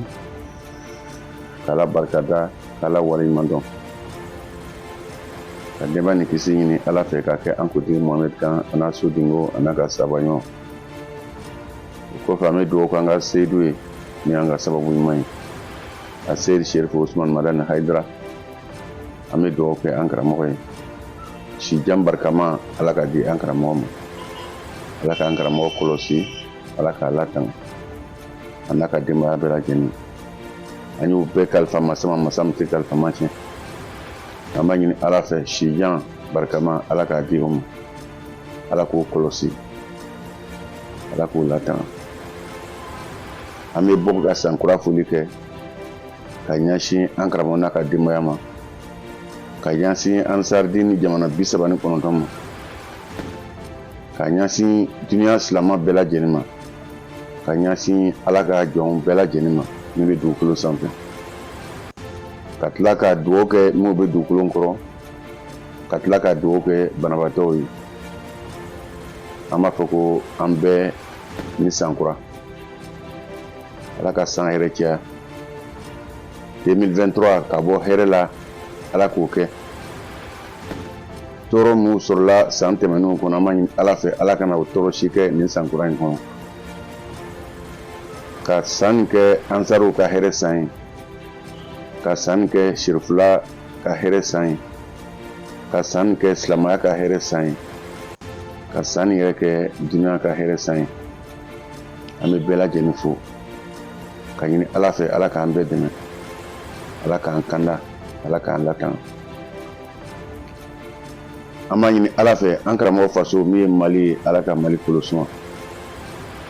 k'Ala barikada, k'Ala waleɲuman dɔn, ka nɛɛma ni kisi ɲini Ala fɛ k'a kɛ an kuntigi Mohamɛd kan, a n'a sodenko, a n'a ka sabaɲɔgɔn. O kɔfɛ, an bɛ dugawu k'an ka seyidu ye, ni an ka sababu ɲuman ye, a Seyidi Serifu Usumani Madani Hayidara. An bɛ dugawu kɛ an karamɔgɔ ye, sijan barikama Ala ka di an karamɔgɔ ma. Ala k'an karamɔgɔ kɔlɔsi, Ala k'a latanga, a n'a ka denbaya bɛɛ lajɛlen. An y'u bɛɛ kalifa masa ma, masa min tɛ kalifa ma tiɲɛ. An b'a ɲini Ala fɛ, sijan barikama Ala k'a di o ma, Ala k'o kɔlɔsi, Ala k'o latanga. An bɛ bɔ ka sankura foli kɛ ka ɲɛsin an karamɔgɔ n'a ka denbaya ma, ka ɲɛsin Ansardini jamana 39 ma, ka ɲɛsin duniya silama bɛɛ lajɛlen ma, ka ɲɛsin Ala ka jɔnw bɛɛ lajɛlen ma min bɛ dugukolo sanfɛ, ka tila ka dugawu kɛ minnu bɛ dugukolo kɔrɔ, ka tila ka dugawu kɛ banabaatɔw ye. An b'a fɔ ko an bɛɛ ni sankura. Ala ka san hɛrɛ caya. 2023 ka bɔ hɛrɛ la, Ala k'o kɛ. Tɔɔrɔ minnu sɔrɔla san tɛmɛnenw kɔnɔ, an b'a ɲini Ala fɛ, Ala kana o tɔɔrɔ si kɛ nin san kura in kɔnɔ. Ka san nin kɛ Ansariw ka hɛrɛ san ye, ka san nin kɛ Sirifula ka hɛrɛ san ye, ka san nin kɛ silamɛya ka hɛrɛ san ye, ka san nin yɛrɛ kɛ duniya ka hɛrɛ san ye. An bɛ bɛɛ lajɛlen fo ka ɲini Ala fɛ, Ala k'an bɛɛ dɛmɛ, Ala k'an kanda, Ala k'an latanga. An b'a ɲini Ala fɛ, an karamɔgɔ faso min ye Mali ye, Ala ka Mali kolo suma.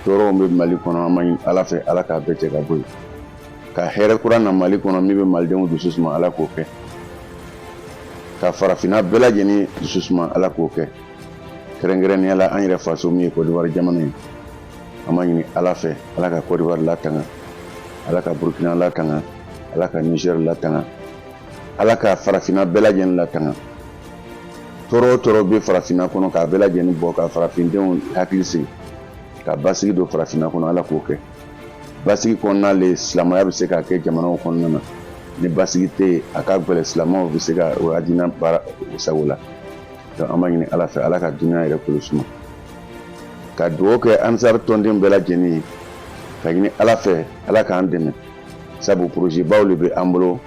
Tɔɔrɔw bɛ Mali kɔnɔ, an b'a ɲini Ala fɛ, Ala k'a bɛɛ cɛ ka bɔ yen, ka hɛrɛ kura na Mali kɔnɔ min bɛ malidenw dusu suma, Ala k'o kɛ. Ka farafinna bɛɛ lajɛlen dusu suma, Ala k'o kɛ. Kɛrɛnkɛrɛnnenya la, an yɛrɛ faso min ye Kɔdiwari jamana ye, an b'a ɲini Ala fɛ, Ala ka Kɔdiwari latanga, Ala ka Burukina latanga, Ala ka Nizɛri latanga, Ala ka farafinna bɛɛ lajɛlen latanga. Tɔɔrɔ o tɔɔrɔ bɛ farafinna kɔnɔ, k'a bɛɛ lajɛlen bɔ, ka farafindenw hakili sigi, ka basigi don farafinna kɔnɔ, Ala k'o kɛ. Basigi kɔnɔna le silamɛya bɛ se ka kɛ jamanaw kɔnɔna na. Ni basigi tɛ yen, a ka gɛlɛn silamɛw bɛ se ka o adina baara o sago la. Donc an b'a ɲini Ala fɛ, Ala ka dunuya yɛrɛ kolo suma. Ka dugawu kɛ Ansar tɔnden bɛɛ lajɛlen ye, ka ɲini Ala fɛ, Ala k'an dɛmɛ, sabu projet baw de bɛ an bolo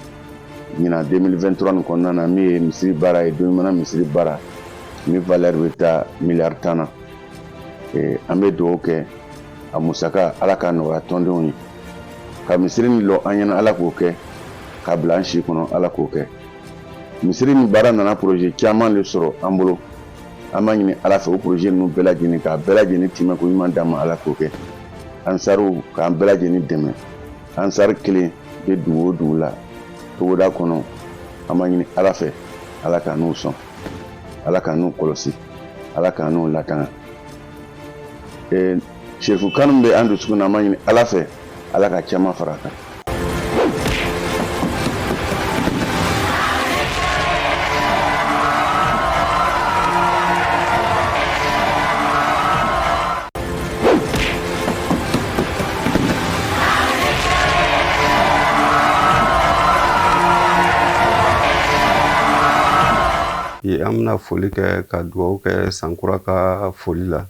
ɲinan 2023 nin kɔnɔna na, min ye misiri baara ye, Donimana misiri baara min valeur bɛ taa miliyari 10 na. An bɛ dugawu kɛ a musaka, Ala k'a nɔgɔya tɔndenw ye, ka misiri nin lɔ an ɲɛna, Ala k'o kɛ, ka bila an si kɔnɔ, Ala k'o kɛ. Misiri nin baara nana projet caman de sɔrɔ an bolo. An b'a ɲini Ala fɛ, o projet ninnu bɛɛ lajɛlen, k'a bɛɛ lajɛlen timɛ ko ɲuman d'an ma, Ala k'o kɛ. Ansariw k'an bɛɛ lajɛlen dɛmɛ. Ansari kelen bɛ dugu o dugu la togoda kɔnɔ, an b'a ɲini Ala fɛ, Ala k'an n'u sɔn, Ala k'an n'u kɔlɔsi, Ala k'an n'u latanga. Serifu kanu bɛ an dusukun na, an b'a ɲini Ala fɛ, Ala ka caman fara a kan.
An bɛna foli kɛ ka dugawu kɛ sankura ka foli la,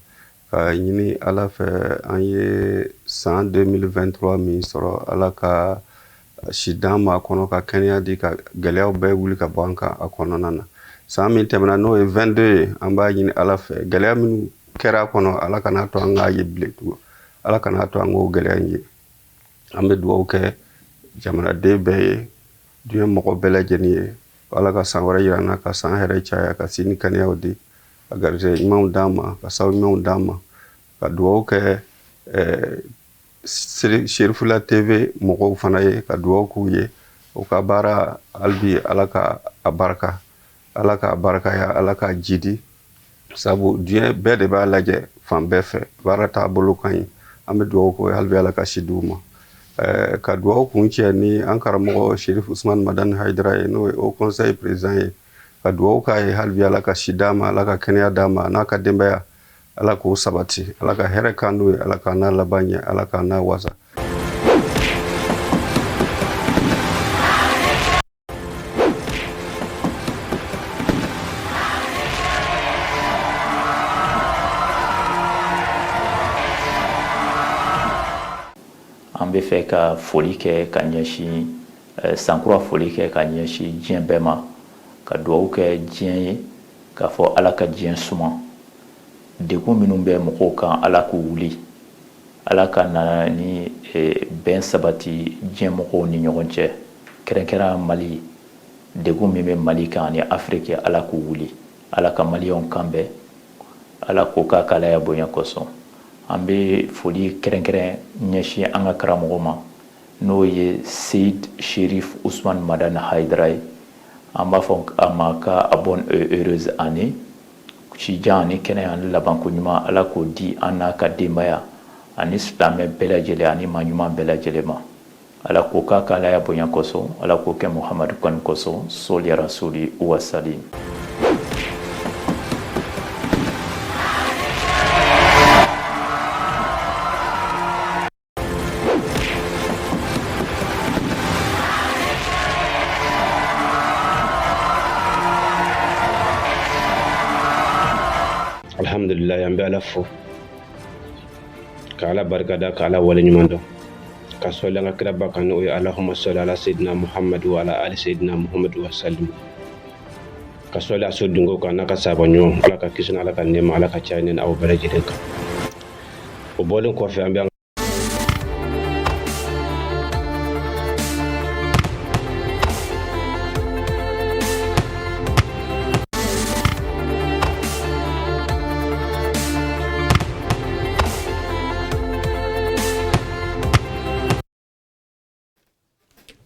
ka ɲini Ala fɛ an ye san 2023 min sɔrɔ, Ala ka si d'an ma kɔnɔ, ka kɛnɛya di, ka gɛlɛyaw bɛɛ wuli ka bɔ an kan a kɔnɔna na. San min tɛmɛna, n'o ye 22 ye, an b'a ɲini Ala fɛ, gɛlɛya minnu kɛra a kɔnɔ, Ala kan'a to an k'a ye bilen tugun, Ala kan'a to an k'o gɛlɛya in ye. An bɛ dugawu kɛ jamanaden bɛɛ ye, diɲɛ mɔgɔ bɛɛ lajɛlen ye, Ala ka san wɛrɛ yira an na, ka san hɛrɛ caya, ka si ni kɛnɛyaw di, ka garijɛgɛ ɲumanw d'an ma, ka sababu ɲumanw d'an ma, ka dugawu kɛ Serifula TV mɔgɔw fana ye, ka dugawu k'u ye u ka baara hali bi, Ala ka a barika, Ala k'a barikaya, Ala k'a jidi, sabu diɲɛ bɛɛ de b'a lajɛ fan bɛɛ fɛ, baara taabolo ka ɲi. An bɛ dugawu k'o ye hali bi, Ala ka si d'u ma. Ka dugawu kun cɛ ni an karamɔgɔ Serif Usman Madani Hayidara ye, n'o ye Haut Conseil président ye, ka dugawu k'a ye hali bi, Ala ka si d'a ma, Ala ka kɛnɛya d'a ma, n'a ka denbaya, Ala k'o sabati, Ala ka hɛrɛ k'an n'u ye, Ala k'an n'a laban ɲɛ, Ala k'an n'a wasa.
An bɛ fɛ ka foli kɛ ka ɲɛsin sankura foli kɛ ka ɲɛsin diɲɛ bɛɛ ma, ka dugawu kɛ diɲɛ ye k'a fɔ Ala ka diɲɛ suma. Degun minnu bɛ mɔgɔw kan, Ala k'u wuli, Ala ka na ni bɛn sabati diɲɛ mɔgɔw ni ɲɔgɔn cɛ, kɛrɛnkɛrɛn Mali. Degun min bɛ Mali kan ani Afiriki, Ala k'u wuli, Ala ka maliyɛnw kan bɛn, Ala k'o k'a ka Alaya bonya kosɔn. An bɛ foli kɛrɛnkɛrɛn ɲɛsin an ka karamɔgɔ ma, n'o ye Seyid Sherif Usman Madani Hayidara ye. An b'a fɔ a ma ka a bonne heureuse année, sijan ani kɛnɛya ani labanko ɲuman, Ala k'o di an n'a ka denbaya ani silamɛ bɛɛ lajɛlen ani maa ɲuman bɛɛ lajɛlen ma. Ala k'o k'a ka Alaya bonya kosɔn, Ala k'o kɛ Muhamadu kanu kosɔn, sɔli rasuli wasalim.
Alhamdulillah, an bɛ Ala fo ka Ala barikada, ka Ala waleɲuman dɔn, ka sɔli an ka kiraba kan, n'o ye Allahumma sɔli ala seydina Muhammadu wa ala ali seydina Muhammadu wa salim, ka sɔli a so dungo kan n'a ka sahaba ɲuman. Ala ka kisi, Ala ka nɛɛma, Ala ka caya ne aw bɛɛ lajɛlen kan. O bɔlen kɔfɛ, an bɛ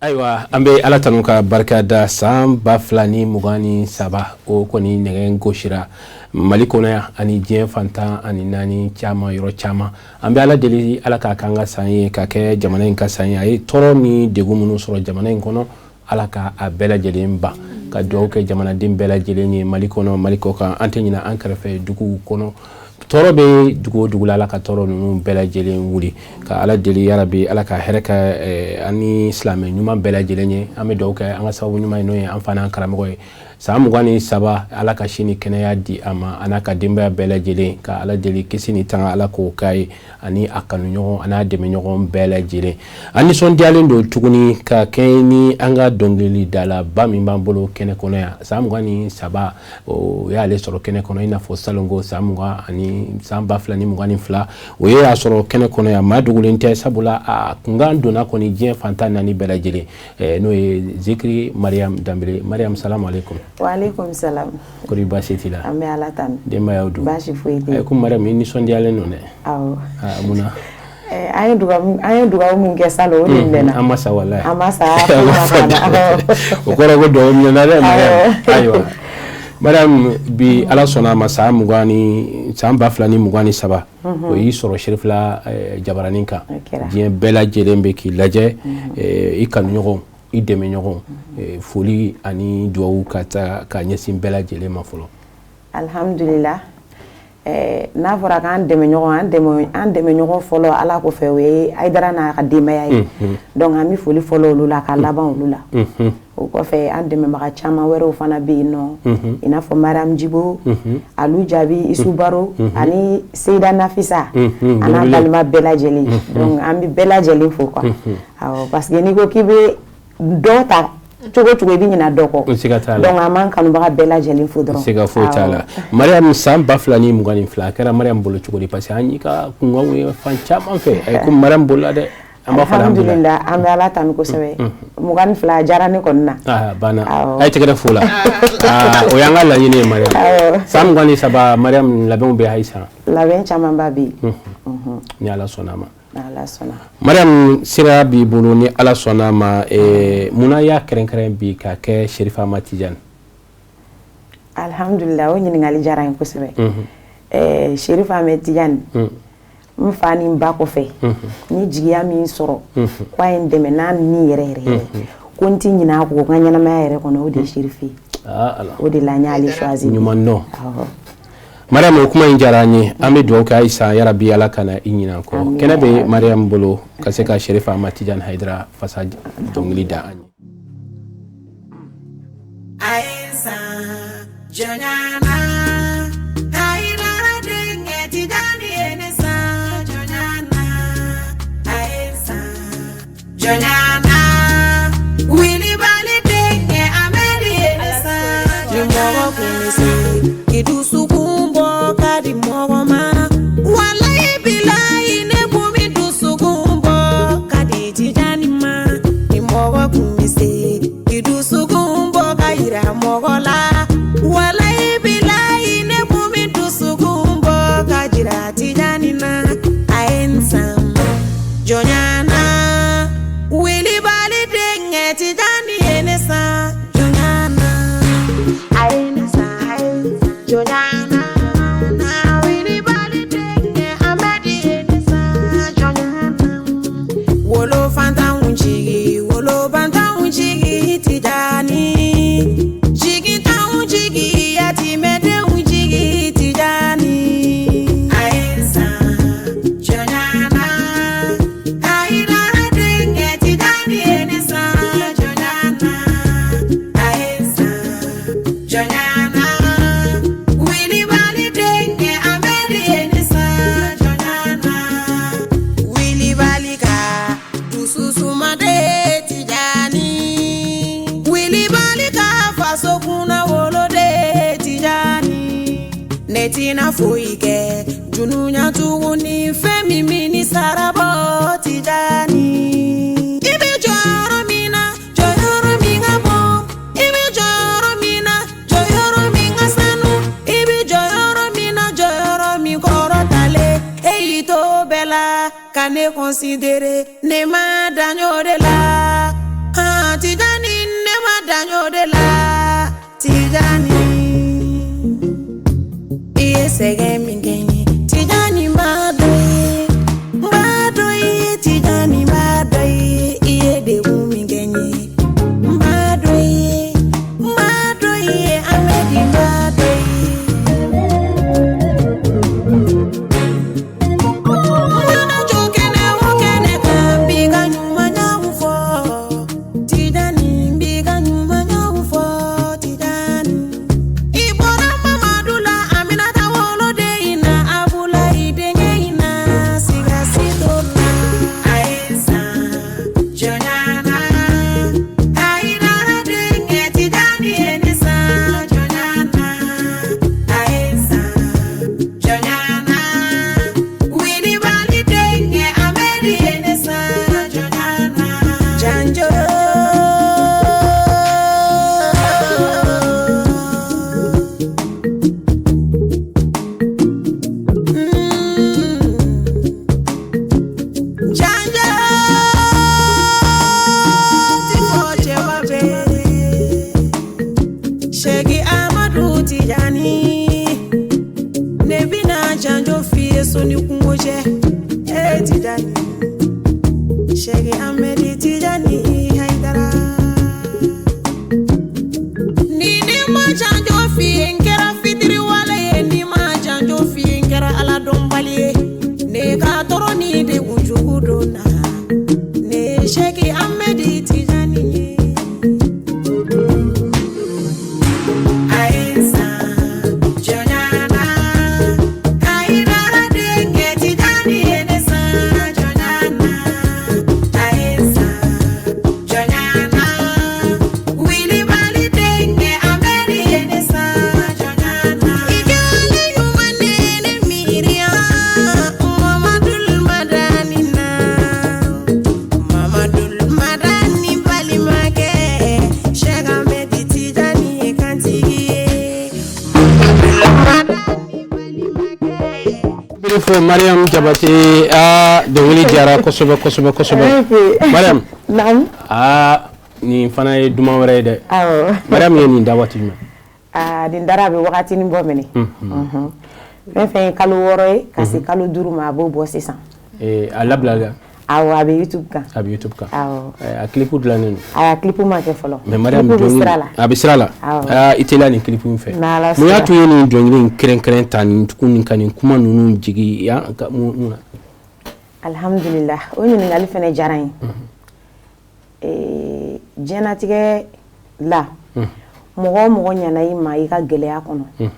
Ayiwa, an bɛ Ala tanu ka barika da. San 2023, o kɔni nɛgɛ gosira Mali kɔnɔ yan ani diɲɛ fan 14 caman, yɔrɔ caman. An bɛ Ala deli, Ala k'a k'an ka san ye, ka kɛ jamana in ka san ye. A ye tɔɔrɔ ni degun minnu sɔrɔ jamana in kɔnɔ, Ala ka a bɛɛ lajɛlen ban. Ka dugawu kɛ jamanaden bɛɛ lajɛlen ye, Mali kɔnɔ, Mali kɔ kan. An tɛ ɲinɛ an kɛrɛfɛ duguw kɔnɔ, tɔɔrɔ bɛ dugu o dugu la, Ala ka tɔɔrɔ ninnu bɛɛ lajɛlen wuli. Ka Ala deli, yarabi, Ala ka hɛrɛ kɛ an ni silamɛ ɲuman bɛɛ lajɛlen ye. An bɛ dugawu kɛ an ka sababu ɲuman ye, n'o ye an fa n'an karamɔgɔ ye. San 23, Ala ka si ni kɛnɛya di a ma, a n'a ka denbaya bɛɛ lajɛlen. Ka Ala deli, kisi ni tanga, Ala k'o k'a ye ani a kanuɲɔgɔn a n'a dɛmɛɲɔgɔn bɛɛ lajɛlen. An nisɔndiyalen don tuguni ka kɛɲɛ ni an ka dɔnkilidalaba min b'an bolo kɛnɛ kɔnɔ yan. San 23, o y'ale sɔrɔ kɛnɛ kɔnɔ, i n'a fɔ salongo san mugan ani san 2022, o ye y'a sɔrɔ kɛnɛ kɔnɔ yan. Maa dogolen tɛ, sabula a kunkan donna kɔni diɲɛ fan 14 bɛɛ lajɛlen, n'o ye Zikiri Mariam Danbele. Mariam, salamu aleykum.
Wa aleykum salam.
Kɔri baasi t'i la?
An bɛ Ala tanu.
Denbayaw dun?
Baasi foyi tɛ yen.
Ko Mariam, i nisɔndiyalen don dɛ.
Awɔ.
Mun na?
An ye dugawu min kɛ salon, o de minɛna.
An ma sa walayi.
An ma sa.
O kɔrɔ ko dugawu minɛna dɛ, Mariam. Ayiwa Mariam, bi Ala sɔnna a ma, san mugan ni san 2023, o y'i sɔrɔ Serifila jabaranin kan. Diɲɛ bɛɛ lajɛlen bɛ k'i lajɛ, i kanuɲɔgɔnw, i dɛmɛɲɔgɔnw. Foli ani dugawu ka taa ka ɲɛsin bɛɛ lajɛlen ma fɔlɔ.
Alhamdulillah, n'a fɔra k'an dɛmɛɲɔgɔn, an dɛmɛɲɔgɔn fɔlɔ Ala kɔfɛ, o ye Hayidara n'a ka denbaya ye. Donc an bɛ foli fɔlɔ olu la, ka laban olu la. O kɔfɛ, an dɛmɛbaga caman wɛrɛw fana bɛ yen nɔ, i n'a fɔ Mariam Jibo, Alu Jaabi, Isu Baro ani Seyida Nafisa a n'a balima bɛɛ lajɛlen. Donc an bɛ bɛɛ lajɛlen fo quoi. Awɔ, parce que n'i ko k'i bɛ dɔ ta cogo cogo, i bɛ ɲinɛ dɔ kɔ.
Siga t'a la.
Donc an b'an kanubaga bɛɛ lajɛlen fo dɔrɔn.
Siga foyi t'a la. Mariam, san 2022, a kɛra Mariam bolo cogo di? Parce que an y'i ka kunkanw ye fan caman fɛ. A ye ko Mariam bolola dɛ. An b'a fɔ
alhamdulillah, an bɛ Ala tanu kosɛbɛ. 22, a diyara ne kɔni na.
Aa, banna, a ye tɛgɛrɛ fo la. O y'an ka laɲini ye, Mariam. San 23, Mariam, labɛnw bɛ halisa?
Labɛn camanba bɛ yen.
Ni Ala sɔnna a ma.
Ala sɔnna.
Mariam, sira b'i bolo, ni Ala sɔnna a ma. Munna y'a kɛrɛnkɛrɛn bi ka kɛ Serifa Ahmad Tijani?
Alhamdulillah, o ɲininkali diyara n ye kosɛbɛ. Serifa Ahmed Tijani, n fa ni n ba kɔfɛ, ni jigiya min sɔrɔ ko a ye n dɛmɛ n'a ni yɛrɛ yɛrɛ yɛrɛ, ko n ti ɲinɛ a kɔ n ka ɲɛnamaya yɛrɛ kɔnɔ, o de ye Serifu ye. O de la n y'ale choisi.
Ɲuman dɔn. Mariam, o kuma in diyara an ye. An bɛ dugawu kɛ halisa, yarabi, Ala kana i ɲinɛ kɔ. Kɛnɛ bɛ Mariam bolo ka se ka Serifa Ahmad Tijani Hayidara fasa dɔnkili da an ye.
Ayisa jɔnya na, Hayidara denkɛ Tijani ye ne sa jɔnya na. Ayisa jɔnya na, Wilibali denkɛ Amɛdi ye ne sa. Ni mɔgɔ kun bɛ se k'i dusukun bɔ ka di mɔgɔ ma, walayi bilayi, ne kun bɛ dusukun bɔ ka di Tijani ma. Ni mɔgɔ kun bɛ se k'i dusukun bɔ ka yira mɔgɔ la, walayi bilayi, ne kun bɛ dusukun bɔ ka jira Tijani na. Foyi kɛ junuya tuguni fɛn min bɛ ni sarabɔ Tijani. I bɛ jɔyɔrɔ min na, jɔyɔrɔ min ka bon. I bɛ jɔyɔrɔ min na, jɔyɔrɔ min ka sanu. I bɛ jɔyɔrɔ min na, jɔyɔrɔ min kɔrɔtalen. E y'i to bɛɛ la ka ne considérer, ne ma dan o de la. Han Tijani, ne ma dan o de la. Tijani. Sɛgɛn min kɛ n ye Tijani b'a dɔn ye, n b'a dɔn i ye Tijani b'a dɔn i ye, i ye degun min kɛ n ye n b'a dɔn i ye, n b'a dɔn i ye Amɛdi b'a dɔn i ye. N mana jɔ kɛnɛ o kɛnɛ kan n b'i ka ɲumanyaw fɔ Tijani, n b'i ka ɲumanyaw fɔ Tijani. I bɔra Mamadu la Aminata.
Mariam Jabate, aa dɔnkili diyara kosɛbɛ kosɛbɛ kosɛbɛ. Mariam,
naamu.
Aa nin fana ye duman wɛrɛ ye dɛ.
Awɔ.
Mariam ye nin da waati jumɛn?
Aa nin dara a bɛ wagatinin bɔ minɛ. Fɛn fɛn ye kalo 6 ye ka se kalo 5 ma a b'o bɔ sisan.
A labilala?
Awɔ, a bɛ YouTube kan.
A bɛ YouTube kan.
Awɔ.
A clip dilannen don?
A clip ma kɛ fɔlɔ.
Mais Mariam
clip bɛ sira la.
A bɛ sira la.
Awɔ.
Aa i teliya nin clip in fɛ.
N'Ala
Mun y'a
sɔnna.
to i ye nin dɔnkili in kɛrɛnkɛrɛn ta nin tugun ka nin kuma ninnu jigin yan ka mun na?
Alhamdulillah, o ɲininkali fana diyara n ye. Diɲɛnatigɛ la, mɔgɔ o mɔgɔ ɲɛna i ma i ka gɛlɛya kɔnɔ,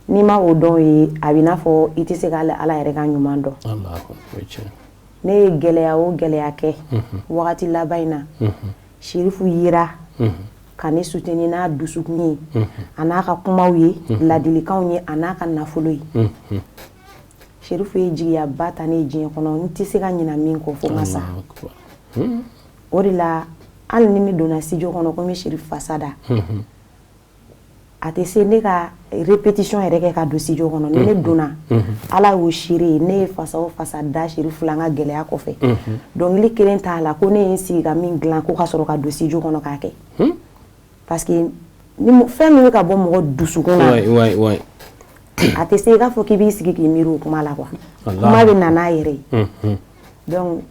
n'i ma o dɔn ye a bɛ i n'a fɔ i tɛ se ka Ala yɛrɛ ka ɲuman dɔn. Ne ye gɛlɛya o gɛlɛya kɛ wagati laban in na, Sirifu yera ka ne soutenir n'a dusukun ye, a n'a ka kumaw ye, ladilikanw ye, a n'a ka nafolo ye. Sirifu ye jigiyaba ta ne ye diɲɛ kɔnɔ, n tɛ se ka ɲinɛ min kɔ fo n ka sa. O de la hali ni ne donna studio kɔnɔ ko n bɛ Sirifu fasa da, a tɛ se ne ka répétition yɛrɛ kɛ ka don studio kɔnɔ. Ni ne donna, Ala y'o seere ye, ne ye fasa o fasa da Sirifu la n ka gɛlɛya kɔfɛ, dɔnkili kelen t'a la ko ne ye n sigi ka min dilan ko ka sɔrɔ ka don studio kɔnɔ k'a kɛ. Parce que ni fɛn min bɛ ka bɔ mɔgɔ dusukun na, A tɛ se i k'a fɔ k'i b'i sigi k'i miiri o kuma la quoi. Kuma bɛ na n'a yɛrɛ ye. Donc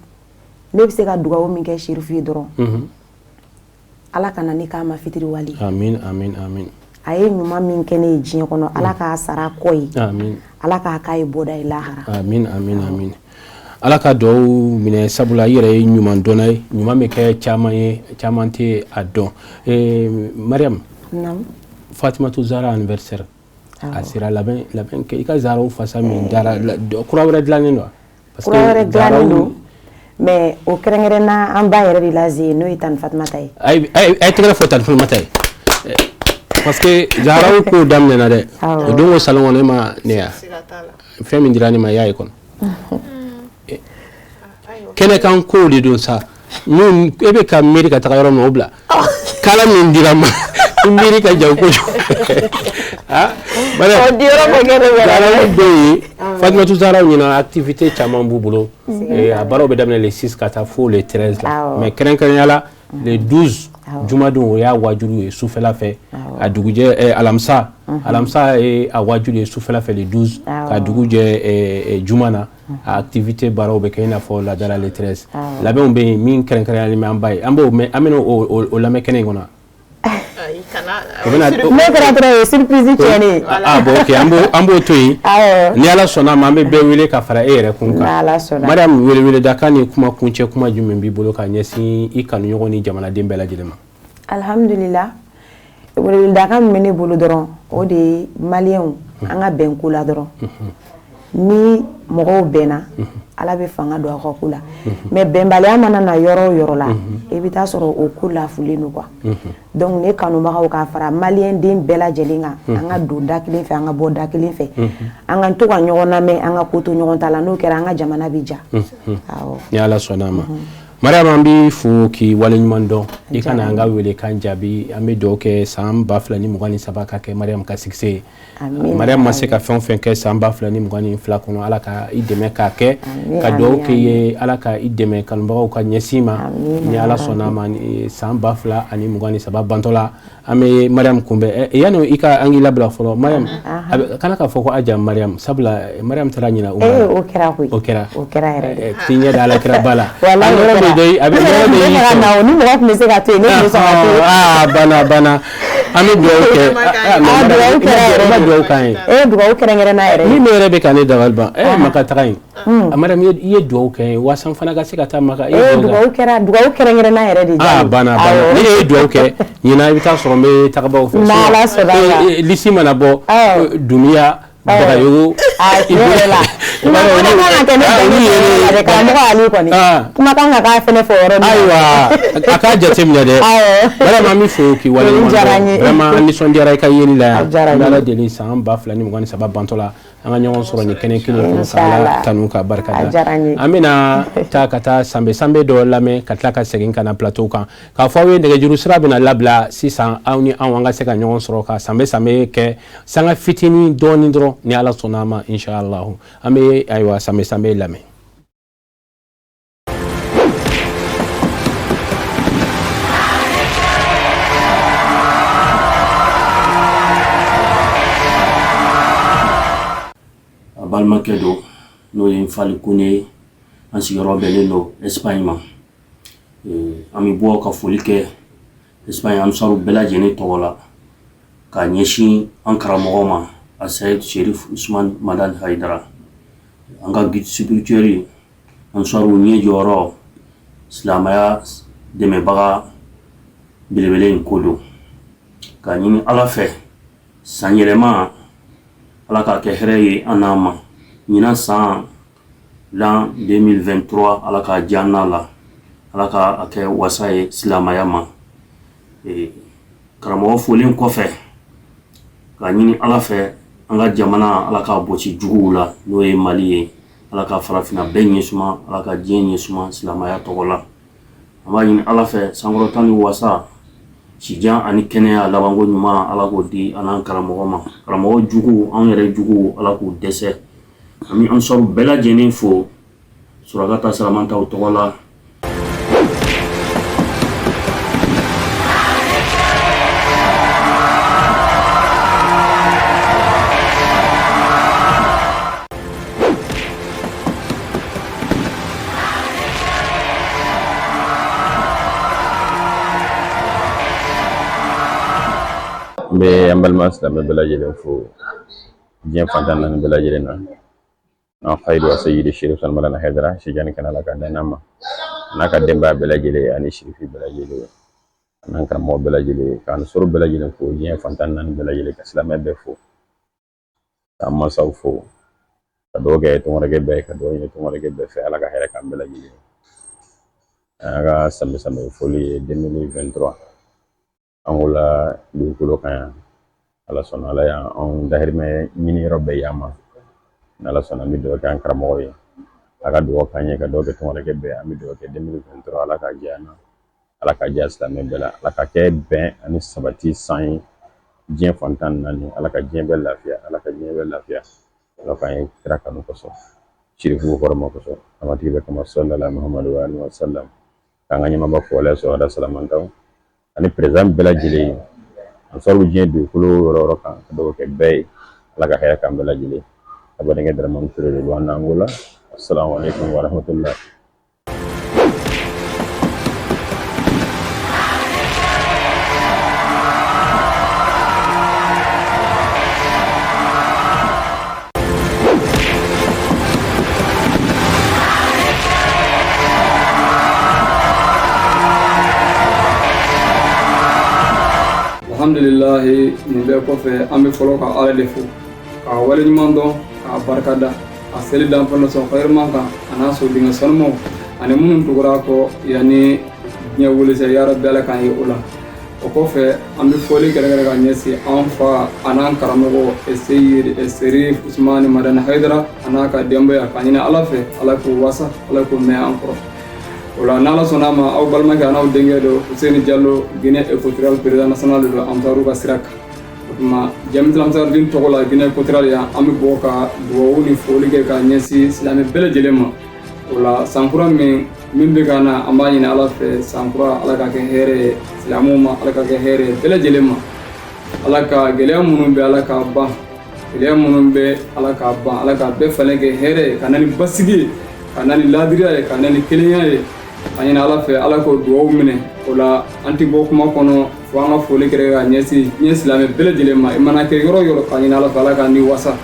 ne bɛ se ka dugawu min kɛ Serifu ye dɔrɔn, Ala kana ne k'a ma fitiriwale.
Amin, amin, amin.
A ye ɲuman min kɛ ne ye diɲɛ kɔnɔ, Ala k'a sara kɔ ye.
Amin.
Ala k'a k'a ye bɔda ye lahara.
Amin, amin, amin. Ala ka dugawu minɛ, sabula i yɛrɛ ye ɲuman dɔnna ye, ɲuman bɛ kɛ caman ye, caman tɛ a dɔn. Mariam.
Naamu.
Fatimatu Zara anniversaire. A sera, labɛn labɛn kɛ i ka zaraw fasa min dara, kura wɛrɛ dilannen don.
Parce que kura wɛrɛ dilannen don, mais o kɛrɛnkɛrɛnna an ba yɛrɛ de la ze, n'o ye Tani Fatumata ye.
A ye tɛgɛrɛ fɔ Tani Fatumata ye. Parce que zaraw ko daminɛna dɛ. O don ko salon kɔnɔ, e ma ne ya. Fɛn min dira ne ma, i y'a ye kɔnɔ. Kɛnɛkan kow de don sa. N'u e bɛ ka miiri ka taga yɔrɔ min, o bila. Kala min dira ma, i miiri ka jan kojugu. Ah,
o di yɔrɔ ma kɛ ne yɛrɛ.
Zaraw bɛ yen, Fatimatu Zaraw ɲinan activité caman b'u bolo. A baaraw bɛ daminɛ le 6 ka taa fo le 13 la. Mais kɛrɛnkɛrɛnnenya la, le 12 jumadon, o y'a wajulu ye sufɛla fɛ. A dugujɛ alamisa, alamisa ye a wajulu ye sufɛla fɛ le 12, ka dugu jɛ juma na. A activité baaraw bɛ kɛ i n'a fɔ ladala le 13. Labɛnw bɛ yen min kɛrɛnkɛrɛnyalen bɛ an ba ye. An b'o mɛn, an bɛna o lamɛn kɛnɛ in kɔnɔ.
Ne kɛra dɔrɔn ye surprise tiɲɛnen ye.
Ah bon, ok, an b'o to yen. Ni Ala sɔnna a ma, an bɛ bɛɛ wele ka fara e yɛrɛ kun kan.
N'Ala sɔnna.
Mariam, weleweledakan ni kuma kuncɛ kuma jumɛn b'i bolo ka ɲɛsin i kanuɲɔgɔn ni jamanaden bɛɛ lajɛlen ma?
Alhamdulillah, weleweledakan min bɛ ne bolo dɔrɔn, o de ye maliyɛnw an ka bɛn ko la dɔrɔn. Ni mɔgɔw bɛnna, Ala bɛ fanga don aw ka ko la. Mais bɛnbaliya mana na yɔrɔ o yɔrɔ la, i bɛ taa sɔrɔ o ko lafulen don quoi. Donc ne kanubagaw, k'a fara maliyɛn den bɛɛ lajɛlen kan, an ka don da kelen fɛ, an ka bɔ da kelen fɛ, an ka to ka ɲɔgɔn lamɛn, an ka ko to ɲɔgɔn ta la. N'o kɛra, an ka jamana bɛ ja. Awɔ.
Ni Ala sɔnna a ma. Mariam, an b'i fo k'i waleɲuman dɔn. I ka na an ka welekan jaabi. An bɛ dugawu kɛ san 2023 ka kɛ Mariam ka succès ye. Mariam ma se ka fɛn o fɛn kɛ san 2022 kɔnɔ, Ala ka i dɛmɛ k'a kɛ. Ka dugawu k'i ye, Ala ka i dɛmɛ kanubagaw ka ɲɛsin ma. Ni Ala sɔnna a ma, san 2023 bantɔ la, an bɛ Mariam kunbɛn. Yanni i ka an k'i labila fɔlɔ, Mariam, kana k'a fɔ ko Aja Mariam, sabula Mariam taara ɲina o.
O kɛra koyi.
O kɛra.
O kɛra yɛrɛ de.
T'i ɲɛ da Ala kira ba la.
Walahi, o kɛra.
A bɛ yɔrɔ bɛ y'i
sɔrɔ. Ni mɔgɔ tun bɛ se ka to yen, ne tun bɛ sɔn ka to yen.
Aa, banna banna. An bɛ dugawu kɛ.
Dugawu kɛra yɛrɛ.
I ma dugawu k'an ye.
E dugawu kɛrɛnkɛrɛnna yɛrɛ.
Min yɛrɛ bɛ ka ne dabali ban. Maka taga in. Mariam, i ye dugawu kɛ n ye waasa n fana ka se ka taa Maka.
Dugawu kɛra, dugawu kɛrɛnkɛrɛnna yɛrɛ de.
Aa, banna banna. Ni e ye dugawu kɛ, ɲinan i bɛ taa sɔrɔ n bɛ tagabaw fɛ.
N'Ala sɔnna a ma.
Lisi mana bɔ, Dunbiya, Bagayogo.
Tiɲɛ yɛrɛ la. Kuma kan ka kɛ ne bɛɛ karamɔgɔ Ali kɔni. Kuma kan ka k'a fɛnɛ fɛ o yɔrɔnin na.
Ayiwa, a k'a jateminɛ dɛ. Vraiment, an b'i fo k'i waleɲuman dɔn. Vraiment, an nisɔndiyara i ka yeli la yan. An bɛ Ala deli san 2023 bantɔ la, an ka ɲɔgɔn sɔrɔ nin kɛnɛ kelen kɔnɔ ka Ala tanu ka barika da. An bɛna taa ka taa sanbe sanbe dɔ lamɛn ka tila ka segin ka na plateau kan k'a fɔ aw ye. Nɛgɛjuru sira bɛna labila sisan, aw ni anw an ka se ka ɲɔgɔn sɔrɔ ka sanbe sanbe kɛ sanga fitinin dɔɔnin dɔrɔn, ni Ala sɔnna a ma, inshallah. An bɛ ayiwa sanbe sanbe lamɛn.
A balimakɛ don, n'o ye Nfali Kone ye. An sigiyɔrɔ bɛnnen don Espagne ma. An bɛ bɔ ka foli kɛ Espagne ansaru bɛɛ lajɛlen tɔgɔ la ka ɲɛsin an karamɔgɔ ma, Asayid Sherif Usman Madani Hayidara, an ka guide spirituel, ansaru ɲɛ jɔyɔrɔ, silamɛya dɛmɛbaga belebele in ko don. Ka ɲini Ala fɛ, san yɛlɛma, Ala k'a kɛ hɛrɛ ye an n'an ma. Ɲinan san l'an 2023, Ala k'a diya n'a la, Ala k'a kɛ wasa ye silamɛya ma. Karamɔgɔ folen kɔfɛ, ka ɲini Ala fɛ, an ka jamana, Ala k'a bɔsi juguw la, n'o ye Mali ye. Ala ka farafinna bɛɛ ɲɛsuma, Ala ka diɲɛ ɲɛsuma silamɛya tɔgɔ la. An b'a ɲini Ala fɛ, sankɔrɔta ni wasa, sijan ani kɛnɛya, labanko ɲuman, Ala k'o di an n'an karamɔgɔ ma. Karamɔgɔ jugu, an yɛrɛ jugu, Ala k'u dɛsɛ. An bɛ ansaru bɛɛ lajɛlen fo Surakata Saramantaw tɔgɔ la.
bɛ an balima silamɛ bɛɛ lajɛlen fo diɲɛ fan 14 bɛɛ lajɛlen na. An fayidu a seyidi Sherif Usmani Madani Hayidara Sijani kana Ala ka dan ma n'a ka denbaya bɛɛ lajɛlen ani Sherifi bɛɛ lajɛlen an'an karamɔgɔ bɛɛ lajɛlen k'an sɔrɔ bɛɛ lajɛlen fo diɲɛ fan 14 bɛɛ lajɛlen ka silamɛ bɛɛ fo k'an mansaw fo ka dugawu kɛ tungaranke bɛɛ ka dugawu ɲini tungaranke bɛɛ fɛ Ala ka hɛrɛ k'an bɛɛ lajɛlen. An ka sanbɛ sanbɛ foli ye 2023 Angola dugukolo kan yan. Ala sɔnna, Ala y'an dahirimɛ ɲini yɔrɔ bɛɛ y'an ma. N'Ala sɔnna, an bɛ dugawu kɛ an karamɔgɔ ye, a ka dugawu k'an ye, ka dugawu kɛ tungaranke bɛɛ. An bɛ dugawu kɛ 2023, Ala k'a diya an na, Ala k'a diya silamɛ bɛɛ la, Ala ka kɛ bɛn ani sabati san ye diɲɛ fan 14. Ala ka diɲɛ bɛɛ lafiya, Ala ka diɲɛ bɛɛ lafiya, Ala k'an ye kira kanu kosɔn, Sherifu hɔrɔma kosɔn, an matigi bɛɛ kama, sallallahu Muhammadu wa alihi wa sallam. K'an ka ɲɛmaaba fo, Ala sɔrɔ salamantaw ani président bɛɛ lajɛlen ye, ansaru diɲɛ dugukolo yɔrɔ yɔrɔ kan, ka dugawu kɛ bɛɛ ye, Ala ka hɛrɛ k'an bɛɛ lajɛlen. A badenkɛ Dramane Touré de don an Angola. Assalamu alaikum wa rahmatullah.
Alhamdulilahi, nin bɛɛ kɔfɛ, an bɛ fɔlɔ ka Ala de fo k'a waleɲuman dɔn, k'a barika da, a seli dan fana sɔn xayiriman kan a n'a so denkɛ sanumaw ani minnu tugura a kɔ yanni diɲɛ wuli cɛ. Yarabi, Ala k'an ye o la. O kɔfɛ, an bɛ foli kɛrɛnkɛrɛn ka ɲɛsin an fa an'an karamɔgɔ Seyid Serif Usmani Madani Hayidara a n'a ka denbaya, k'a ɲini Ala fɛ, Ala k'u wasa, Ala k'u mɛn an kɔrɔ. O la, n'Ala sɔnna a ma, aw balimakɛ an'aw denkɛ don, Hussein Diallo, Guinée équatoriale président national de don Ansaru ka sira kan. O tuma, Jamiyatul Ansarudin tɔgɔ la Guinée équatoriale yan, an bɛ bɔ ka dugawu ni foli kɛ ka ɲɛsin silamɛ bɛɛ lajɛlen ma. O la, sankura min bɛ ka na, an b'a ɲini Ala fɛ, sankura, Ala ka kɛ hɛrɛ ye silamɛw ma, Ala ka kɛ hɛrɛ ye bɛɛ lajɛlen ma. Ala ka gɛlɛya minnu bɛ, Ala k'a ban. Gɛlɛya minnu bɛ, Ala k'a ban. Ala ka bɛɛ falen kɛ hɛrɛ ye, ka na ni basigi ye, ka na ni ladiriya ye, ka na ni kelenya ye. A ɲini Ala fɛ, Ala k'o dugawu minɛ. O la, an tɛ bɔ kuma kɔnɔ fo an ka foli kɛrɛ ka ɲɛsin diɲɛ silamɛ bɛɛ lajɛlen ma. I mana kɛ yɔrɔ o yɔrɔ, k'a ɲini Ala fɛ, Ala k'an ni wasa.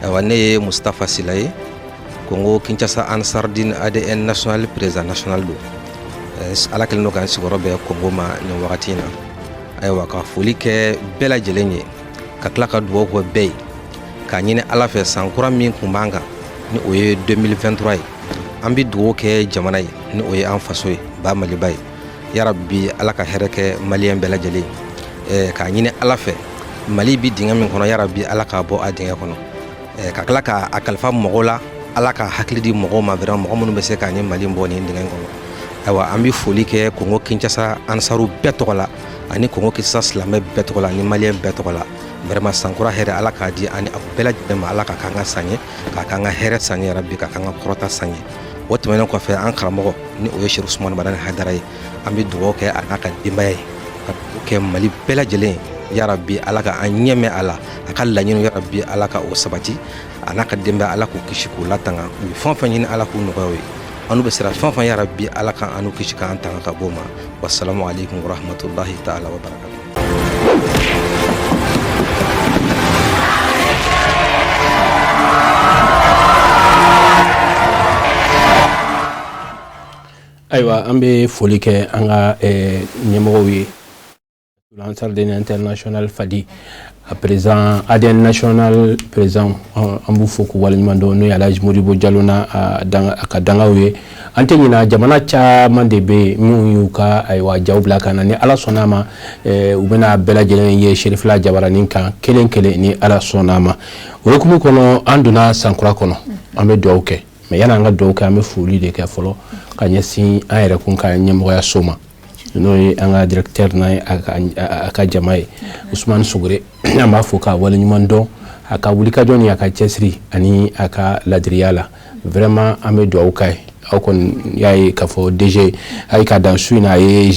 Ayiwa, ne ye Mustafa Sila ye, Kongo Kinshasa Ansardine ADN national président national don. Ala kɛlen don k'an sigiyɔrɔ bɛn Kongo ma nin wagati in na. Ayiwa, ka foli kɛ bɛɛ lajɛlen ye, ka tila ka dugawu kɛ bɛɛ ye, k'a ɲini Ala fɛ, san kura min kun b'an kan ni o ye 2023 ye, an bɛ dugawu kɛ jamana ye ni o ye an faso ye, ba Maliba ye. Yarabi, Ala ka hɛrɛ kɛ maliyɛn bɛɛ lajɛlen ye. K'a ɲini Ala fɛ, Mali bi dingɛ min kɔnɔ, yarabi, Ala k'a bɔ a dingɛ kɔnɔ, ka tila k'a kalifa mɔgɔw la. Ala ka hakili di mɔgɔw ma vraiment, mɔgɔ minnu bɛ se k'a ni Mali bɔ nin dingɛ kɔnɔ. Ayiwa, an bɛ foli kɛ Kongo Kinshasa ansaru bɛɛ tɔgɔ la, ani Kongo Kinshasa silamɛ bɛɛ tɔgɔ la, ani maliyɛn bɛɛ tɔgɔ la. Vraiment, sankura hɛrɛ, Ala k'a di ani aw bɛɛ lajɛlen ma. Ala ka k'an ka san ye, k'a k'an ka hɛrɛ san ye, yarabi, ka k'an ka kɔrɔta san ye. O tɛmɛnen kɔfɛ, an karamɔgɔ ni o ye Sherif Usumani Madani Hayidara ye, an bɛ dugawu kɛ a n'a ka denbaya ye, ka dugawu kɛ Mali bɛɛ lajɛlen ye. Yarabi, Ala ka an ɲɛ mɛn a la, a ka laɲiniw, yarabi, Ala ka o sabati. A n'a ka denbaya, Ala k'u kisi k'u latanga. U ye fɛn o fɛn ɲini, Ala k'u nɔgɔya o ye. An n'u bɛ siran fɛn o fɛn, yarabi, Ala ka an n'u kisi k'an tanga ka bɔ o ma. Wasalamu aleykum warahmatulahi taala wa barakatu.
Ayiwa, an bɛ foli kɛ an ka ɲɛmɔgɔw ye, Ansar International Fadi, a président ADN national président, an b'u fo k'u waleɲuman dɔn, n'o ye Alhaji Modibo Jalo n'a a ka dangaw ye. An tɛ ɲina, jamana caman de bɛ yen minnu y'u ka, ayiwa, jaw bila ka na. Ni Ala sɔnna a ma, u bɛna bɛɛ lajɛlen ye Serifila jabaranin kan kelen kelen, ni Ala sɔnna a ma. O hukumu kɔnɔ, an donna sankura kɔnɔ, an bɛ dugawu kɛ. Mais yanni an ka dugawu kɛ, an bɛ foli de kɛ fɔlɔ ka ɲɛsin an yɛrɛ kun ka ɲɛmɔgɔyaso ma, n'o ye an ka directeur n'a ye a ka jama ye, Usumani Sogore. An b'a fo k'a waleɲuman dɔn a ka wulikajɔ ni a ka cɛsiri ani a ka ladiriya la. Vraiment, an bɛ dugawu k'a ye. Aw kɔni y'a ye k'a fɔ DG hali ka dan su in na, a ye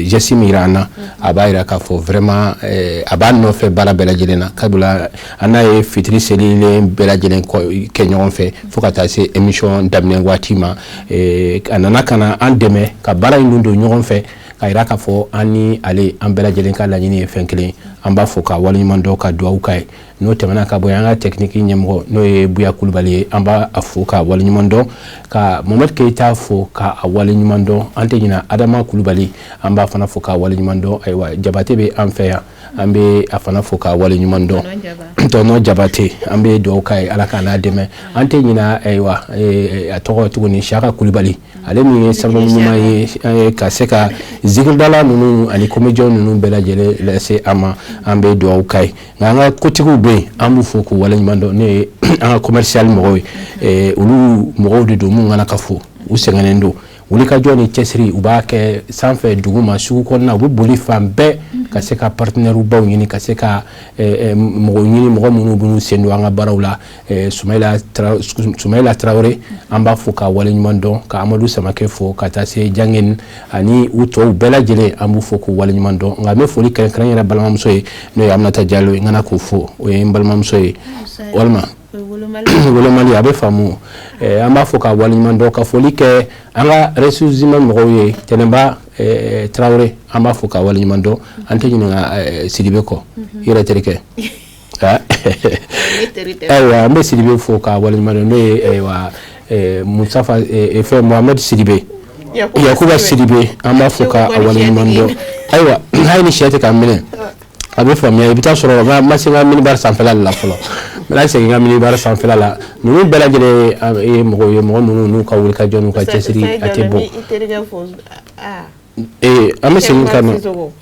geste min yira an na, a b'a yira k'a fɔ vraiment a b'a nɔfɛ baara bɛɛ lajɛlen na. Sabula an n'a ye fitiri selilen bɛɛ lajɛlen kɛ ɲɔgɔn fɛ fo ka taa se émission daminɛ waati ma. A nana ka na an dɛmɛ ka baara in don ɲɔgɔn fɛ, ka yira k'a fɔ an ni ale, an bɛɛ lajɛlen ka laɲini ye fɛn kelen. An b'a fɔ ka waleɲuman dɔn, ka dugawu k'a ye. N'o tɛmɛna ka bɔ yen, an ka technique ɲɛmɔgɔ, n'o ye Buya Kulubali ye, an b'a fo ka waleɲuman dɔn, ka Mohamed Keyita fo ka a waleɲuman dɔn. An tɛ ɲina Adama Kulubali, an b'a fana fo ka waleɲuman dɔn. Ayiwa, Jabate bɛ an fɛ yan, an bɛ a fana fo ka waleɲuman dɔn. Tɔnɔ Jabate, an bɛ dugawu k'a ye, Ala k'a n'a dɛmɛ. An tɛ ɲina, ayiwa, a tɔgɔ tuguni, Siyaka Kulubali, ale min ye sababu ɲuman ye ka se ka zikiridala ninnu ani comédien ninnu bɛɛ lajɛlen lase an ma, an bɛ dugawu k'a ye. Nka an ka kotigiw bɛ yen, an b'u fo k'u waleɲuman dɔn. Ne ye an ka commercial mɔgɔw ye, olu mɔgɔw de don mun kana ka fo, u sɛgɛnnen don, wulikajɔ ni cɛsiri u b'a kɛ sanfɛ, dugu ma, sugu kɔnɔna, u bɛ boli fan bɛɛ ka se ka partenaire baw ɲini, ka se ka mɔgɔ ɲini, mɔgɔ minnu b'u sen don an ka baaraw la. Sumayila Tarawele, an b'a fo ka waleɲuman dɔn, ka Amadu Samakɛ fo, ka taa se Jangeni ani u tɔw bɛɛ lajɛlen, an b'u fo k'u waleɲuman dɔn. Nka n bɛ foli kɛrɛnkɛrɛn yɛrɛ balimamuso ye, n'o ye Aminata Jalo ye, n kana k'o fo, o ye n balimamuso ye, walima wolomali, a bɛ faamu. An b'a fɔ ka waleɲuman dɔn, ka foli kɛ an ka ressources humaines mɔgɔw ye. Tɛnɛnba Tarawele, an b'a fɔ ka waleɲuman dɔn. An tɛ ɲininka Sidibe kɔ, i yɛrɛ terikɛ. Ayiwa, an bɛ Sidibe fo ka waleɲuman dɔn, n'o ye ayiwa Musafa fɛn Mohamed Sidibe, Yakuba Sidibe, an b'a fɔ ka waleɲuman dɔn. Ayiwa, hali ni sɛ tɛ k'a minɛ, a bɛ faamuya. I bɛ taa sɔrɔ n ma se n ka minibar sanfɛla de la fɔlɔ, n bɛna segin n ka minibar sanfɛla la. Ninnu bɛɛ lajɛlen ye mɔgɔw ye, mɔgɔ minnu n'u ka wulikajɔ n'u ka cɛsiri a tɛ bɔ. An bɛ segin ka na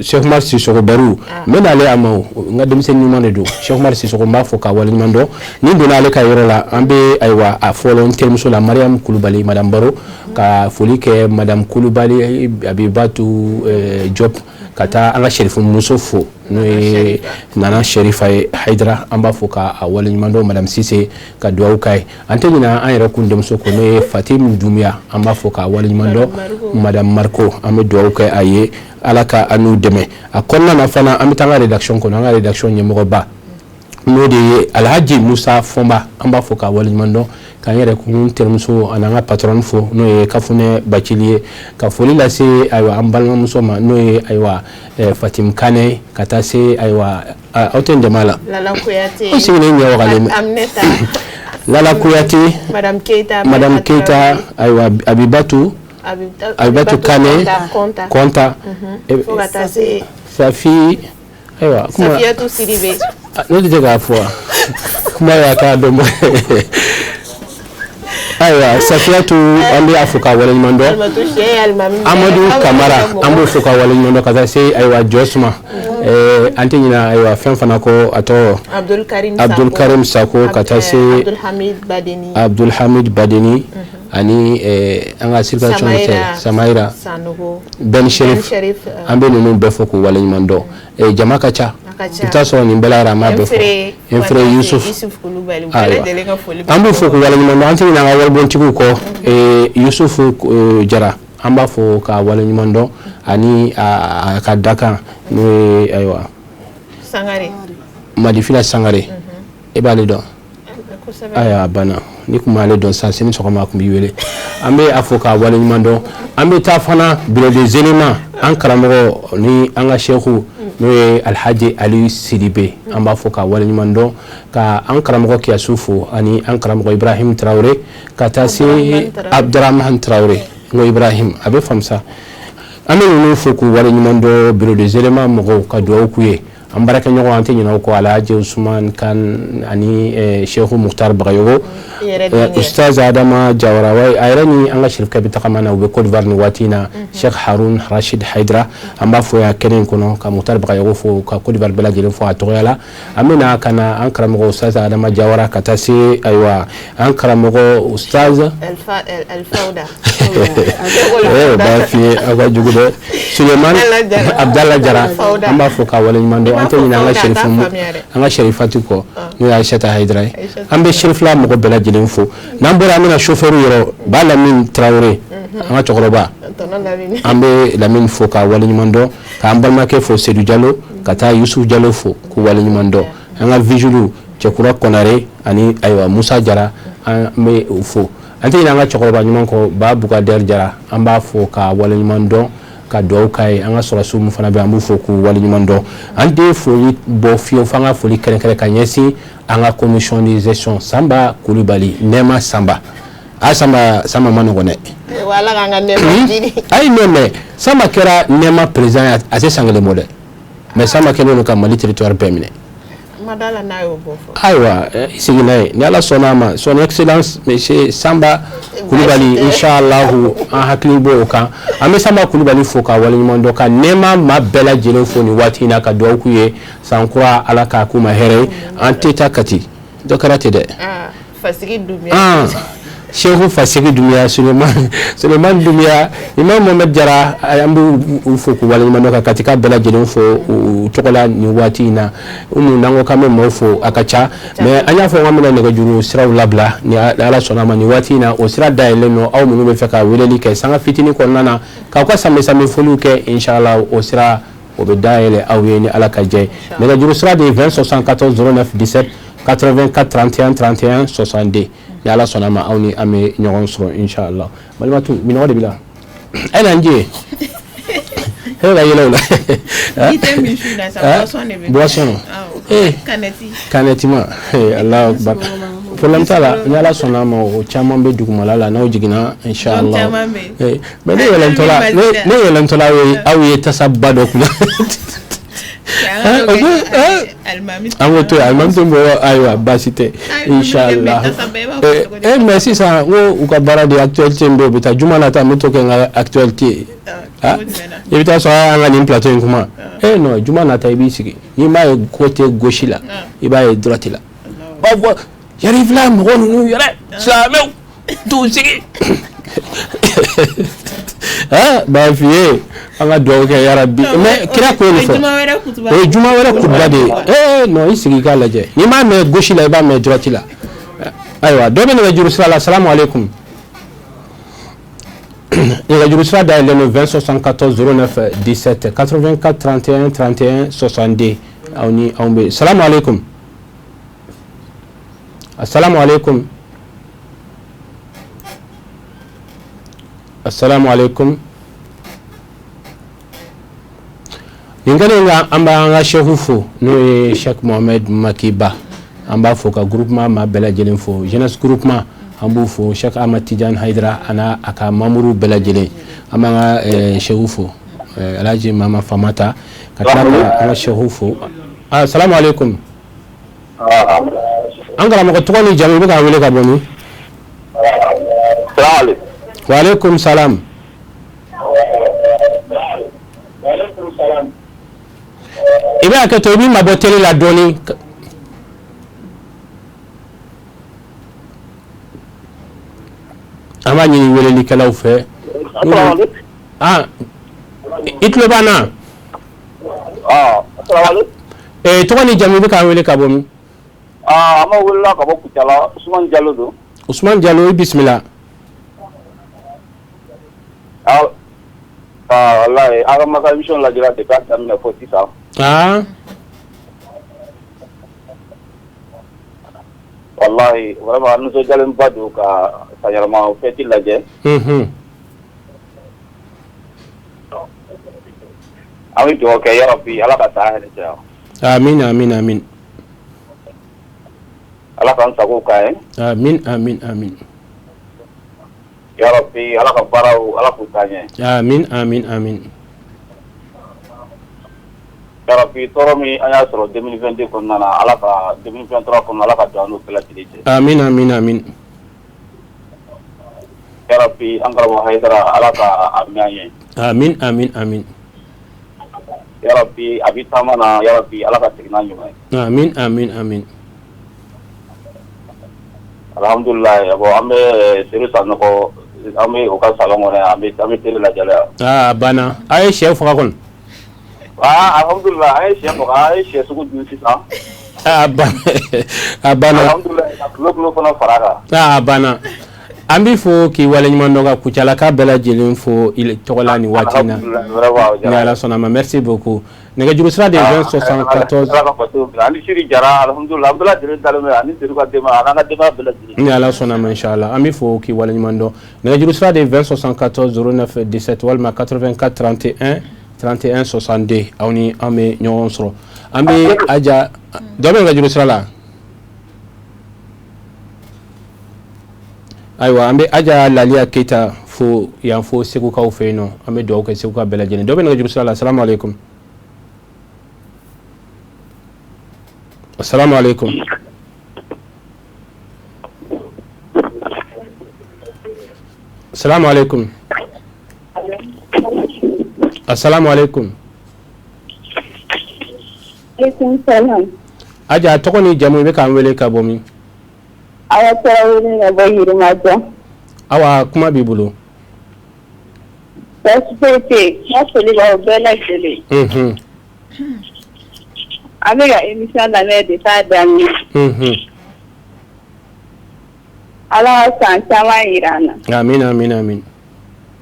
Cheikh Umar Sisoko Baru, n bɛ n'ale a ma, n ka denmisɛnnin ɲuman de don. Cheikh Umar Sisoko, n b'a fɔ ka waleɲuman dɔn. Ni donna ale ka yɔrɔ la, an bɛ ayiwa a fɔlɔ n terimuso la, Mariam Kulubali, madame Baro, ka foli kɛ madame Kulubali, Abibatu Diop, ka taa an ka Sherifu muso fo, n'o ye Nana Sherifa ye Hayidara, an b'a fɔ ka a waleɲuman dɔn. Madame Sise, ka dugawu k'a ye. An tɛ ɲinɛ an yɛrɛ kun denmuso kɔ, n'o ye Fatim Dunbiya, an b'a fɔ k'a waleɲuman dɔn. Madame Mariko, an bɛ dugawu kɛ a ye, Ala ka an n'u dɛmɛ a kɔnɔna na. Fana an bɛ taa an ka rédaction kɔnɔ, an ka rédaction ɲɛmɔgɔba, n'o de ye Alhaji Musa Fɔnba, an b'a fɔ k'a waleɲuman dɔn, k'an yɛrɛ kun terimuso ani an ka patron fo, n'o ye Kafunɛ Bacili ye, ka foli lase ayiwa an balimamuso ma, n'o ye ayiwa Fatim Kane, ka taa se ayiwa aw tɛ n dɛmɛ a la.
Lala Kuyate.
Aw sigilen ɲɛ wagalen bɛ.
Aminata.
Lala Kuyate.
Madame Keita.
Madame Keita, ayiwa Abibatu Kane.
Kɔnta.
Kɔnta.
Fo ka taa se
Safi, ayiwa.
Safiyatu Sidibe.
Ne tɛ se k'a fɔ wa, kuma y'a k'a dɔn. Ayiwa, Safiyatu, an bɛ a fo k'a waleɲuman dɔn. Amadu Kamara, an b'o fo k'a waleɲuman dɔn, ka taa se ayiwa Jɔsuma. An tɛ ɲinɛ ayiwa fɛn fana kɔ, a tɔgɔ
Abdul
Karim Sako, ka taa se
Abdulhamid Badeni.
Abdulhamid Badeni ani an ka circulation cɛ Samayira Ben Sherif, an bɛ ninnu bɛɛ fo k'u waleɲuman dɔn. Jama ka ca, i bɛ taa sɔrɔ nin bɛɛ la yɛrɛ, an b'a bɛɛ fɔ. N frère Yusuf, ayiwa, an b'u fo k'u waleɲuman dɔn. An tɛ ɲinɛ an ka waribontigiw kɔ, Yusuf Jara, an b'a fɔ k'a waleɲuman dɔn, ani a ka dakan, n'o ye ayiwa
Sangare.
Madifila Sangare, e b'ale dɔn? Ayiwa, a banna. Ni tun b'ale dɔn sisan, sini sɔgɔma a tun b'i wele. An bɛ a fo k'a waleɲuman dɔn. An bɛ taa fana bureau des éléments, an karamɔgɔ ni an ka seku, n'o ye Alhaji Ali Sidibe, an b'a fɔ k'a waleɲuman dɔn, ka an karamɔgɔ Kiyasu fo, ani an karamɔgɔ Ibrahim Tarawele, ka taa se Abdurahman Tarawele, n ko Ibrahim, a bɛ faamu sa. An bɛ ninnu fo k'u waleɲuman dɔn, bureau des éléments mɔgɔw, ka dugawu k'u ye. An baarakɛɲɔgɔn, an tɛ ɲinɛ o kɔ, Alhaji Usman Kan ani Seku Mukhtar Bagayogo, Ustaz Adama Jawara, a yɛrɛ ni an ka sirifukɛ bɛ tagama na, u bɛ Côte d'Ivoire nin waati in na, Cheikh Harun Rashid Haidara, an b'a fo yan kɛnɛ in kɔnɔ, ka Mukhtar Bagayogo fo, ka Côte d'Ivoire bɛɛ lajɛlen fo a tɔgɔya la. An bɛ na ka na an karamɔgɔ Ustaz Adama Jawara, ka taa se ayiwa an karamɔgɔ Ustaz
Alpha Alfauda.
O b'a f'i ye, aw ka jugu dɛ. Sulemani Abdala Jara, an b'a fo k'a waleɲuman dɔn. An tɛ ɲinɛ an ka Sherifu, an ka Sherifatu kɔ, n'o ye Ayisata Hayidara ye. An bɛ Sherifila mɔgɔ bɛɛ lajɛlen fo. N'an bɔra, an bɛna chauffeur yɔrɔ, Ba Lamini Tarawele, an ka cɛkɔrɔba, an bɛ Lamini fo k'a waleɲuman dɔn, k'an balimakɛ fo Sedu Jalo, ka taa Yusufu Jalo fo k'u waleɲuman dɔn. An ka vigile Cɛkura Kɔnare ani ayiwa Musa Jara, an bɛ u fo. An tɛ ɲinɛ an ka cɛkɔrɔba ɲuman kɔ, Ba Bukadɛri Jara, an b'a fo k'a waleɲuman dɔn, ka dugawu k'a ye. An ka sɔrɔdasiw min fana bɛ, an b'u fo k'u waleɲuman dɔn. An tɛ foli bɔ fiyewu f'an ka foli kɛrɛnkɛrɛn ka ɲɛsin an ka commission de gestion, Sanba Kulubali, Nɛma Sanba. A Sanba, Sanba ma nɔgɔn dɛ.
Ala k'an ka nɛma jidi.
Ayi, non, mais Sanba kɛra Nɛma président ye, a tɛ san kelen bɔ dɛ, mais Sanba kɛlen don ka Mali territoire bɛɛ minɛ.
Ma da la n'a y'o bɔ fɔ.
Ayiwa, i sigi n'a ye, ni Ala sɔnna a ma, son excellence monsieur Sanba Kulubali, inshallah, an hakili b'o kan. An bɛ Sanba Kulubali fo k'a waleɲuman dɔn, ka nɛma maa bɛɛ lajɛlen fo nin waati in na, ka dugawu k'u ye, san kura Ala k'a k'u ma hɛrɛ ye. An tɛ taa Kati, dɔ kɛra ten dɛ.
Fasigi Dunbiya.
Seku Fasigi Dunbiya, Sulemani Dunbiya, Imam Mohamed Jara, an b'u fo k'u waleɲuman dɔn, ka Katika bɛɛ lajɛlen fo u tɔgɔ la nin waati in na. Umu, n'an ko k'an bɛ maaw fo, a ka ca, mais an y'a fɔ k'an bɛna nɛgɛjuru siraw labila ni Ala sɔnna a ma. Nin waati in na, o sira dayɛlɛlen don, aw minnu bɛ fɛ ka weleli kɛ sanga fitinin kɔnɔna na, k'aw ka sanbɛ sanbɛ foliw kɛ, inshallah, o sira o bɛ dayɛlɛ aw ye ni Ala ka jɛ. Nɛgɛjuru sira de ye 20 74 09 17 84 31 31 62. Ni Ala sɔnna a ma, aw ni an bɛ ɲɔgɔn sɔrɔ inshallah. Balimatu, minɔgɔ de b'i la, e na n je e bɛ ka yɛlɛ o la.
I tɛ min su in na sa, boisson de bɛ.
Boisson.
Ee, canette.
Canette ma, Allahu akbar, problème t'a la. Ni Ala sɔnna a ma, o caman bɛ dugumala la, n'aw jiginna inshallah. Mais ne yɛlɛntɔla, ne yɛlɛntɔla aw ye tasaba dɔ kunna. An ko to yen, alimami tɛ bɔ. Ayiwa, baasi tɛ, inshallah. Mais sisan n ko u ka baara de actualité min bɛ yen, u bɛ taa juma nata, n bɛ to kɛ n ka actualité ye. I bɛ taa sɔrɔ an ka nin plateau in kuma. Non, juma nata, i b'i sigi, n'i m'a ye côté gauche la, i b'a ye droite la. B'a fɔ Yarifila mɔgɔ ninnu yɛrɛ, silamɛw t'u sigi. B'a f'i ye, an ka dugawu kɛ yarabi. Mais kira ko nin fɔ, o ye juma wɛrɛ kutuba de ye. Non, i sigi k'a lajɛ, n'i m'a mɛn gauche la, i b'a mɛn droite la. Ayiwa, dɔ bɛ nɛgɛjuru sira la. Salamu aleykum. Nɛgɛjuru sira dayɛlɛlen don 20 74 09 17 84 31 31 62. Aw ni anw bɛ. Salamu aleykum. Asalamu aleykum. Asalamu aleykum. Nin kɛlen kan, an b'an ka seku fo, n'o ye Cheikh Mohamed Makiba. An b'a fo ka groupement maa bɛɛ lajɛlen fo, jeunesse groupement, an b'u fo, Cheikh Ahmad Tidiane Haidara ana a ka membre bɛɛ lajɛlen. An b'an ka seku fo, Alhaji Mama Famata, ka tila ka an ka seku fo. Asalamu aleykum. An karamɔgɔ, tɔgɔ ni jamu, i bɛ k'an wele ka bɔ min? Wa aleykum salam. I bɛ hakɛ to, i b'i mabɔ télé la dɔɔni. An b'a ɲini welelikɛlaw fɛ. I tulo b'an na? Tɔgɔ ni jamu, i bɛ k'an wele ka bɔ min?
An b'a welela ka bɔ Kucala, Usumani Jalo don.
Usumani Jalo, i bisimila.
Walayi, aw ka masa émission lajɛra depuis a daminɛ fo sisan. Walayi, vraiment an nisɔndiyalenba don ka sanyɛlɛma fête lajɛ. An bɛ dugawu kɛ yarabi Ala ka san hɛrɛ caya.
Amin amin amin.
Ala k'an sago k'an ye.
Amin amin amin.
Yarabi Ala ka baaraw Ala k'u taa ɲɛ.
Amin amin amin.
Yarabi tɔɔrɔ min an y'a sɔrɔ 2022 kɔnɔna na, Ala ka 2023 kɔnɔ Ala ka don an n'o bɛɛ lajɛlen cɛ.
Amin amin amin.
Yarabi an karamɔgɔ Hayidara Ala ka a mɛn an ye.
Amin amin amin.
Yarabi a bɛ taama na, yarabi Ala ka segin n'a ɲuman
ye. Amin amin amin.
Alhamdulilayi, bon an bɛ Seru Sanɔgɔ An bɛ o ka salon kɔnɔ yan, an bɛ télé lajɛ la yan.
Aa, a banna. A ye sɛ faga kɔni?
Aa, alhamdulilah, an ye sɛ faga, an ye sɛ sogo dun sisan.
Aa, banna, a banna.
Alhamdulilah, ka kulo kulo fana fara a kan.
Aa, a banna. An b'i fo k'i waleɲuman dɔn ka Kucalaka bɛɛ lajɛlen fo i tɔgɔ la nin waati in na.
Alhamdulilah, vraiment o
Ni
diyara n ye.
Ala sɔnna a ma, merci beaucoup. Nɛgɛjuru sira de ye 20 74.
Ala ka bato bila ani Siri Jara, alhamdulilah, an bɛɛ lajɛlen dalen bɛ ani Sedu ka denbaya an'an ka denbaya bɛɛ lajɛlen.
Ni Ala sɔnna a ma, inchallah. An b'i fo k'i waleɲuman dɔn. Nɛgɛjuru sira de ye 20 74 09 17 walima 84 31 31 62. Aw ni an bɛ ɲɔgɔn sɔrɔ. An bɛ Aja dɔ bɛ nɛgɛjuru sira la. Ayiwa, an bɛ Aja Laliya Keyita fo yan fo Segukaw fɛ yen nɔ. An bɛ dugawu kɛ Seguka bɛɛ lajɛlen. Dɔ bɛ nɛgɛjuru sira la. Salamu aleykum. Assalamu alaikum. Assalamu alaikum. Assalamu alaikum.
Alaikum salam.
Aja, tɔgɔ ni jamu, i bɛ k'an wele ka bɔ min?
Awa Tarawele ka bɔ Yirimajɔ.
Awa, kuma b'i bolo.
Baasi foyi tɛ yen. N ka foli b'aw bɛɛ lajɛlen. An bɛ ka émission lamɛn depuis a daminɛ. Ala ka san caman yira an na.
Amin, amin, amin.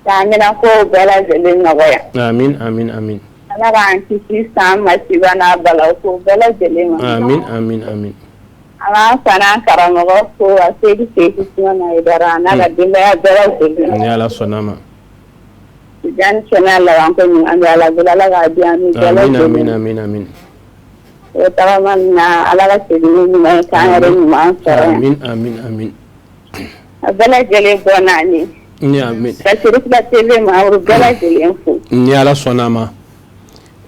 K'an bɛna kow bɛɛ lajɛlen nɔgɔya.
Amin, amin, amin.
Ala k'an kisi san masiba n'a balawu ko bɛɛ lajɛlen ma.
Amin, amin, amin.
An b'an fa n'an karamɔgɔ fo a Seyidi Seku Usumana Hayidara a n'a ka denbaya bɛɛ lajɛlen.
Ni Ala sɔnna ma.
Tijani kɛnɛya labanko ɲuman bɛ Ala bolo, Ala k'a di an n'u bɛɛ
Amin,
lajɛlen.
amin, amin, amin.
O tagama min na, Ala ka segin ni ɲuman ye k'an yɛrɛ ɲuman sɔrɔ yan.
Amin, amin, amin.
A bɛɛ lajɛlen bɔ naani.
Ni amin.
Ka Serifila TV maaw bɛɛ lajɛlen fo.
Ni Ala sɔnna ma.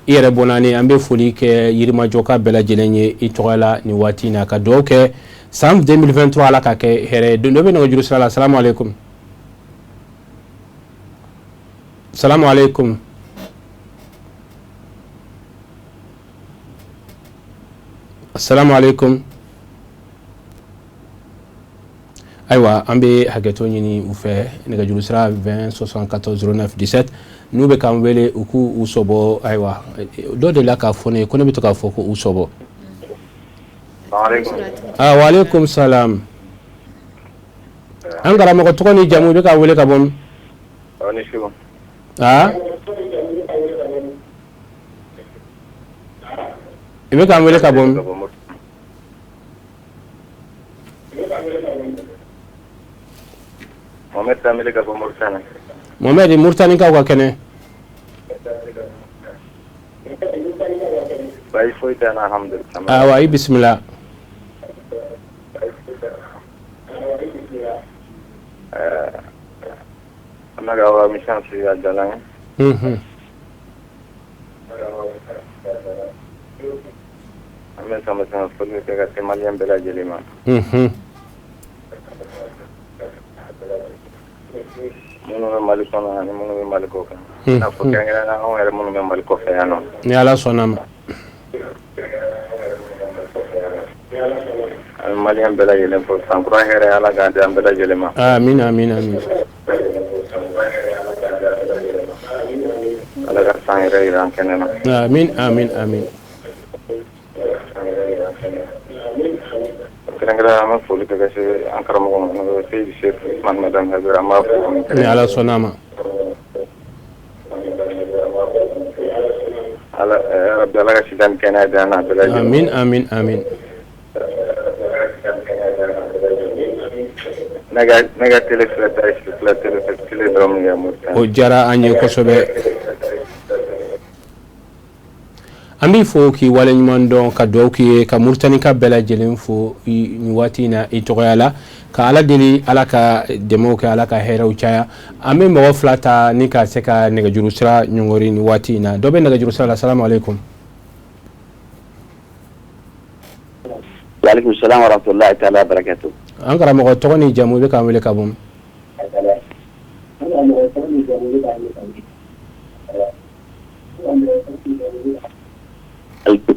I yɛrɛ bɔ naani, an bɛ foli kɛ Yirimajɔka bɛɛ lajɛlen ye i tɔgɔ la nin waati in na, ka dugawu kɛ san 2023 Ala ka kɛ hɛrɛ ye. Don dɔ bɛ nɛgɛjuru sira la. Salamu aleykum. Salamu aleykum. Assalamu alaikum. Ayiwa, an bɛ hakɛto ɲini u fɛ. Nɛgɛjuru sira 20 74 09 17, n'u bɛ k'an wele, u k'u u sɔbɔ. Ayiwa, dɔ de la k'a fɔ ne ye ko ne bɛ to k'a fɔ ko u sɔbɔ. Ah, wa alaikum salam. An karamɔgɔ, tɔgɔ ni jamu, i bɛ k'an wele ka bɔ min? Ah, i bɛ k'an wele ka bɔ min?
Mohamed Dambele ka bɔ Mauritanie.
Mohamed, Mauritanie-kaw ka kɛnɛ?
Baasi foyi tɛ n na, alhamdulilah.
Awa, i bisimila.
An bɛ k'aw ka émission suivi, a diyara n ye. An bɛ sama sama foli kɛ ka se malien bɛɛ lajɛlen ma. Minnu bɛ Mali kɔnɔ ani minnu bɛ Mali kɔ kan. I n'a fɔ kɛrɛnkɛrɛnnenya anw yɛrɛ minnu bɛ Mali kɔfɛ yan nɔ.
Ni Ala sɔnna ma.
An bɛ malien bɛɛ lajɛlen fo, san kura hɛrɛ, Ala k'a di an bɛɛ lajɛlen ma.
Amin, amin, amin.
Ala ka san yɛrɛ yira an kɛnɛ na.
Amin, amin, amin.
Kɛrɛnkɛrɛnnenya an bɛ foli kɛ ka se an karamɔgɔ ma, n'o ye Seyidi Seku Usumani Madani Hayidara, an b'a fo.
Ni Ala sɔnna ma.
Ala yarabi, Ala ka si ni kɛnɛya di an n'a bɛɛ lajɛlen ma.
Amin, amin, amin.
Ne ka télé filɛ ta ye Sirifila télé télé dɔrɔn min kɛ Mauritanie.
O diyara an ye kosɛbɛ. An b'i fo k'i waleɲuman dɔn, ka dugawu k'i ye, ka Muritanika bɛɛ lajɛlen fo nin waati in na i tɔgɔya la, ka Ala deli, Ala ka dɛmɛw kɛ, Ala ka hɛrɛw caya. An bɛ mɔgɔ fila ta ni ka se ka nɛgɛjuru sira ɲɔngɔri nin waati in na. Dɔ bɛ nɛgɛjuru sira la. Salamu aleykum.
Waaleykum salam wa rahmatulahi taala wa barakatuh.
An karamɔgɔ, tɔgɔ ni jamu, i bɛ k'an wele ka bɔ min?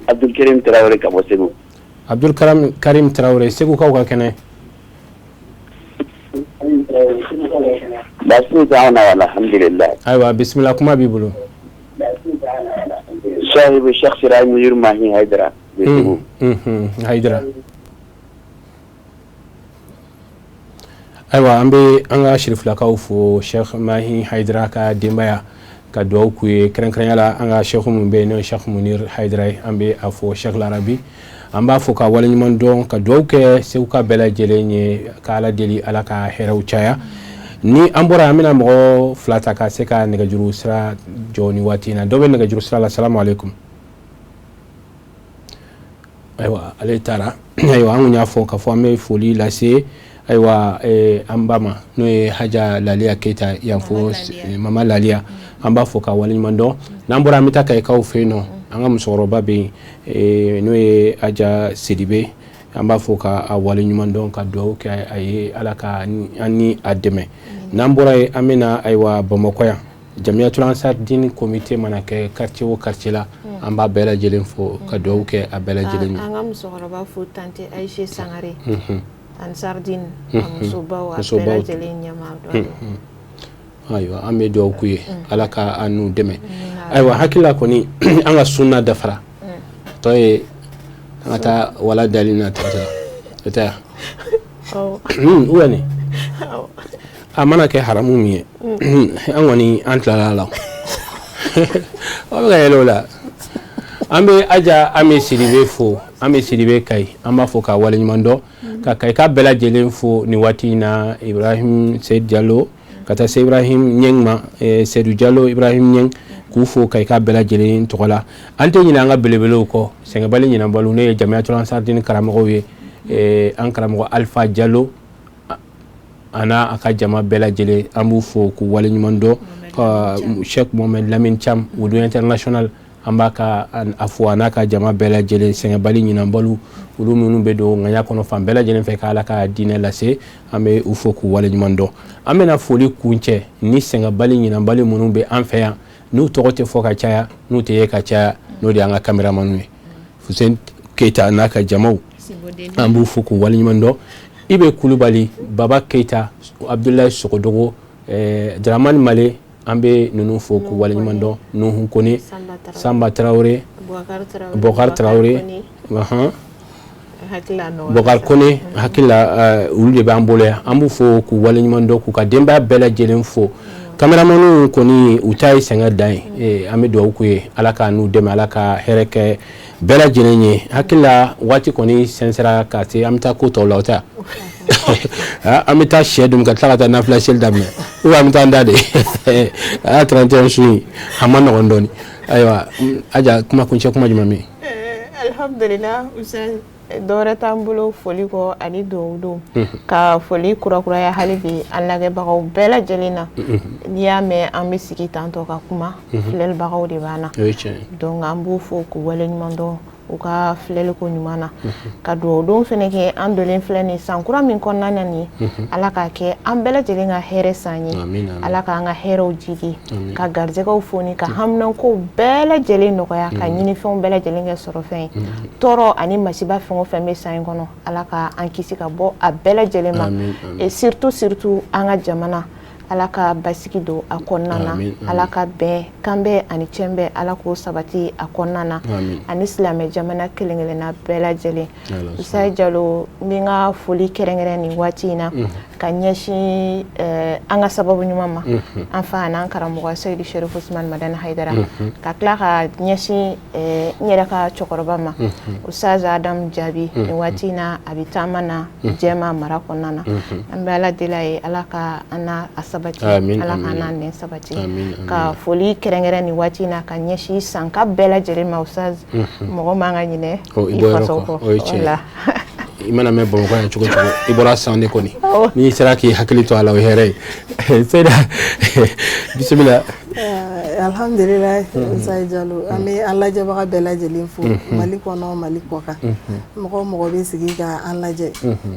Abdulkarim Tarawele ka bɔ Segu.
Abdul Karim Tarawele, Segukaw ka kɛnɛ?
Baasi tɛ anw na alhamdulilayi.
Ayiwa bisimila, kuma b'i bolo.
Sahibu Cheikh Siraji Munir Mahi Hayidara.
Hayidara. Ayiwa an bɛ an ka sirifilakaw fo, Cheikh Mahi Hayidara ka denbaya, ka dugawu k'u ye, kɛrɛnkɛrɛnya la an ka cheikh min bɛ yen n'o ye Cheikh Munir Hayidara ye, an bɛ a fɔ Cheikh Larabi, an b'a fɔ ka waleɲuman dɔn, ka dugawu kɛ Seguka bɛɛ lajɛlen ye, ka Ala deli Ala ka hɛrɛw caya. Ni an bɔra, an bɛna mɔgɔ fila ta ka se ka nɛgɛjuru sira jɔ ni waati in na. Dɔ bɛ nɛgɛjuru sira la. Salamu aleykum. Ayiwa, ale taara. Ayiwa, an kun y'a fɔ k'a fɔ an bɛ foli lase, ayiwa, an ba ma, n'o ye Haja Laliya Keyita yan fo, Mama Laliya, an b'a fɔ ka waleɲuman dɔn. N'an bɔra, an bɛ taa Kayikaw fɛ yen nɔ. An ka musokɔrɔba bɛ yen, n'o ye Haja Sidibe, an b'a fɔ ka a waleɲuman dɔn, ka dugawu kɛ a ye, Ala ka an ni a dɛmɛ. N'an bɔra yen, an bɛna, ayiwa, Bamakɔ yan, Jamiyatul Ansar Dini comité mana kɛ quartier o quartier la, an b'a bɛɛ lajɛlen fo ka dugawu kɛ a bɛɛ lajɛlen ye.
An ka musokɔrɔba fo, Tante Ayise Sangare, Ansar Dini a musobaw, a bɛɛ lajɛlen ɲɛmaa dɔ.
Ayiwa, an bɛ dugawu k'u ye, Ala ka an n'u dɛmɛ. Ayiwa, hakili la kɔni, an ka sunna dafara, tɔ ye an ka taa wala dali na tɔ o tɛ ou bien nin a mana kɛ haramu min ye, an kɔni an tilala a la, aw bɛ ka yɛlɛ o la. An bɛ Aja Ami Sidibe fo, Ami Sidibe Kayi, an b'a fɔ ka waleɲuman dɔn, ka Kayika bɛɛ lajɛlen fo nin waati in na, Ibrahim Seyid Jalo ka taa se Ibrahim Ɲeng ma, Seydou Jalo, Ibrahim Ɲeng, k'u fo Kayika bɛɛ lajɛlen tɔgɔ la. An tɛ ɲinɛ an ka belebelew kɔ, sɛgɛnbali ɲinɛbaliw, n'o ye Jamiyatul Ansar Dini karamɔgɔw ye, an karamɔgɔ Alpha Jalo a n'a a ka jama bɛɛ lajɛlen, an b'u fo k'u waleɲuman dɔn, ka Cheikh Mohamed Lamine Thiam, Wudu International, an b'a ka a fo a n'a ka jama bɛɛ lajɛlen, sɛgɛnbali ɲinɛbaliw, olu minnu bɛ don ŋaɲa kɔnɔ fan bɛɛ lajɛlen fɛ k'Ala ka diinɛ lase, an bɛ u fo k'u waleɲuman dɔn. An bɛna foli kuncɛ ni sɛgɛnbali ɲinɛbali minnu bɛ an fɛ yan, n'u tɔgɔ tɛ fɔ ka caya, n'u tɛ ye ka caya, n'o de y'an ka caméramanw ye, Fuseni Keyita n'a ka jamaw, an b'u fo k'u waleɲuman dɔn, Ibe Kulubali, Baba Keyita, Abudulayi Sogodogo, Dramani Male, an bɛ ninnu fo k'u waleɲuman dɔn, Nuhu Kone, Sanba Tarawele, Bɔkari Tarawele, Bɔkari Kone, hakili la olu de b'an bolo yan, an b'u fo k'u waleɲuman dɔn, k'u ka denbaya bɛɛ lajɛlen fo. Caméramanw kɔni, u ta ye sɛgɛn dan ye, an bɛ dugawu k'u ye, Ala ka n'u dɛmɛ, Ala ka hɛrɛ kɛ bɛɛ lajɛlen ye. Hakili la waati kɔni sɛnsɛra ka se, an bɛ taa ko tɔw la, o tɛ an bɛ taa sɛ dun ka tila ka taa nafila seli daminɛ, ou an bɛ taa an da de a 31 su in, a ma nɔgɔn dɔɔnin. Ayiwa Aja, kuma kuncɛ kuma jumɛn bɛ yen?
Alhamdulilah, dɔwɛrɛ t'an bolo foli kɔ ani dugawu don, ka foli kurakuraya hali bi an lajɛbagaw bɛɛ lajɛlen na. N'i y'a mɛn an bɛ sigi tantɔ ka kuma, filɛlibagaw de b'an na, donc an b'u fo k'u waleɲuman dɔn u ka filɛliko ɲuman na, ka dugawu don fɛnɛ kɛ. An donnen filɛ nin san kura min kɔnɔna na nin, Ala k'a kɛ an bɛɛ lajɛlen ka hɛrɛ san ye, Ala k'an ka hɛrɛw jigi, ka garijɛgɛw foni, ka haminankow bɛɛ lajɛlen nɔgɔya, ka ɲinifɛnw bɛɛ lajɛlen kɛ sɔrɔfɛn ye. Tɔɔrɔ ani masiba fɛn o fɛn bɛ san in kɔnɔ, Ala ka an kisi ka bɔ a bɛɛ lajɛlen ma, et surtout surtout an ka jamana, Ala ka basigi don a kɔnɔna na, Ala ka bɛn, kanbɛn ani cɛnbɛn, Ala k'o sabati a kɔnɔna na, ani silamɛ jamana kelen kelenna bɛɛ lajɛlen. Isa Jalo, n bɛ n ka foli kɛrɛnkɛrɛn nin waati in na ka ɲɛsin an ka sababu ɲuman ma, an fa n'an karamɔgɔ Seyidu Serifu Usumani Madani Hayidara, ka tila ka ɲɛsin n yɛrɛ ka cɛkɔrɔba ma, Ustaz Adamu Jaabi, nin waati in na a bɛ taama na Jɛma mara kɔnɔna na. An bɛ Ala deli a ye, Ala ka an n'a sabati, Ala k'an n'a nɛn sabati. Ka foli kɛrɛnkɛrɛn nin waati in na ka ɲɛsin sanka bɛɛ lajɛlen ma. Ustaz, mɔgɔ man ka ɲinɛ i faso kɔ.
O i mana mɛn Bamakɔ yan cogo cogo, i bɔra san de kɔni, n'i sera k'i hakili to a la, o ye hɛrɛ ye. Seyida, bisimila.
Alhamdulilayi, Musa Jalo, an bɛ an lajɛbaga bɛɛ lajɛlen fo, Mali kɔnɔ, Mali kɔkan, mɔgɔ o mɔgɔ bɛ sigi ka an lajɛ.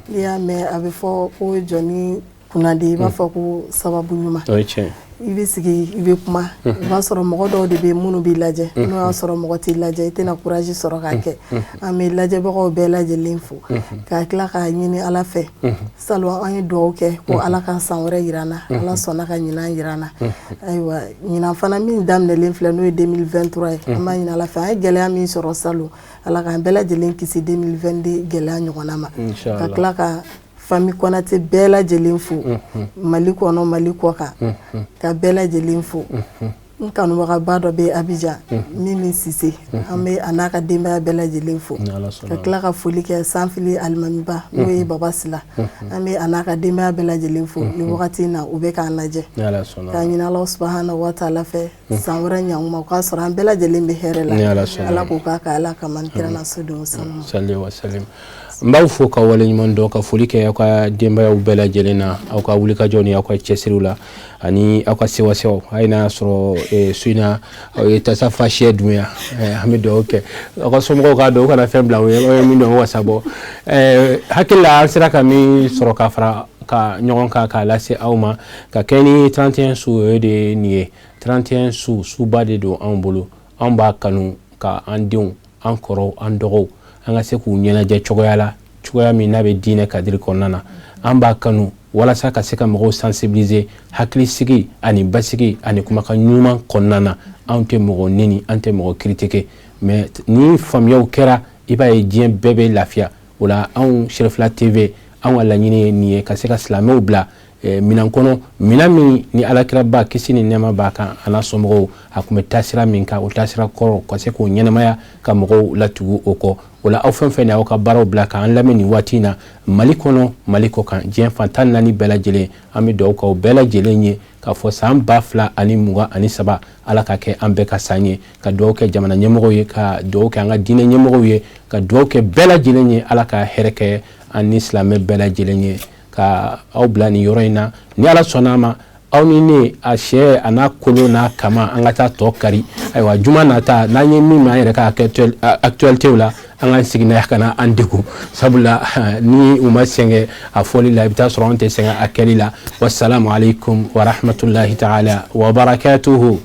N'i y'a mɛn a bɛ fɔ ko jɔnni kunnadi, i b'a fɔ ko sababu ɲuman.
O ye tiɲɛ.
I bɛ sigi, i bɛ kuma, i b'a sɔrɔ mɔgɔ dɔw de bɛ minnu b'i lajɛ. N'o y'a sɔrɔ mɔgɔ t'i lajɛ, i tɛna courage sɔrɔ k'a kɛ. An bɛ lajɛbagaw bɛɛ lajɛlen fo, ka tila k'a ɲini Ala fɛ. Salon an ye dugawu kɛ ko Ala ka san wɛrɛ jira an na. Ala sɔnna ka ɲinan jira an na. Ayiwa, ɲinan fana min daminɛlen filɛ, n'o ye 2023 ye, an b'a ɲini Ala fɛ, an ye gɛlɛya min sɔrɔ salon, Ala k'an bɛɛ lajɛlen kisi 2022 gɛlɛya ɲɔgɔnna ma. Ka tila ka famille Konate bɛɛ lajɛlen fo, Mali kɔnɔ, Mali kɔ kan, ka bɛɛ lajɛlen fo. N kanubagaba dɔ bɛ Abidjan, Mimi Sise, an bɛ a n'a ka denbaya bɛɛ lajɛlen fo. Ka tila ka foli kɛ Sanfili alimamiba, n'o ye Baba Sila, an bɛ a n'a ka denbaya bɛɛ lajɛlen fo ni wagati in na, u bɛ k'an lajɛ. K'a ɲini Ala subahana wa taala fɛ, san wɛrɛ ɲankuma o k'a sɔrɔ an bɛɛ lajɛlen bɛ hɛrɛ la. Ala k'o k'a kan Ala kama ni kira n'a sodenw sanu.
N b'aw fo ka waleɲuman dɔn, ka foli kɛ aw ka denbayaw bɛɛ lajɛlen na, aw ka wulikajɔ ni aw ka cɛsiriw la ani aw ka sewasewaw. Hali n'a y'a sɔrɔ su in na aw ye tasa fa sɛ dun yan, an bɛ dugawu kɛ aw ka somɔgɔw k'a dɔn, u kana fɛn bila u ye, aw ye min dɔn wasa bɔ. Hakili la an sera ka min sɔrɔ ka fara ka ɲɔgɔn kan k'a lase aw ma ka kɛ ni 31 su, o ye de ye nin ye. 31 su, suba de don anw bolo. Anw b'a kanu ka an denw, an kɔrɔw, an dɔgɔw, an ka se k'u ɲɛnajɛ cogoya la, cogoya min n'a bɛ diinɛ kadiri kɔnɔna na. An b'a kanu walasa ka se ka mɔgɔw sensibiliser hakilisigi ani basigi ani kumakan ɲuman kɔnɔna na. Anw tɛ mɔgɔ neni, an tɛ mɔgɔ critiquer, mais ni faamuyaw kɛra, i b'a ye diɲɛ bɛɛ bɛ lafiya. O la, anw Cherifila TV, anw ka laɲini ye nin ye, ka se ka silamɛw bila minan kɔnɔ, minan min ni alakiraba, kisi ni nɛɛma b'a kan, a n'a somɔgɔw, a tun bɛ taasira min kan, o taasira kɔrɔ, ka se k'o ɲɛnamaya, ka mɔgɔw latugu o kɔ. O la, aw fɛn fɛn y'aw ka baaraw bila k'an lamɛn nin waati in na, Mali kɔnɔ, Mali kɔ kan, diɲɛ fan 14 bɛɛ lajɛlen, an bɛ dugawu k'aw bɛɛ lajɛlen ye k'a fɔ san 2023, Ala ka kɛ an bɛɛ ka san ye. Ka dugawu kɛ jamana ɲɛmɔgɔw ye, ka dugawu kɛ an ka diinɛ ɲɛmɔgɔw ye, ka dugawu kɛ bɛɛ lajɛlen ye. Ala ka hɛrɛ kɛ an ni silamɛ bɛɛ lajɛlen ye. Ka aw bila nin yɔrɔ in na, ni Ala sɔnna a ma, aw ni ne, a sɛ a n'a kolo n'a kama, an ka taa tɔ kari. Ayiwa, juma nata, n'an ye min mɛn an yɛrɛ ka actualité la, an k'an sigi n'a ye, ka na an degun, sabula ni u ma sɛgɛn a fɔli la, i bɛ taa sɔrɔ an tɛ sɛgɛn a kɛli la. Wasalamu aleykum wa rahmatulahi taala wa barakatuhu.